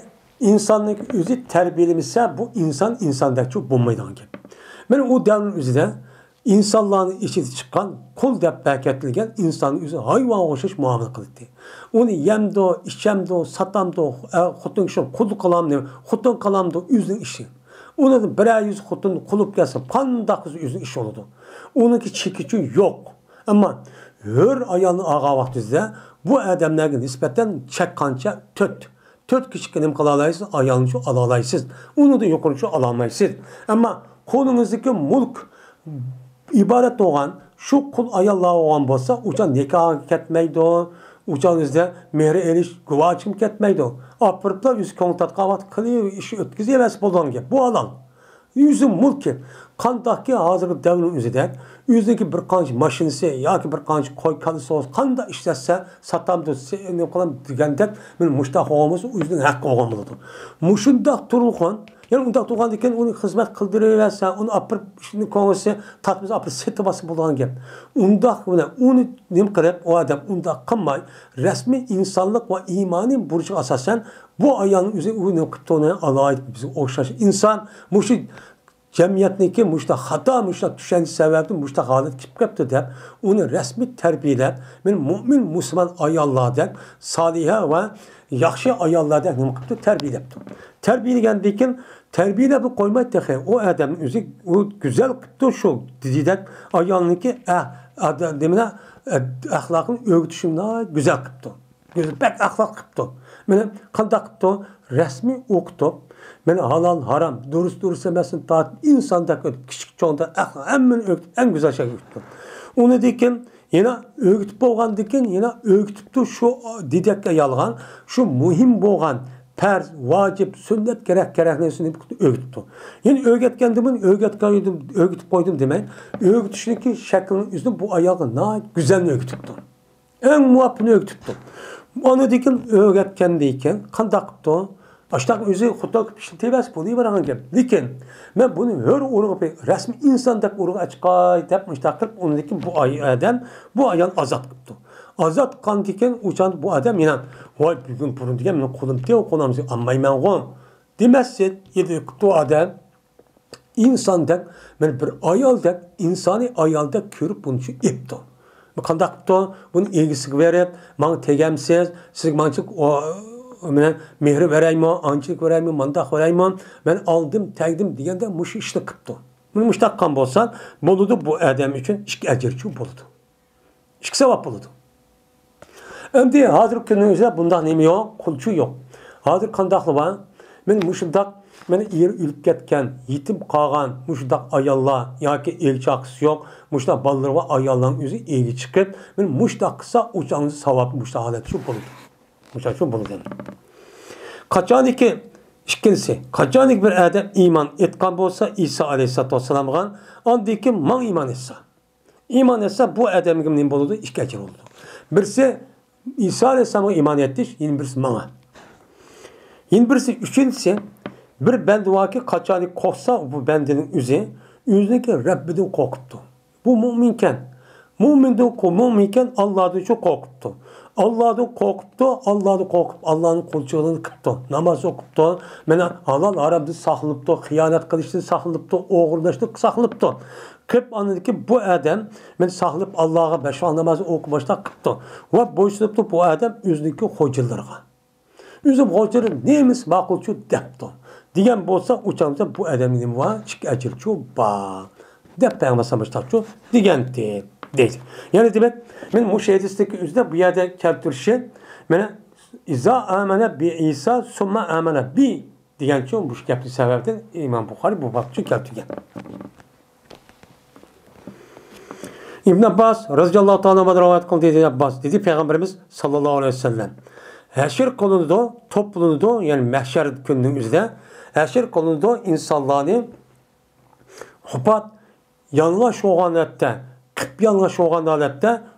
ئىنساننى ئۆزى تەربىيەلىمىسە، بۇ ئىنسان ئىنساندەكچۇ بولمايدىغان گەپ. مانا ئۇ دەۋرنىڭ ئۆزىدە ئىنسانلارنىڭ ئىچىدە چىققان قۇل دەپ بەكەتلىگەن ئىنساننى ئۆزى ھايۋانغا ئوخشاش مۇئامىلە قىلاتتى. ئۇنى يەمدۇ، ئىچەمدۇ، ساتامدۇ، ئە، خوتۇن كىشى قۇل قىلامدۇ، خوتۇن قىلامدۇ، ئۆزىنىڭ ئىشى. ئۇنىڭدىن بىرەر يۈز خوتۇن قۇلۇپ كەلسە، قانداق قىلسا ئۆزىنىڭ ئىشى بولىدۇ. ئۇنىڭكى چېكىچۇ يوق. ئەمما ھۆر ئايالنى ئالغان ۋاقتىڭىزدا بۇ ئادەملەرگە نىسبەتەن چەك قانچە؟ تۆت. تۆت كىشىگە نېمە قىلالايسىز؟ ئايالنىچۇ ئالالايسىز. ئۇنىڭدىن يۇقىرىچۇ ئالالمايسىز. ئەمما قولىڭىزدىكى مۈلك ئىبارەت بولغان شۇ قۇل ئاياللار بولغان بولسا، ئۇچان نىكاھقا كەتمەيدۇ، ئۇچان ئۆزىدە مېھىر ئېلىش گۇۋاھچىمۇ كەتمەيدۇ. ئاپىرىپلا ئۆزى كۆڭۈل تارتقان ۋاقىت قىلىۋېرىش، ئۆتكۈزۈۋەرسە بولىدىغان گەپ. بۇ ھالال. ئۆزى مۈلكى. قانداقكى ھازىرقى دەۋرنىڭ ئۆزىدە ئۆزىنىڭكى بىر قانچە ماشىنىسى ياكى بىر قانچە قوي كالىسى بولسا، قانداق ئىشلەتسە ساتامدۇ، سېنى قىلام دېگەندەك، مانا مۇشۇنداق بولغان بولسا، ئۆزىنىڭ ھەققى بولغان بولىدۇ. مۇشۇنداق تۇرغان، يەنى ئۇنداق تۇرغاندىن كېيىن ئۇنى خىزمەت قىلدۇرۇۋەرسە، ئۇنى ئاپىرىپ ئىشىنى كوڭگىسى تارتمىسا ئاپىرىپ سېتىۋالسا بولىدىغان گەپ. ئۇنداق بىلەن ئۇنى نېمە قىلىپ، ئۇ ئادەم ئۇنداق قىلماي، رەسمىي ئىنسانلىق ۋە ئىمانىي بۇرچىغا ئاساسەن، بۇ ئايالنىڭ ئۆزى ئۇ نېمە قىپتۇ، ئۇنى ئالايىت بىزگە ئوخشاش ئىنسان، مۇشۇ جەمئىيەتنىڭكى مۇشۇنداق خاتا، مۇشۇنداق چۈشەنچە سەۋەبىدىن مۇشۇنداق ھالەتكە كېلىپ قاپتۇ دەپ، ئۇنى رەسمىي تەربىيەلەپ، مانا مۇئمىن مۇسۇلمان ئاياللاردەك، سالىھە ۋە ياخشى ئاياللاردەك نېمە قىپتۇ، تەربىيەلەپتۇ. تەربىيەلىگەندىن كېيىن، تەربىيەلەپلا قويماي تېخى، ئۇ ئادەمنىڭ ئۆزى، ئۇ گۈزەل قىپتۇ شۇ دېدەك ئايالنىڭكى ئە-، ئادە-، نېمىنى، ئە-، ئەخلاقىنى ئۆگىتىشنى ناھايىتى گۈزەل قىپتۇ. ئۆزى بەك ئەخلاق قىپتۇ. مانا قانداق قىپتۇ؟ رەسمىي ئوقۇتۇپ، مانا ھالال، ھارام، دۇرۇس، دۇرۇس ئەمەسنى تارتىپ، ئىنساندەك ئۆتۈپ، كىچىك چوڭدا ئەخلاق ھەممىنى ئۆگىتىپ، ئەڭ گۈزەل شەكىلگە ئۆتتى. ئۇنىڭدىن كېيىن يەنە ئۆگىتىپ بولغاندىن كېيىن يەنە ئۆگىتىپتۇ شۇ دېدەككە يالغان، شۇ مۇھىم بولغان پەرز، ۋاجىپ، سۈننەت، كېرەك، كېرەك نەرسىنى ئۆگىتىپتۇ. يەنە ئۆگەتكەندىمۇ ئۆگەتكەن ئىدىم، ئۆگىتىپ قويدۇم دېمەي، ئۆگىتىشنىڭكى شەكلىنى ئۆزىنى بۇ ئايالغا ناھايىتى گۈزەلنى ئۆگىتىپتۇ. ئەڭ مۇۋاپىقىنى ئۆگىتىپتۇ. ئاندىن كېيىن ئۆگەتكەندىن كېيىن قانداق قىپتۇ؟ ئاشتاق ئۆزى خوتۇن قىلىپ ئىشلىتىۋەرسە بولۇۋېرىدىغان گەپ. لېكىن مەن بۇنى ھۆر ئۇرۇقى، رەسمىي ئىنساندەك ئۇرۇققا ئەچىقاي دەپ مۇشتاق قىلىپ، ئۇنىڭدىن كېيىن بۇ ئاي-، ئادەم، بۇ ئايال ئازاد قىپتۇ. ئازاد قىلغاندىن كېيىن ئۇ چاغدا بۇ ئادەم يەنە، ۋاي، بۈگۈن بۇرۇن دېگەن مېنىڭ قولۇمدىكى قولۇمنى ئالمايمەنغۇ دېمەستىن، يەنە قىپتۇ ئادەم. ئىنساندەك، مانا بىر ئايالدەك، ئىنسانىي ئايالدەك كۆرۈپ بۇنى شۇ ئېپتۇ. بۇ قانداق قىپتۇ؟ بۇنى ئىگىسىگە بېرىپ، ماڭا تېگەمسىز، سىزگە ماڭچە، ئو، مانا مېھىر بېرەيمۇ، ئانچىلىك بېرەيمۇ، مانداق بېرەيمۇ، مەن ئالدىم، تەگدىم دېگەندە مۇشۇ ئىشنى قىپتۇ. مانا مۇشۇنداق قىلغان بولسا بولىدۇ، بۇ ئادەم ئۈچۈن ئىككى ئەجىرچۇ بولىدۇ. ئىككى ساۋاب بولىدۇ. ئەمدى ھازىرقى كۈننىڭ ئۆزىدە بۇنداق نېمە يوق، قۇلچۇ يوق. ھازىر قانداقلا بار؟ مانا مۇشۇنداق، مانا ئېرى ئۆلۈپ كەتكەن، يېتىم قالغان مۇشۇنداق ئاياللار ياكى ئېگە چاقىسى يوق، مۇشۇنداق بالىلىرى بار ئاياللارنىڭ ئۆزى ئىگە چىقىپ، مانا مۇشۇنداق قىلسا، ئۇ چاغدا ساۋابى مۇشۇنداق ھالەتتە شۇ بولىدۇ. مۇشۇنداق شۇ بولىدۇ. قاچانكى ئىككىنچىسى، قاچانكى بىر ئادەم ئىمان ئېيتقان بولسا ئىسا ئەلەيھىسسالاتۇ ۋەسسالامغا، ئاندىن كېيىن ماڭا ئىمان ئېيتسا. ئىمان ئېيتسا، بۇ ئادەمگە نېمە بولىدۇ؟ ئىككى ئەجىر بولىدۇ. بىرسى ئىسا ئەلەيھىسسالامغا ئىمان ئېيتىش، يەنە بىرسى ماڭا. يەنە بىرسى، ئۈچىنچىسى، بىر بەندە باركى، قاچانكى قورقسا، بۇ بەندىنىڭ ئۆزى ئۆزىنىڭكى رەببىدىن قورقۇپتۇ. بۇ مۆمىنكەن. مۆمىندىن قو-، مۆمىنكەن، ئاللادىنچۇ قورقۇپتۇ. ئاللادىن قورقۇپتۇ، ئاللادىن قورقۇپ، ئاللانىڭ قولچىلىقىنى قىپتۇ. ناماز ئوقۇپتۇ. مانا ھالال ھارامدىن ساقلىنىپتۇ، خىيانەت قىلىشتىن ساقلىنىپتۇ، ئوغرىلاشتىن ساقلىنىپتۇ. قىپ ئاندىن كېيىن بۇ ئادەم، مانا ساقلىنىپ ئاللاغا بەش ۋاق نامازنى ئوقۇپ باشلاپ قىپتۇ. ۋە بويسۇنۇپتۇ بۇ ئادەم ئۆزىنىڭكى خوجىلىرىغا. ئۆزى خوجىلىرى نېمىسى ماقۇلچۇ دەپتۇ. دېگەن بولسا، ئۇ چاغدا بۇ ئادەمگە نېمە بار؟ ئىككى ئەجىرچۇ بار، دەپ پەيغەمبەر ئەلەيھىسسالام مۇشۇنداقچۇ دېگەنتى، دەيدۇ. يەنى دېمەك، مەن مۇشۇ ھەدىستىكى ئۆزىدە بۇ يەردە كەلتۈرۈشى، مانا، ئىزا ئامەنە بى ئىسا سۇمما ئامەنە بى دېگەنچۇ، مۇشۇ گەپنىڭ سەۋەبىدىن ئىمام بۇخارىي بۇ بابچۇ كەلتۈرگەن. ئىبن ئابباس رەزىياللاھۇ تائالا ئەنھۇدىن رىۋايەت قىلدى، دېدى ئابباس، دېدى پەيغەمبىرىمىز ساللاللاھۇ ئەلەيھى ۋەسەللەم، ھەشر قىلىنىدۇ، توپلىنىدۇ، يەنى مەھشەر كۈنىنىڭ ئۆزىدە ھەشر قىلىنىدۇ ئىنسانلارنى، خۇپات يالىڭاچ بولغان ھالەتتە، قىپيالىڭاچ بولغان ھالەتتە،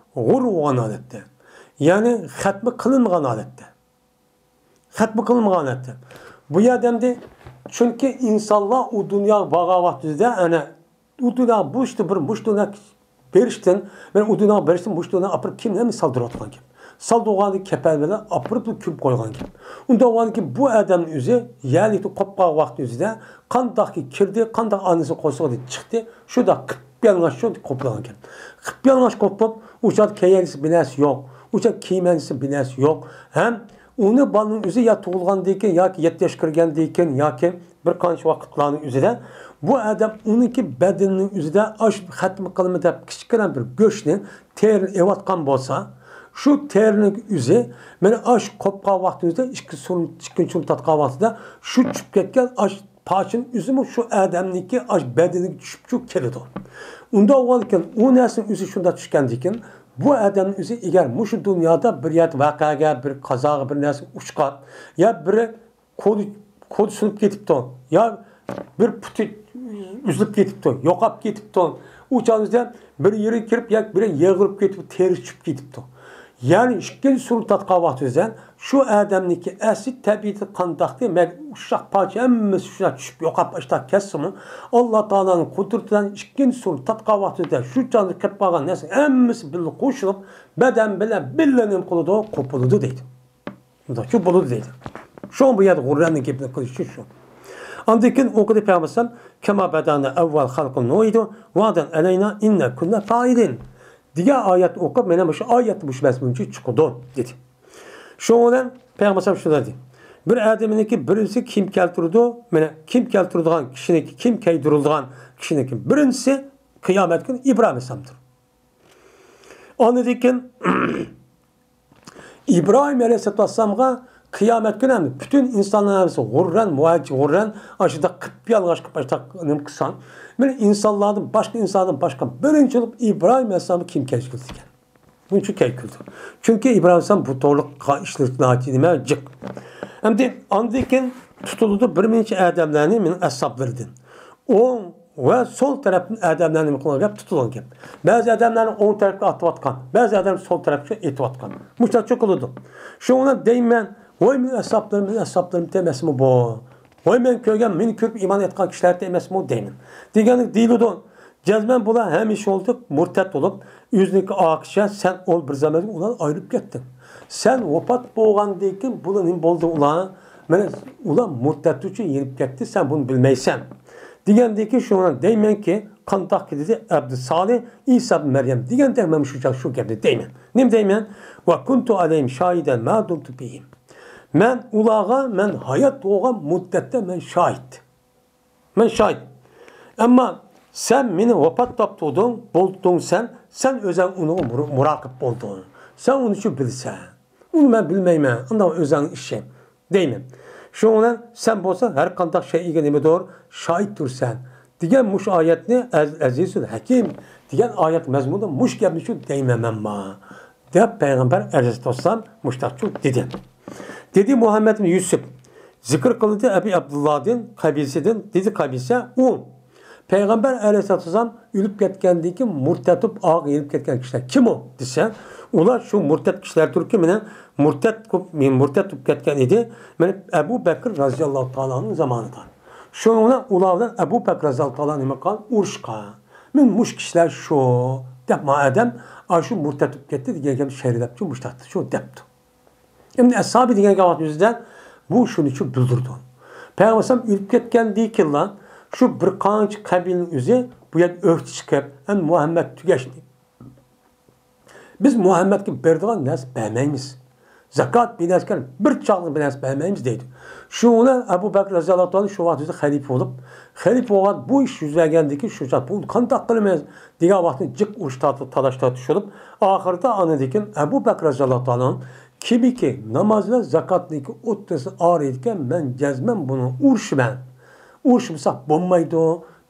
غۇر بولغان ھالەتتە، يەنى خەتمە قىلىنمىغان ھالەتتە. خەتمە قىلىنمىغان ھالەتتە. بۇ يەردە ئەمدى، چۈنكى ئىنسانلار ئۇ دۇنياغا بارغان ۋاقتىدا، ئەنە، ئۇ دۇنياغا بۇ ئىشتا بىر مۇشۇ دۇنياغا بېرىشتىن، مەن ئۇ دۇنياغا بېرىشتىن مۇشۇ دۇنياغا ئاپىرىپ كىيىمنى ھەممە سالدۇرۇۋاتقان گەپ. سالدۇرغاندىن كېپەن بىلەن ئاپىرىپ كۆمۈپ قويغان گەپ. ئۇنداق بولغاندىن كېيىن بۇ ئادەمنىڭ ئۆزى يەرلىكتە قوپقان ۋاقتى ئۆزىدە قانداقكى كىردى، قانداق ئانىسى قورسىقىدىن چىقتى، شۇنداق قىپيالىڭاچ شۇ قوپۇلغان گەپ. قىپيالىڭاچ قوپۇپ، ئۇ چاغدا كىيەلىسى بىر نەرسە يوق، ئۇ چاغدا كىيمەنسى بىر نەرسە يوق. ھەم ئۇنى بالىنىڭ ئۆزى يا تۇغۇلغاندىن كېيىن ياكى يەتتە ياشقا كىرگەندىن كېيىن ياكى بىر قانچە ۋاقىتلارنىڭ ئۆزىدە بۇ ئادەم ئۇنىڭكى بەدىنىنىڭ ئۆزىدە ئاش خەتمە قىلىمەن دەپ كىچىككىنە بىر گۆشنى، تېرىنى ئېۋاتقان بولسا، شۇ تېرىنىڭ ئۆزى مانا ئاش قوپقان ۋاقتىمىزدا ئىككى سۇرۇن-، ئىككىنچى سۇرۇن تارتقان ۋاقتىدا شۇ چۈشۈپ كەتكەن ئاش پارچىنىڭ ئۆزىمۇ شۇ ئادەمنىڭكى ئاش بەدىنىگە چۈشۈپ شۇ كېلىدۇ. ئۇنداق بولغاندىكىن، ئۇ نەرسىنىڭ ئۆزى شۇنداق چۈشكەندىكىن، بۇ ئادەمنىڭ ئۆزى ئەگەر مۇشۇ دۇنيادا بىر يەردە ۋەقەگە، بىر قازاغا، بىر نەرسىگە ئۇچقان، يا بىر قولى، قولى سۇنۇپ كېتىپتۇ، يا بىر پۇتى ئۈزۈلۈپ كېتىپتۇ، يوقاپ كېتىپتۇ. ئۇ چاغدا بىر يېرى كىرىپ، يا بىر يېغىرىپ كېتىپ، تېرىسى چۈشۈپ كېتىپتۇ. يەنى ئىككىنچى سۇرۇن تارتقان ۋاقتىدا سەن شۇ ئادەمنىڭكى ئەسلى تەبىئىتى قانداقتى، مەن ئۇششاق پارچە ھەممىسى شۇنداق چۈشۈپ يوقاپ ئاشتاق كەتسىمۇ، ئاللا تائالانىڭ قۇدرىتى بىلەن ئىككىنچى سۇرۇن تارتقان ۋاقتىدا شۇ چاغدا كىرىپ قالغان نەرسە ھەممىسى بىللە قوشۇلۇپ، بەدەن بىلەن بىللە نېمە قىلىدۇ؟ قوپۇلىدۇ دەيدۇ. مۇنداقچۇ بولىدۇ دەيدۇ. شۇڭا بۇ يەردە غۇررەننىڭ گېپىنى قىلىش ئۈچۈن شۇ. ئاندىن كېيىن ئوقۇدى پەيغەمبەر ئەلەيھىسسالام، كما بدأنا أول خلق نعيده وعدا علينا إنا كنا فاعلين دېگەن ئايەتنى ئوقۇپ، مانا مۇشۇ ئايەت مۇشۇ مەزمۇن بويىچە چىقىدۇ دېدى. شۇنىڭ بىلەن پەيغەمبەر ئەلەيھىسسالام شۇنداق دېدى. بىر ئادەمنىڭكى بىرىنچىسى كىيىم كەلتۈرىدۇ، مانا كىيىم كەلتۈرىدىغان كىشىنىڭكى، كىيىم كىيدۈرۈلىدىغان كىشىنىڭكى بىرىنچىسى قىيامەت كۈنى ئىبراھىم ئەلەيھىسسالامدۇر. ئاندىن كېيىن ئىبراھىم ئەلەيھىسسالاتۇ ۋەسسالامغا قىيامەت كۈنى ھەم پۈتۈن ئىنسانلار ھەممىسى غۇررەن، مۇھاجىر غۇررەن، ئاشۇنداق قىپيالىڭاچ قىلىپ ئاشۇنداق نېمە قىلساڭ، مانا ئىنسانلاردىن باشقا، ئىنساندىن باشقا بىرىنچى بولۇپ ئىبراھىم ئەلەيھىسسالامغا كىيىم كىيگۈزىدىكەن. بۇنىڭ ئۈچۈن كىيگۈزىدۇ. چۈنكى ئىبراھىم ئەلەيھىسسالام بۇ توغرىلىق قىلغان ئىشلىرى ناھايىتى نېمە جىق. ئەمدى ئاندىن كېيىن تۇتۇلىدۇ بىر نەچچە ئادەملەرنى مېنىڭ ئەسھابلىرىدىن. ئوڭ ۋە سول تەرەپتىن ئادەملەرنى نېمە قىلغان گەپ، تۇتۇلغان گەپ. بەزى ئادەملەرنى ئوڭ تەرەپكە ئاتىۋاتقان، بەزى ئادەم سول تەرەپكە ئېتىۋاتقان. مۇشۇنداقچە قىلىدۇ. شۇنىڭ بىلەن دەيمەن، ۋاي مېنىڭ ئەسھابلىرىم، مېنىڭ ئەسھابلىرىم دېمەسمۇ بۇ؟ ۋاي مەن كۆرگەن، مېنى كۆرۈپ ئىمان ئېيتقان كىشىلەر دېمەسمۇ دەيمەن. دېگەندە دېيىلىدۇ، جەزمەن بۇلار ھەمىشە يولدا مۇرتەت بولۇپ، ئۆزىنىڭكى ئاقىشە سەن ئول بىر زاماندا ئۇلار ئايرىلىپ كەتتىڭ. سەن ۋاپات بولغاندىن كېيىن بۇلار نېمە بولدى ئۇلار؟ مانا ئۇلار مۇرتەت ئۈچۈن يېنىپ كەتتى، سەن بۇنى بىلمەيسەن. دېگەندىن كېيىن شۇڭا دەيمەنكى، قانداقكى دېدى، ئەبدۇ سالىھ، ئىسا ئىبن مەريەم دېگەندەك مەن شۇ چاغ شۇ گەپنى دەيمەن. نېمە دەيمەن؟ ۋە كۇنتۇ ئەلەيھىم شاھىدەن ما دۇمتۇ فىھىم. مەن ئۇلارغا مەن ھايات بولغان مۇددەتتە مەن شاھىت. مەن شاھىت. ئەمما سەن مېنى ۋاپات تاپتۇردۇڭ، بولدۇڭ سەن، سەن ئۆزەڭ ئۇنىڭغا مۇر-، مۇراقىب بولدۇڭ. سەن ئۇنى شۇ بىلسەن. ئۇنى مەن بىلمەيمەن، ئۇنداق ئۆزەڭ ئىشى دەيمەن. شۇنىڭ بىلەن سەن بولسا ھەر قانداق شەيئىگە نېمىدۇر شاھىت تۇرسەن دېگەن مۇشۇ ئايەتنى، ئەز-، ئەزىزۇل ھەكىم دېگەن ئايەت مەزمۇنىدا مۇشۇ گەپنى شۇ دەيمەن مەنما. دەپ پەيغەمبەر ئەلەيھىسسالام مۇشتاقچۇ دېدى. دېدى مۇھەممەد ئىبن يۈسۈپ، زىكىر قىلدى ئەبى ئابدۇللادىن، قەبىسىدىن، دېدى قەبىسە، ئۇ پەيغەمبەر ئەلەيھىسسالام ئۆلۈپ كەتكەندىن كېيىن مۇرتەت بولۇپ ئاغا يېنىپ كەتكەن كىشىلەر كىم ئۇ دېسە، ئۇلار شۇ مۇرتەت كىشىلەردۇركى، مېنىڭ مۇرتەت، مۇرتەت بولۇپ كەتكەن ئىدى، مېنىڭ ئەبۇ بەكىر رازىياللاھۇ تائالا ئەنھۇ زامانىدا. شۇنىڭ بىلەن ئۇلار بىلەن ئەبۇ بەكىر رازىياللاھۇ تائالا نېمە قىلغان؟ ئۇرۇشقان. مەن مۇشۇ كىشىلەر شۇ دەپ، ما ئادەم ئاشۇ مۇرتەت بولۇپ كەتتى دېگەن گەپنى شەرھلەپچۇ، مۇشتاقتىچۇ دەپتۇ. ئەمدى ئەسھابى دېگەن گەپ يۈزىدە بۇ شۇنىچۇ بىلدۈرىدۇ. پەيغەمبەر ئەلەيھىسسالام ئۆلۈپ كەتكەندىن كېيىنلا شۇ بىر قانچە قەبىلىنىڭ ئۆزى بۇ يەردە ئۆكتە چىقىپ، ئەمدى مۇھەممەد تۈگەشتى. بىز مۇھەممەدكە بېرىدىغان نەرسە بەرمەيمىز. زاكات بىلەسكەن، بىر چاغلىق بىلەس بەرمەيمىز دەيدۇ. شۇ بىلەن ئەبۇ بەكرى رەزىياللاھۇ تائالا شۇ ۋاقىت ئۆزى خەلىپە بولۇپ، خەلىپە بولغان بۇ ئىش يۈز بەرگەندىكىن شۇ چاغ بۇنى قانداق قىلىمىز دېگەن ۋاقىتتا جىق ئۇرۇش تارتىپ، تالاش تارتىشىپ، ئاخىرىدا ئاندىن كېيىن ئەبۇ بەكرى رەزىياللاھۇ تائالا كىمكى ناماز بىلەن زاكاتنىڭكى ئوتتۇرىسىنى ئايرىيدىكەن، مەن جەزمەن بۇنى ئۇرۇشىمەن. ئۇرۇشمىساق بولمايدۇ.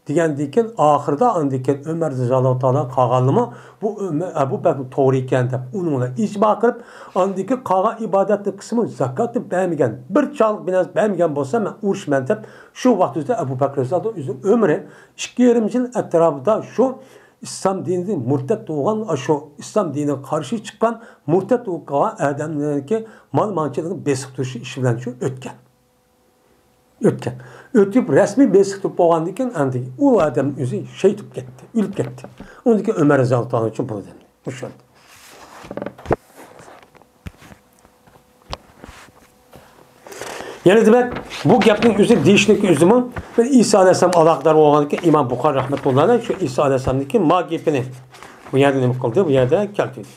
دېگەندىن كېيىن، ئاخىرىدا ئاندىن كېيىن ئۆمەر رەزىياللاھۇ تائالا قالغانلىرىمۇ بۇ ئۆمە-، ئەبۇ بەكرى توغرا ئىكەن دەپ، ئۇنىڭ بىلەن ئىجما قىلىپ، ئاندىن كېيىن قالغان ئىبادەتنى قىلسىمۇ، زاكاتنى بەرمىگەن، بىر چاغلىق بىلەن بەرمىگەن بولسا، مەن ئۇرۇشىمەن دەپ، شۇ ۋاقىت ئۆزىدە ئەبۇ بەكرى رەزىياللاھۇ تائالا ئۆزىنىڭ ئۆمرى ئىككى يېرىم يىل ئەتراپىدا شۇ ئىسلام دىنىدىن مۇرتەت بولغان، شۇ ئىسلام دىنىغا قارشى چىققان، مۇرتەت بولۇپ قالغان ئادەملەرنىڭكى مال-مالچىلىقىنى بېسىقتۇرۇش ئىشى بىلەن شۇ ئۆتكەن. ئۆتكەن. ئۆتۈپ رەسمىي بېسىقتۇرۇپ بولغاندىن كېيىن، ئاندىن ئۇ ئادەم ئۆزى شېھىت بولۇپ كەتتى، ئۆلۈپ كەتتى. ئۇنىڭدىن كېيىن ئۆمەر رەزىياللاھۇ تائالا ئۈچۈن بۇ دېدى. مۇشۇ. يەنە دېمەك، بۇ گەپنىڭ ئۆزى دېيىشلىك ئۆزىمۇ بىر ئىسا ئەلەيھىسسالام ئالاقىدار بولغاندىكىن، ئىمام بۇخارى رەھمەتۇللاھى ئەلەيھ شۇ ئىسا ئەلەيھىسسالامدىكى ما گېپىنى بۇ يەردە نېمە قىلدى؟ بۇ يەردە كەلتۈردى.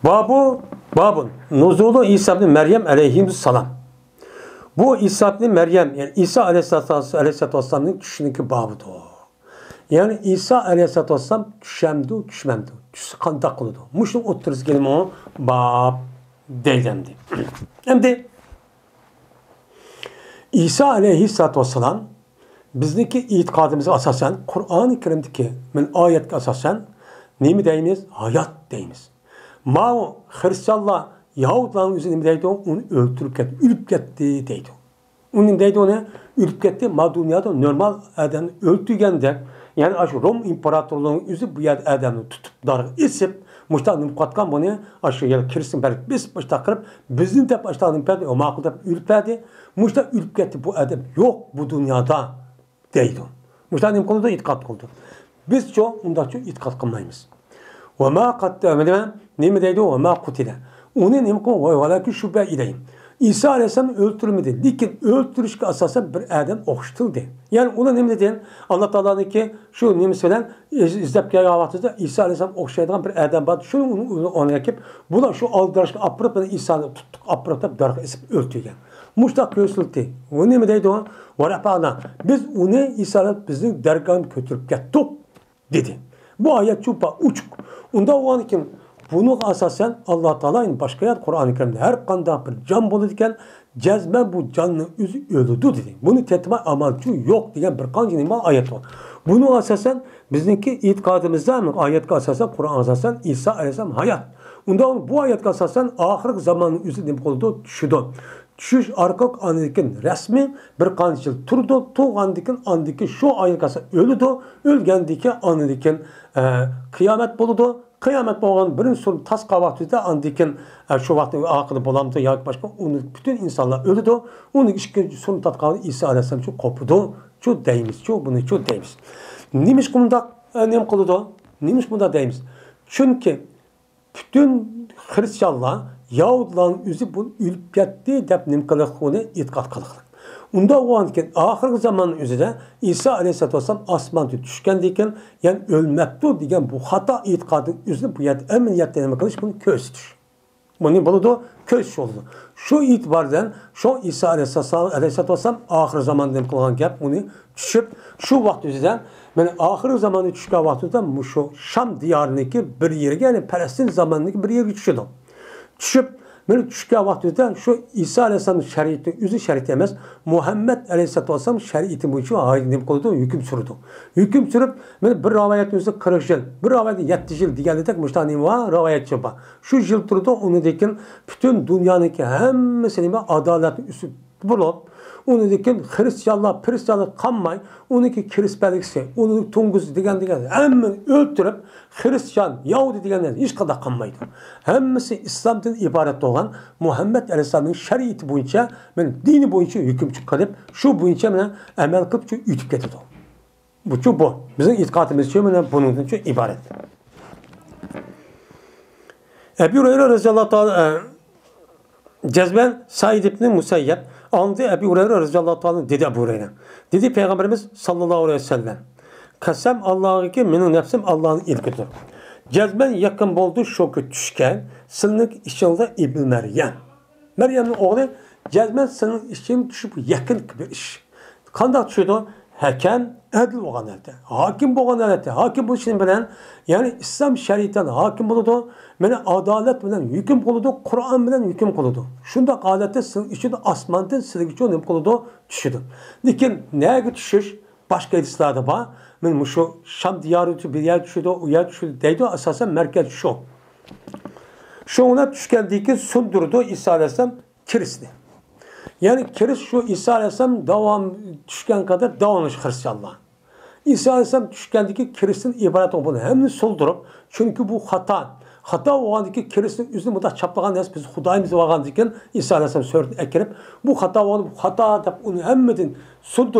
بابۇ، بابۇن، نۇزۇلۇ ئىسا ئىبنى مەريەم ئەلەيھىمۇسسالام. بۇ ئىسا ئىبنى مەريەم، يەنى ئىسا ئەلەيھىسسالام، ئەلەيھىسسالاتۇ ۋەسسالامنىڭ چۈشىنىكى بابىدۇر. يەنى ئىسا ئەلەيھىسسالاتۇ ۋەسسالام چۈشەمدۇ، چۈشمەمدۇ؟ چۈشسە قانداق قىلىدۇ؟ مۇشۇنىڭ ئوتتۇرىسىدىكىمۇ باب دەيدۇ ئەمدى. ئەمدى ئىسا ئەلەيھىسسالاتۇ ۋەسسالام بىزنىڭكى ئېتىقادىمىزغا ئاساسەن، قۇرئانى كەرىمدىكى مىن ئايەتكە ئاساسەن نېمە دەيمىز؟ ھايات دەيمىز. ماۋۇ خرىستىيانلار، يەھۇدلارنىڭ ئۆزى نېمە دەيدۇ؟ ئۇنى ئۆلتۈرۈپ كەتتى، ئۆلۈپ كەتتى دەيدۇ. ئۇ نېمە دەيدۇ ئۇنى؟ ئۆلۈپ كەتتى، ما دۇنيادا نورمال ئادەمنى ئۆلتۈرگەندەك، يەنى ئاشۇ روم ئىمپېراتورلۇقىنىڭ ئۆزى بۇ يەردە ئادەمنى تۇتۇپ، دارغا ئېسىپ، مۇشۇنداق نېمە قىلىۋاتقان بۇنى، ئاشۇ يەر كىرىستىن بەرگە بېسىپ، مۇشۇنداق قىلىپ، بىزنى دەپ ئاشۇنداق نېمە قىلدى، ماقۇل دەپ ئۆلۈپ بەردى. مۇشۇنداق ئۆلۈپ كەتتى، بۇ ئادەم يوق بۇ دۇنيادا دەيدۇ. مۇشۇنداق نېمە قىلىدۇ؟ ئېتىقاد قىلىدۇ. بىزچۇ ئۇنداقچۇ ئېتىقاد قىلمايمىز. ۋەما قەتتەلۇ، نېمە دەيدۇ؟ ۋەما قۇتىلە. ئۇنى نېمە قىلغان؟ ۋەلاكىن شۇببىھە ئىلەيھىم. ئىسا ئەلەيھىسسالامنى ئۆلتۈرمىدى، لېكىن ئۆلتۈرۈشكە ئاساسەن بىر ئادەم ئوخشىتىلدى. يەنى ئۇلار نېمە دېدى؟ ئاللا تائالانىڭكى شۇ نېمىسى بىلەن ئىز-، ئىزدەپ كەلگەن ۋاقتىدا ئىسا ئەلەيھىسسالام ئوخشايدىغان بىر ئادەم بار. شۇنى ئۇنى، ئۇنى ئورنىغا ئەكىپ، بۇلار شۇ ئالدىراشقا ئاپىرىپ، مانا ئىسانى تۇتتۇق، ئاپىرىپ دەپ دارغا ئېسىپ ئۆلتۈرگەن. مۇشۇنداق كۆرسىتىلدى. ئۇ نېمە دەيدۇ؟ ۋەرەفەئنا. بىز ئۇنى، ئىسا ئەلەيھىسسالام، بىزنىڭ دەرگاھىمىزغا كۆتۈرۈپ كەتتۇق. دېدى. بۇ ئايەت شۇ پا-، ئوچۇق. ئۇنداق بولغاندىكىن، بۇنىڭغا ئاساسەن، ئاللا تائالا يەنە باشقا يەردە قۇرئانى كەرىمدە ھەر قانداق بىر جان بولىدىكەن، جەزمەن بۇ جاننىڭ ئۆزى ئۆلىدۇ دېدى. بۇنى تېتىماي ئامالچۇ يوق دېگەن بىر قانچە نېمە ئايەت بار. بۇنىڭغا ئاساسەن، بىزنىڭكى ئېتىقادىمىزدا، ئايەتكە ئاساسەن، قۇرئانغا ئاساسەن، ئىسا ئەلەيھىسسالام ھايات. ئۇنداق بۇ ئايەتكە ئاساسەن، ئاخىرقى زاماننىڭ ئۆزى نېمە قىلىدۇ؟ چۈشىدۇ. چۈشۈش ئارقىلىق ئاندىن كېيىن رەسمىي بىر قانچە يىل تۇرىدۇ، تۇرغاندىن كېيىن ئاندىن كېيىن شۇ ئايغا كەلسە ئۆلىدۇ، ئۆلگەندىن كېيىن ئاندىن كېيىن، ئە، قىيامەت بولىدۇ، قىيامەت بولغان بىرىنچى سۈرىنى تاسقان ۋاقتىدا ئاندىن كېيىن، ئە، شۇ ۋاقىتنىڭ ئاخىرى بولامدۇ ياكى باشقا، ئۇنى پۈتۈن ئىنسانلار ئۆلىدۇ، ئۇنىڭ ئىككىنچى سۈرىنى تارتقان ئىسا ئەلەيھىسسالامچۇ قوپىدۇ، چۇ دەيمىز، چۇ بۇنى چۇ دەيمىز. نېمىشقا ئۇنداق، ئە، نېمە قىلىدۇ؟ نېمىشقا بۇنداق دەيمىز؟ چۈنكى پۈتۈن خرىستىيانلار، يەھۇدىيلارنىڭ ئۆزى بۇ ئۆلۈپ كەتتى دەپ نېمە قىلىقلىق، ئۇنى ئېتىقاد قىلىقلىق. ئۇنداق بولغاندىكىن، ئاخىرقى زاماننىڭ ئۆزىدە ئىسا ئەلەيھىسسالاتۇ ۋەسسالام ئاسماندىن چۈشكەندىن كېيىن، يەنە ئۆلمەپتۇ دېگەن بۇ خاتا ئېتىقادنىڭ ئۆزىنى بۇ يەردە ئەمەلىيەتتە نېمە قىلىش، بۇنى كۆرسىتىش. بۇنى بولىدۇ، كۆرسىتىش بولىدۇ. شۇ ئېتىبار بىلەن شۇ ئىسا ئەلەيھىسسالام، ئەلەيھىسسالاتۇ ۋەسسالام ئاخىرقى زاماندا نېمە قىلغان گەپ، ئۇنى چۈشۈپ، شۇ ۋاقىت ئۆزىدە، مانا، ئاخىرقى زاماننى چۈشكەن ۋاقتىدا مۇشۇ شام دىيارىنىڭكى بىر يېرىگە، يەنى پەلەستىن زامانىنىڭكى بىر يېرىگە چۈشىدۇ. چۈشۈپ، مانا، چۈشكەن ۋاقتىدا شۇ ئىسا ئەلەيھىسسالامنىڭ شەرىئىتى، ئۆزى شەرىئىتى ئەمەس، مۇھەممەد ئەلەيھىسسالاتۇ ۋەسسالام شەرىئىتى بويىچە ھاي-، نېمە قىلىدۇ؟ ھۆكۈم سۈرىدۇ. ھۆكۈم سۈرۈپ، مانا، بىر رىۋايەتنىڭ ئۆزىدە قىرىق يىل، بىر رىۋايەتتە يەتتە يىل دېگەندەك مۇشۇنداق نېمە بار؟ رىۋايەتچە بار. شۇ يىل تۇرىدۇ، ئۇنىڭدىن كېيىن پۈتۈن دۇنيانىڭكى ھەممىسى نېمە؟ ئادالەتنى ئۈستىگە بۇرۇپ، ئۇنىڭدىن كېيىن خرىستىيانلار، پىرىستىيانلار قالماي، ئۇنىڭكى كىرىسپەلىكسى، ئۇنىڭ تۇڭگۇزى دېگەن، دېگەن ھەممىنى ئۆلتۈرۈپ، خرىستىيان، يەھۇدىي دېگەندىن ھېچقانداق قالمايدۇ. ھەممىسى ئىسلامدىن ئىبارەت بولغان مۇھەممەد ئەلەيھىسسالامنىڭ شەرىئىتى بويىچە، مانا، دىنى بويىچە ھۆكۈم چىقىرىپ، شۇ بويىچە، مانا، ئەمەل قىلىپ شۇ ئۆتۈپ كېتىدۇ. بۇچۇ بۇ. بىزنىڭ ئېتىقادىمىزچۇ مانا بۇنىڭدىنچۇ ئىبارەت. ئەبۇ ھۇرەيرە رەزىياللاھۇ تائالا، ئە، جەزمەن سەئىد ئىبنى مۇسەييەب، ئاندىن ئەبۇ ھۇرەيرە رەزىياللاھۇ تائالا، دېدى ئەبۇ ھۇرەيرە. دېدى پەيغەمبىرىمىز ساللاللاھۇ ئەلەيھى ۋەسەللەم. قەسەم ئاللاغىكى، مېنىڭ نەپسىم ئاللانىڭ ئىلكىدۇر. جەزمەن يېقىن بولدى شۇ كۈن چۈشكەن، سىلىنىڭ ئىچىڭلار ئىبن مەريەم. مەريەمنىڭ ئوغلى، جەزمەن سىلىنىڭ ئىچىڭ چۈشۈپ يېقىن بىر ئىش. قانداق چۈشىدۇ؟ ھەكەم، ئەدىل بولغان ھالەتتە، ھاكىم بولغان ھالەتتە، ھاكىم بولۇشى بىلەن، يەنى ئىسلام شەرىئىتىدە ھاكىم بولىدۇ، مانا ئادالەت بىلەن ھۆكۈم قىلىدۇ، قۇرئان بىلەن ھۆكۈم قىلىدۇ. شۇنداق ھالەتتە سىلىنىڭ ئىچىدە ئاسماندىن سىلىگىچۇ نېمە قىلىدۇ؟ چۈشىدۇ. لېكىن نەگە چۈشۈش؟ باشقا ھەدىسلەردە بار. مانا مۇشۇ شام دىيارى بىر يەر چۈشىدۇ، ئۇ يەر چۈشىدۇ دەيدۇ، ئاساسەن مەركەز شۇ. شۇڭا چۈشكەندىن كېيىن سۇندۇرىدۇ ئىسا ئەلەيھىسسالام كىرىستنى. يەنى كىرىست شۇ ئىسا ئەلەيھىسسالام داۋام چۈشكەن قەدەر داۋاملىشىدۇ خىرىستىيانلار. ئىسا ئەلەيھىسسالام چۈشكەندىن كېيىن كىرىستتىن ئىبارەت بۇنى ھەممىنى سۇندۇرۇپ، چۈنكى بۇ خاتا. خاتا بولغاندىن كېيىن كىرىستنىڭ ئۆزىنى مۇنداق چاپلىغان نەرسە بىز خۇدايىمىز بولغاندىن كېيىن ئىسا ئەلەيھىسسالام سۈرىتىنى ئەكىرىپ، بۇ خاتا بولغان، بۇ خاتا دەپ ئۇنى ھەممىدىن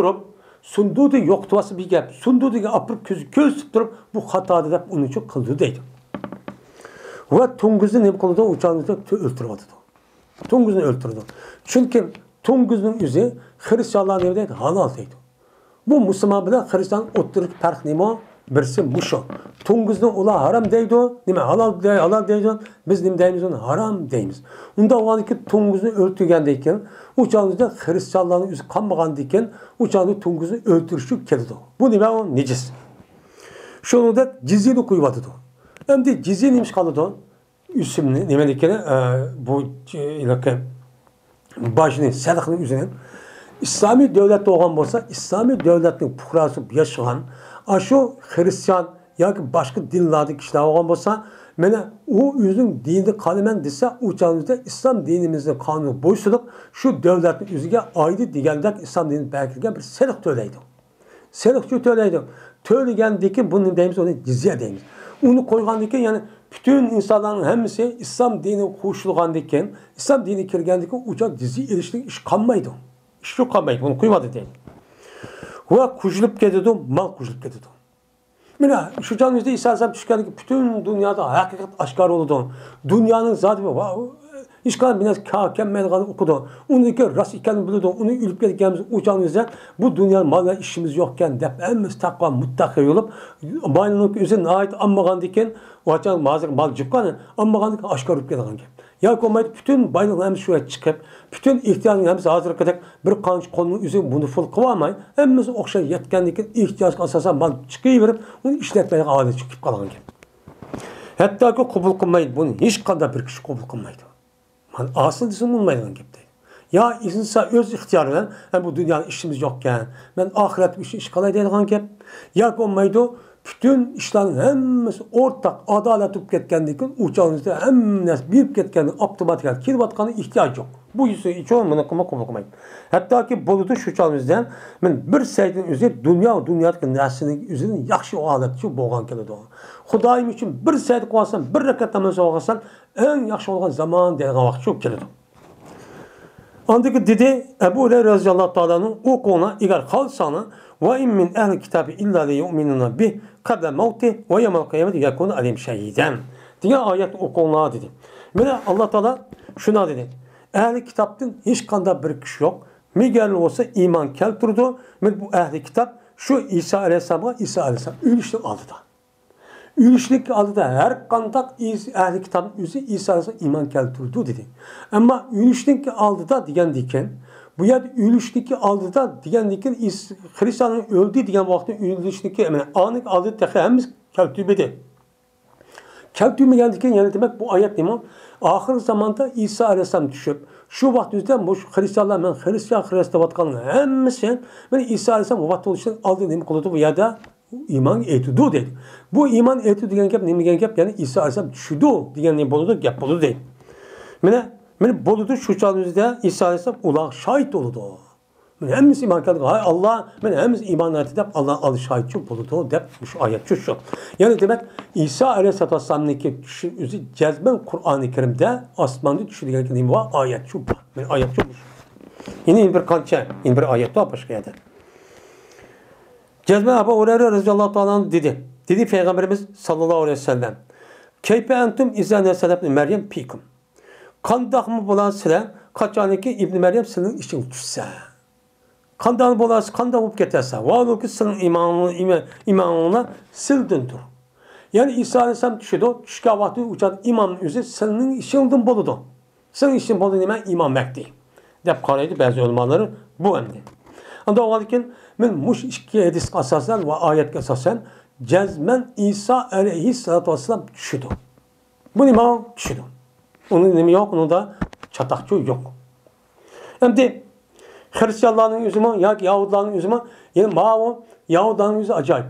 سۇندۇردى، يوقىتىۋاتسا بىر گەپ، سۇندۇردىگە ئاپىرىپ كۆز، كۆرسىتىپ تۇرۇپ، بۇ خاتادى دەپ ئۇنى شۇ قىلدى دەيدۇ. ۋە توڭگۇزنى نېمە قىلىدۇ؟ ئۇ چاغدا ئۆلتۈرۈۋاتىدۇ. توڭگۇزنى ئۆلتۈرىدۇ. چۈنكى توڭگۇزنىڭ ئۆزى خىرىستىيانلار نېمە دەيدۇ؟ ھالال دەيدۇ. بۇ مۇسۇلمان بىلەن خىرىستىيان ئوتتۇرىدىكى پەرق نېمە؟ بىرسى مۇشۇ. توڭگۇزنى ئۇلار ھارام دەيدۇ، نېمە ھالال دەي-، ھالال دەيدۇ، بىز نېمە دەيمىز؟ ئۇنى ھارام دەيمىز. ئۇنداق بولغاندىكىن توڭگۇزنى ئۆلتۈرگەندىن كېيىن، ئۇ چاغدا خىرىستىيانلارنىڭ ئۆزى قانمىغاندىن كېيىن، ئۇ چاغدا توڭگۇزنى ئۆلتۈرۈش ئۈچۈن كېلىدۇ. بۇ نېمە؟ ئۇ نىجىس. شۇنىڭدەك جىزيىنى قويۇۋاتىدۇ. ئەمدى جىزيە نېمە ئىش قالىدۇ؟ ئۆسۈمنى، نېمىنىكىنى، ئە، بۇ، ھېلىقى باجنى، سەدىقىنى ئۆزىنى. ئىسلامىي دۆلەت بولغان بولسا، ئىسلامىي دۆلەتنىڭ پۇقراسى بولۇپ ياشىغان، ئاشۇ خىرىستىيان ياكى باشقا دىنلاردىكى كىشىلەر بولغان بولسا، مانا ئۇ ئۆزىنىڭ دىنىدا قالىمەن دېسە، ئۇ چاغدا ئىسلام دىنىمىزنىڭ قانۇنىغا بويسۇنۇپ، شۇ دۆلەتنى ئۆزىگە ئايدى دېگەندەك ئىسلام دىنىدىن بەرگەن بىر سېلىق تۆلەيدۇ. سېلىقچى تۆلەيدۇ. تۆلىگەندىن كېيىن بۇنى نېمە دەيمىز؟ ئۇنى جىزيە دەيمىز. ئۇنى قويغاندىن كېيىن، يەنى پۈتۈن ئىنسانلارنىڭ ھەممىسى ئىسلام دىنىگە قوشۇلغاندىن كېيىن، ئىسلام دىنىگە كىرگەندىن كېيىن ئۇ چاغ جىزيە ئېلىشتىن ئىش قالمايدۇ. ئىش يوق قالمايدۇ. بۇنى قويۇۋاتىدۇ. ۋە قوشۇلۇپ كېتىدۇ، مال قوشۇلۇپ كېتىدۇ. مانا شۇ چاغنىڭ ئۆزىدە ئىسا ئەلەيھىسسالام چۈشكەندىن كېيىن پۈتۈن دۇنيادا ھەقىقەت ئاشكارا بولىدۇ. دۇنيانىڭ زادى ۋا-، ھېچقانداق بىر نەرسە كا-، كەلمەيدىغاننى ئۇقىدۇ. ئۇنىڭكى راست ئىكەنلىكىنى بىلىدۇ. ئۇنى ئۆلۈپ كەتكەنمىز، ئۇ چاغنىڭ ئۆزىدە بۇ دۇنيا مال بىلەن ئىشىمىز يوقكەن دەپ ھەممىسى تەقۋا مۇتتەقى بولۇپ، مالنىڭ ئۆزى ناھايىتى ئاممىغاندىن كېيىن، ئۇ چاغ ھازىر مال جىققان، ئاممىغاندىن كېيىن ئاشكارا بولۇپ كېتىدىغان گەپ. ياكى بولمايدۇ، پۈتۈن بايلىقلار ھەممىسى شۇ يەرگە چىقىپ، پۈتۈن ئېھتىياجنىڭ ھەممىسى ھازىرقىدەك بىر قانچە قولنىڭ ئۆزى بۇنى پۇل قىلالماي، ھەممىسى ئوخشاش يەتكەندىن كېيىن ئېھتىياجغا ئاساسەن مال چىقىۋېرىپ، ئۇنى ئىشلەتمەيدىغان ھالەتكە كېلىپ قالغان گەپ. ھەتتاكى قوبۇل قىلمايدۇ، بۇنى ھېچقانداق بىر كىشى قوبۇل قىلمايدۇ. مانا ئاسىل دېسە بولمايدىغان گەپ دەيدۇ. يا ئىنسان ئۆز ئىختىيارى بىلەن، ھە، بۇ دۇنيادا ئىشىمىز يوقكەن، مەن ئاخىرەت ئۈچۈن ئىش قىلاي دەيدىغان گەپ. ياكى بولمايدۇ، پۈتۈن ئىشلارنىڭ ھەممىسى ئورتاق، ئادالەت بولۇپ كەتكەندىن كېيىن، ئۇ چاغنىڭ ئۆزىدە ھەممە نەرسە بېرىپ كەتكەندىن، ئاپتوماتىك كېلىۋاتقاندا ئېھتىياج يوق. بۇ يۈزى ئىچىڭ بۇنى قىلما، قوبۇل قىلمايدۇ. ھەتتاكى بولىدۇ شۇ چاغنىڭ ئۆزىدە، مەن بىر سەيدىنىڭ ئۆزى دۇنيا، دۇنيادىكى نەرسىنىڭ ئۆزىنى ياخشى ھالەتتە بولغان كېلىدۇ. خۇدايىم ئۈچۈن بىر سەيدە قىلىۋالسام، بىر رەكەت ناماز ئوقۇسام، ئەڭ ياخشى بولغان زامان دەيدىغان ۋاقىت شۇ كېلىدۇ. ئاندىن كېيىن دېدى، ئەبۇ ھۇرەيرە رەزىياللاھۇ تائالا ئەنھۇ، ئوقۇڭلار، ئەگەر خالىساڭلار، «ۋە ئىن مىن ئەھلىل كىتابى ئىللا لەيۇئمىنەننە بىھ قەبلە مەۋتىھ ۋە يەۋمەل قىيامەتى يەكۇنە ئەلەيھىم شەھىدەن» دېگەن ئايەتنى ئوقۇڭلار دېدى. مانا ئاللا تائالا شۇنداق دېدى، ئەھلى كىتابتىن ھېچقانداق بىر كىشى يوق، مەگەر بولسا ئىمان كەلتۈرىدۇ. مانا بۇ ئەھلى كىتاب شۇ ئىسا ئەلەيھىسسالامغا، ئىسا ئەلەيھىسسالام ئۆلۈشنىڭ ئالدىدا. ئۆلۈشنىڭكى ئالدىدا ھەر قانداق ئىس-، ئەھلى كىتابنىڭ ئۆزى ئىسا ئەلەيھىسسالام ئىمان كەلتۈردى دېدى. ئەمما ئۆلۈشنىڭكى ئالدىدا دېگەندىكىن، بۇ يەردە ئۆلۈشنىڭكى ئالدىدا دېگەندىكىن، ئىس-، خىرىستىياننىڭ ئۆلدى دېگەن ۋاقىتتا ئۆلۈشنىڭكى، يەنى ئانىڭ ئالدىدا تېخى ھەممىسى كەلتۈرمىدى. كەلتۈرمىگەندىكىن يەنە دېمەك بۇ ئايەت نېمە؟ ئاخىر زاماندا ئىسا ئەلەيھىسسالام چۈشۈپ، شۇ ۋاقىت ئۆزىدە مۇشۇ خىرىستىيانلار، مەن خىرىستىيان، خىرىستىيان دەۋاتقاننىڭ ھەممىسى، مانا ئىسا ئەلەيھىسسالام ۋاپات بولۇشتىن ئالدىن نېمە قىلىدۇ بۇ يەردە؟ ئىمان ئېيتىدۇ دەيدۇ. بۇ ئىمان ئېيتىدۇ دېگەن گەپ نېمە دېگەن گەپ؟ يەنى ئىسا ئەلەيھىسسالام چۈشىدۇ دېگەن نېمە بولىدۇ؟ گەپ بولىدۇ دەيدۇ. مانا، مانا بولىدۇ، شۇ چاغنىڭ ئۆزىدە ئىسا ئەلەيھىسسالام ئۇلارغا شاھىت بولىدۇ. مانا ھەممىسى ئىمان كەلدى، ھاي ئاللا، مانا ھەممىسى ئىمان ئېيتتى دەپ ئاللا ئالدى شاھىتچى بولىدۇ دەپ مۇشۇ ئايەت چۈشتى. يەنى دېمەك، ئىسا ئەلەيھىسسالاتۇ ۋەسسالامنىڭكى چۈشى ئۆزى جەزمەن قۇرئانى كەرىمدە ئاسماندا چۈشى دېگەن نېمە بار؟ ئايەت شۇ بار. مانا ئايەت شۇ. يەنە بىر قانچە، يەنە بىر ئايەت بار باشقا يەردە. جەزمەن ئەبۇ ھۇرەيرە رەزىياللاھۇ تائالا ئەنھۇ دېدى. دېدى پەيغەمبىرىمىز ساللاللاھۇ ئەلەيھى ۋەسەللەم، «كەيفە ئەنتۇم ئىزا نەزەلە ئىبنۇ مەريەم فىكۇم؟» قانداقمۇ بولار سىلەر، قاچانكى ئىبنى مەريەم سىلەرنىڭ ئىچىڭلارغا چۈشسە؟ قانداق بولارسەن، قانداق بولۇپ كېتەرسەن؟ ۋاھالۇكى، سېنىڭ ئىمانىڭ، ئىما-، ئىمانىڭلار سىلدىندۇر. يەنى ئىسا ئەلەيھىسسالام چۈشىدۇ، چۈشكەن ۋاقتى ئۇ چاغدا ئىمامنىڭ ئۆزى سېنىڭ ئىشىڭدىن بولىدۇ. سېنىڭ ئىشىڭ بولىدۇ، نېمە؟ ئىمام مەھدى، دەپ قارايدۇ بەزى ئۆلىمالىرى بۇ ئەمدى. ئەمدى ئۇنىڭدىن كېيىن مەن مۇشۇ ئىككى ھەدىسكە ئاساسەن ۋە ئايەتكە ئاساسەن جەزمەن ئىسا ئەلەيھىسسالاتۇ ۋەسسالام چۈشىدۇ. بۇ نېمە؟ چۈشىدۇ. ئۇنىڭ نېمە يوق؟ ئۇنىڭدا چاتاقچۇ يوق. ئەمدى خىرىستىيانلارنىڭ ئۆزىمۇ ياكى يەھۇدىيلارنىڭ ئۆزىمۇ، يەنى ماۋۇ يەھۇدىيلارنىڭ ئۆزى ئاجايىپ.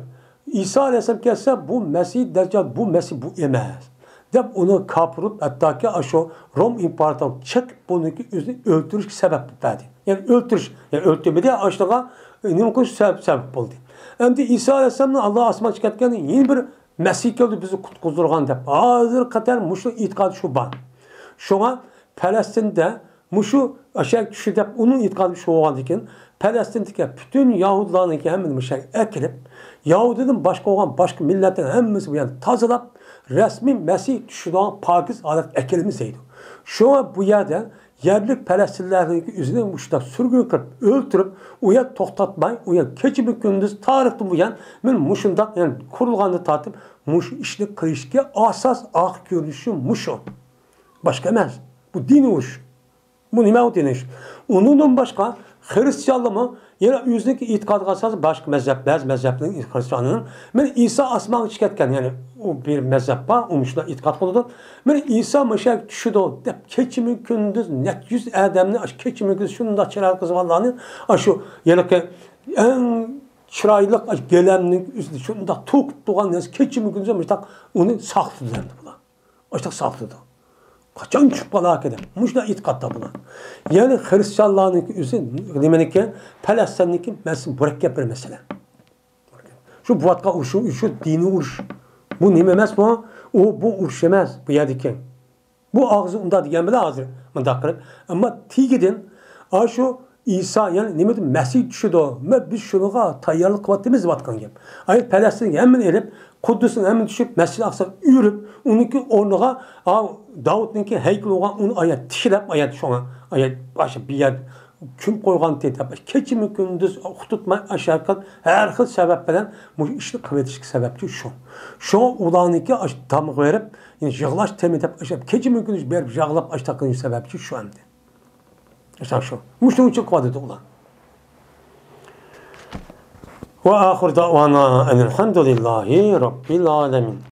ئىسا ئەلەيھىسسالام كەلسە، بۇ مەسىھ دەججال، بۇ مەسىھ بۇ ئەمەس، دەپ ئۇنى كاپىر ئۇرۇپ، ھەتتاكى ئاشۇ روم ئىمپېراتورىغا چېقىپ، بۇنىڭكى ئۆزىنى ئۆلتۈرۈشكە سەۋەب بولدى. يەنى ئۆلتۈرۈش، يەنى ئۆلتۈرمىدى، ئاشۇنىڭغا نېمە قىلىش سەۋەب، سەۋەب بولدى. ئەمدى ئىسا ئەلەيھىسسالامنىڭ ئاللا ئاسمانغا چىقىپ كەتكەندىن كېيىن بىر مەسىھ كەلدى بىزنى قۇتقۇزدۇرغان دەپ، ھازىرغا قەدەر مۇشۇ ئېتىقادى شۇ بار. شۇڭا پەلەستىندە مۇشۇ ئاشۇ چۈشى دەپ ئۇنىڭ ئېتىقادى شۇ بولغاندىكىن، پەلەستىندىكى پۈتۈن يەھۇدىيلارنىڭكى ھەممىنى مۇشۇ يەرگە ئەكىرىپ، يەھۇدىيدىن باشقا بولغان باشقا مىللەتنىڭ ھەممىسى بۇ يەردە تازىلاپ، رەسمىي مەسىھ چۈشىدىغان پاكىز ھالەتكە ئەكېلىمىز دەيدۇ. شۇڭا بۇ يەردە يەرلىك پەلەستىنلەرنىڭكى ئۆزىنى مۇشۇنداق سۈرگۈن قىلىپ، ئۆلتۈرۈپ، ئۇ يەر توختاتماي، ئۇ يەر كېچىمۇ كۈندۈز تارىختىن بۇيان مەن مۇشۇنداق، يەنى قۇرۇلغاندىن تارتىپ مۇشۇ ئىشنى قىلىشتىكى ئاساس ئارقا كۆرۈنۈشى مۇشۇ. باشقا ئەمەس. بۇ دىنىي ئۇرۇش. بۇ نېمە ئۇ دىنىي ئۇرۇش؟ ئۇنىڭدىن باشقا خىرىستىيانلارمۇ يەنە ئۆزىنىڭكى ئېتىقادىغا ئاساسەن باشقا مەزھەپ، بەزى مەزھەپنىڭ خىرىستىيانلىرىنىڭ، مەن ئىسا ئاسمانغا چىقىپ كەتكەن، يەنى ئۇ بىر مەزھەپ بار، ئۇ مۇشۇنداق ئېتىقاد قىلىدۇ. مەن ئىسا مۇشۇ يەرگە چۈشىدۇ دەپ، كېچىمۇ كۈندۈز نەچچە يۈز ئادەمنى، ئاشۇ كېچىمۇ كۈندۈز شۇنداق چىرايلىق قىلىۋالغانلارنى، ئاشۇ ھېلىقى ئەڭ چىرايلىق، ئاشۇ گىلەمنىڭ ئۆزىدە شۇنداق توقۇپ تۇرغان نەرسە كېچىمۇ كۈندۈز مۇشۇنداق ئۇنى ساقلىدى ئەمدى بۇلار. ئاشۇنداق ساقلىدى. قاچان چۈشۈپ قالاركىن دەپ، مۇشۇنداق ئېتىقادتا بۇلار. يەنى خىرىستىيانلارنىڭكى ئۆزى نېمىنىكى؟ پەلەستىننىڭكى مەسىلە، مۇرەككەپ بىر مەسىلە. شۇ بوۋاتقان ئۇرۇشۇ، شۇ دىنىي ئۇرۇش. بۇ نېمە ئەمەس بۇ؟ ئۇ، بۇ ئۇرۇش ئەمەس، بۇ يەردىكى. بۇ ئاغزى ئۇنداق دېگەن بىلەن ھازىر مۇنداق قىلىپ. ئەمما تېگىدىن، ئاشۇ ئىسا، يەنى نېمە دېدى؟ مەسىھ چۈشىدۇ. مە-، بىز شۇنىڭغا تەييارلىق قىلىۋاتىمىز دەۋاتقان گەپ. ئاي پەلەستىنگە ھەممىنى ئېلىپ، قۇددۇسنىڭ ھەممىنى چۈشۈرۈپ، مەسچىت ئەقسا ئۆرۈپ، ئۇنىڭكى ئورنىغا، ئا، داۋۇتنىڭكى ھەيكىلى بولغان ئۇنى ئايەت تىكلەپ، ئايەت شۇڭا، ئايەت باشقا بىر يەر كۈن قويغانتى دەپ، كېچىمۇ كۈندۈز ئۇخلىتماي، ئاشۇ ھەر خىل سەۋەب بىلەن مۇشۇ ئىشنى قىلىۋېتىشكە سەۋەبچى شۇ. شۇڭا ئۇلارنىڭكى ئاشۇ دامغا بېرىپ، يەنى يىغلاش تېمى دەپ، ئاشۇ كېچىمۇ كۈندۈز بېرىپ يىغلاپ، ئاشۇنداق قىلىش سەۋەبچى شۇ ئەمدى. مىسال شۇ. مۇشۇنىڭ ئۈچۈن قىلىۋاتىدۇ ئۇلار. ۋە ئاخىر دەۋانا ئەنىلھەمدۇلىللاھى رەببىل ئالەمىن.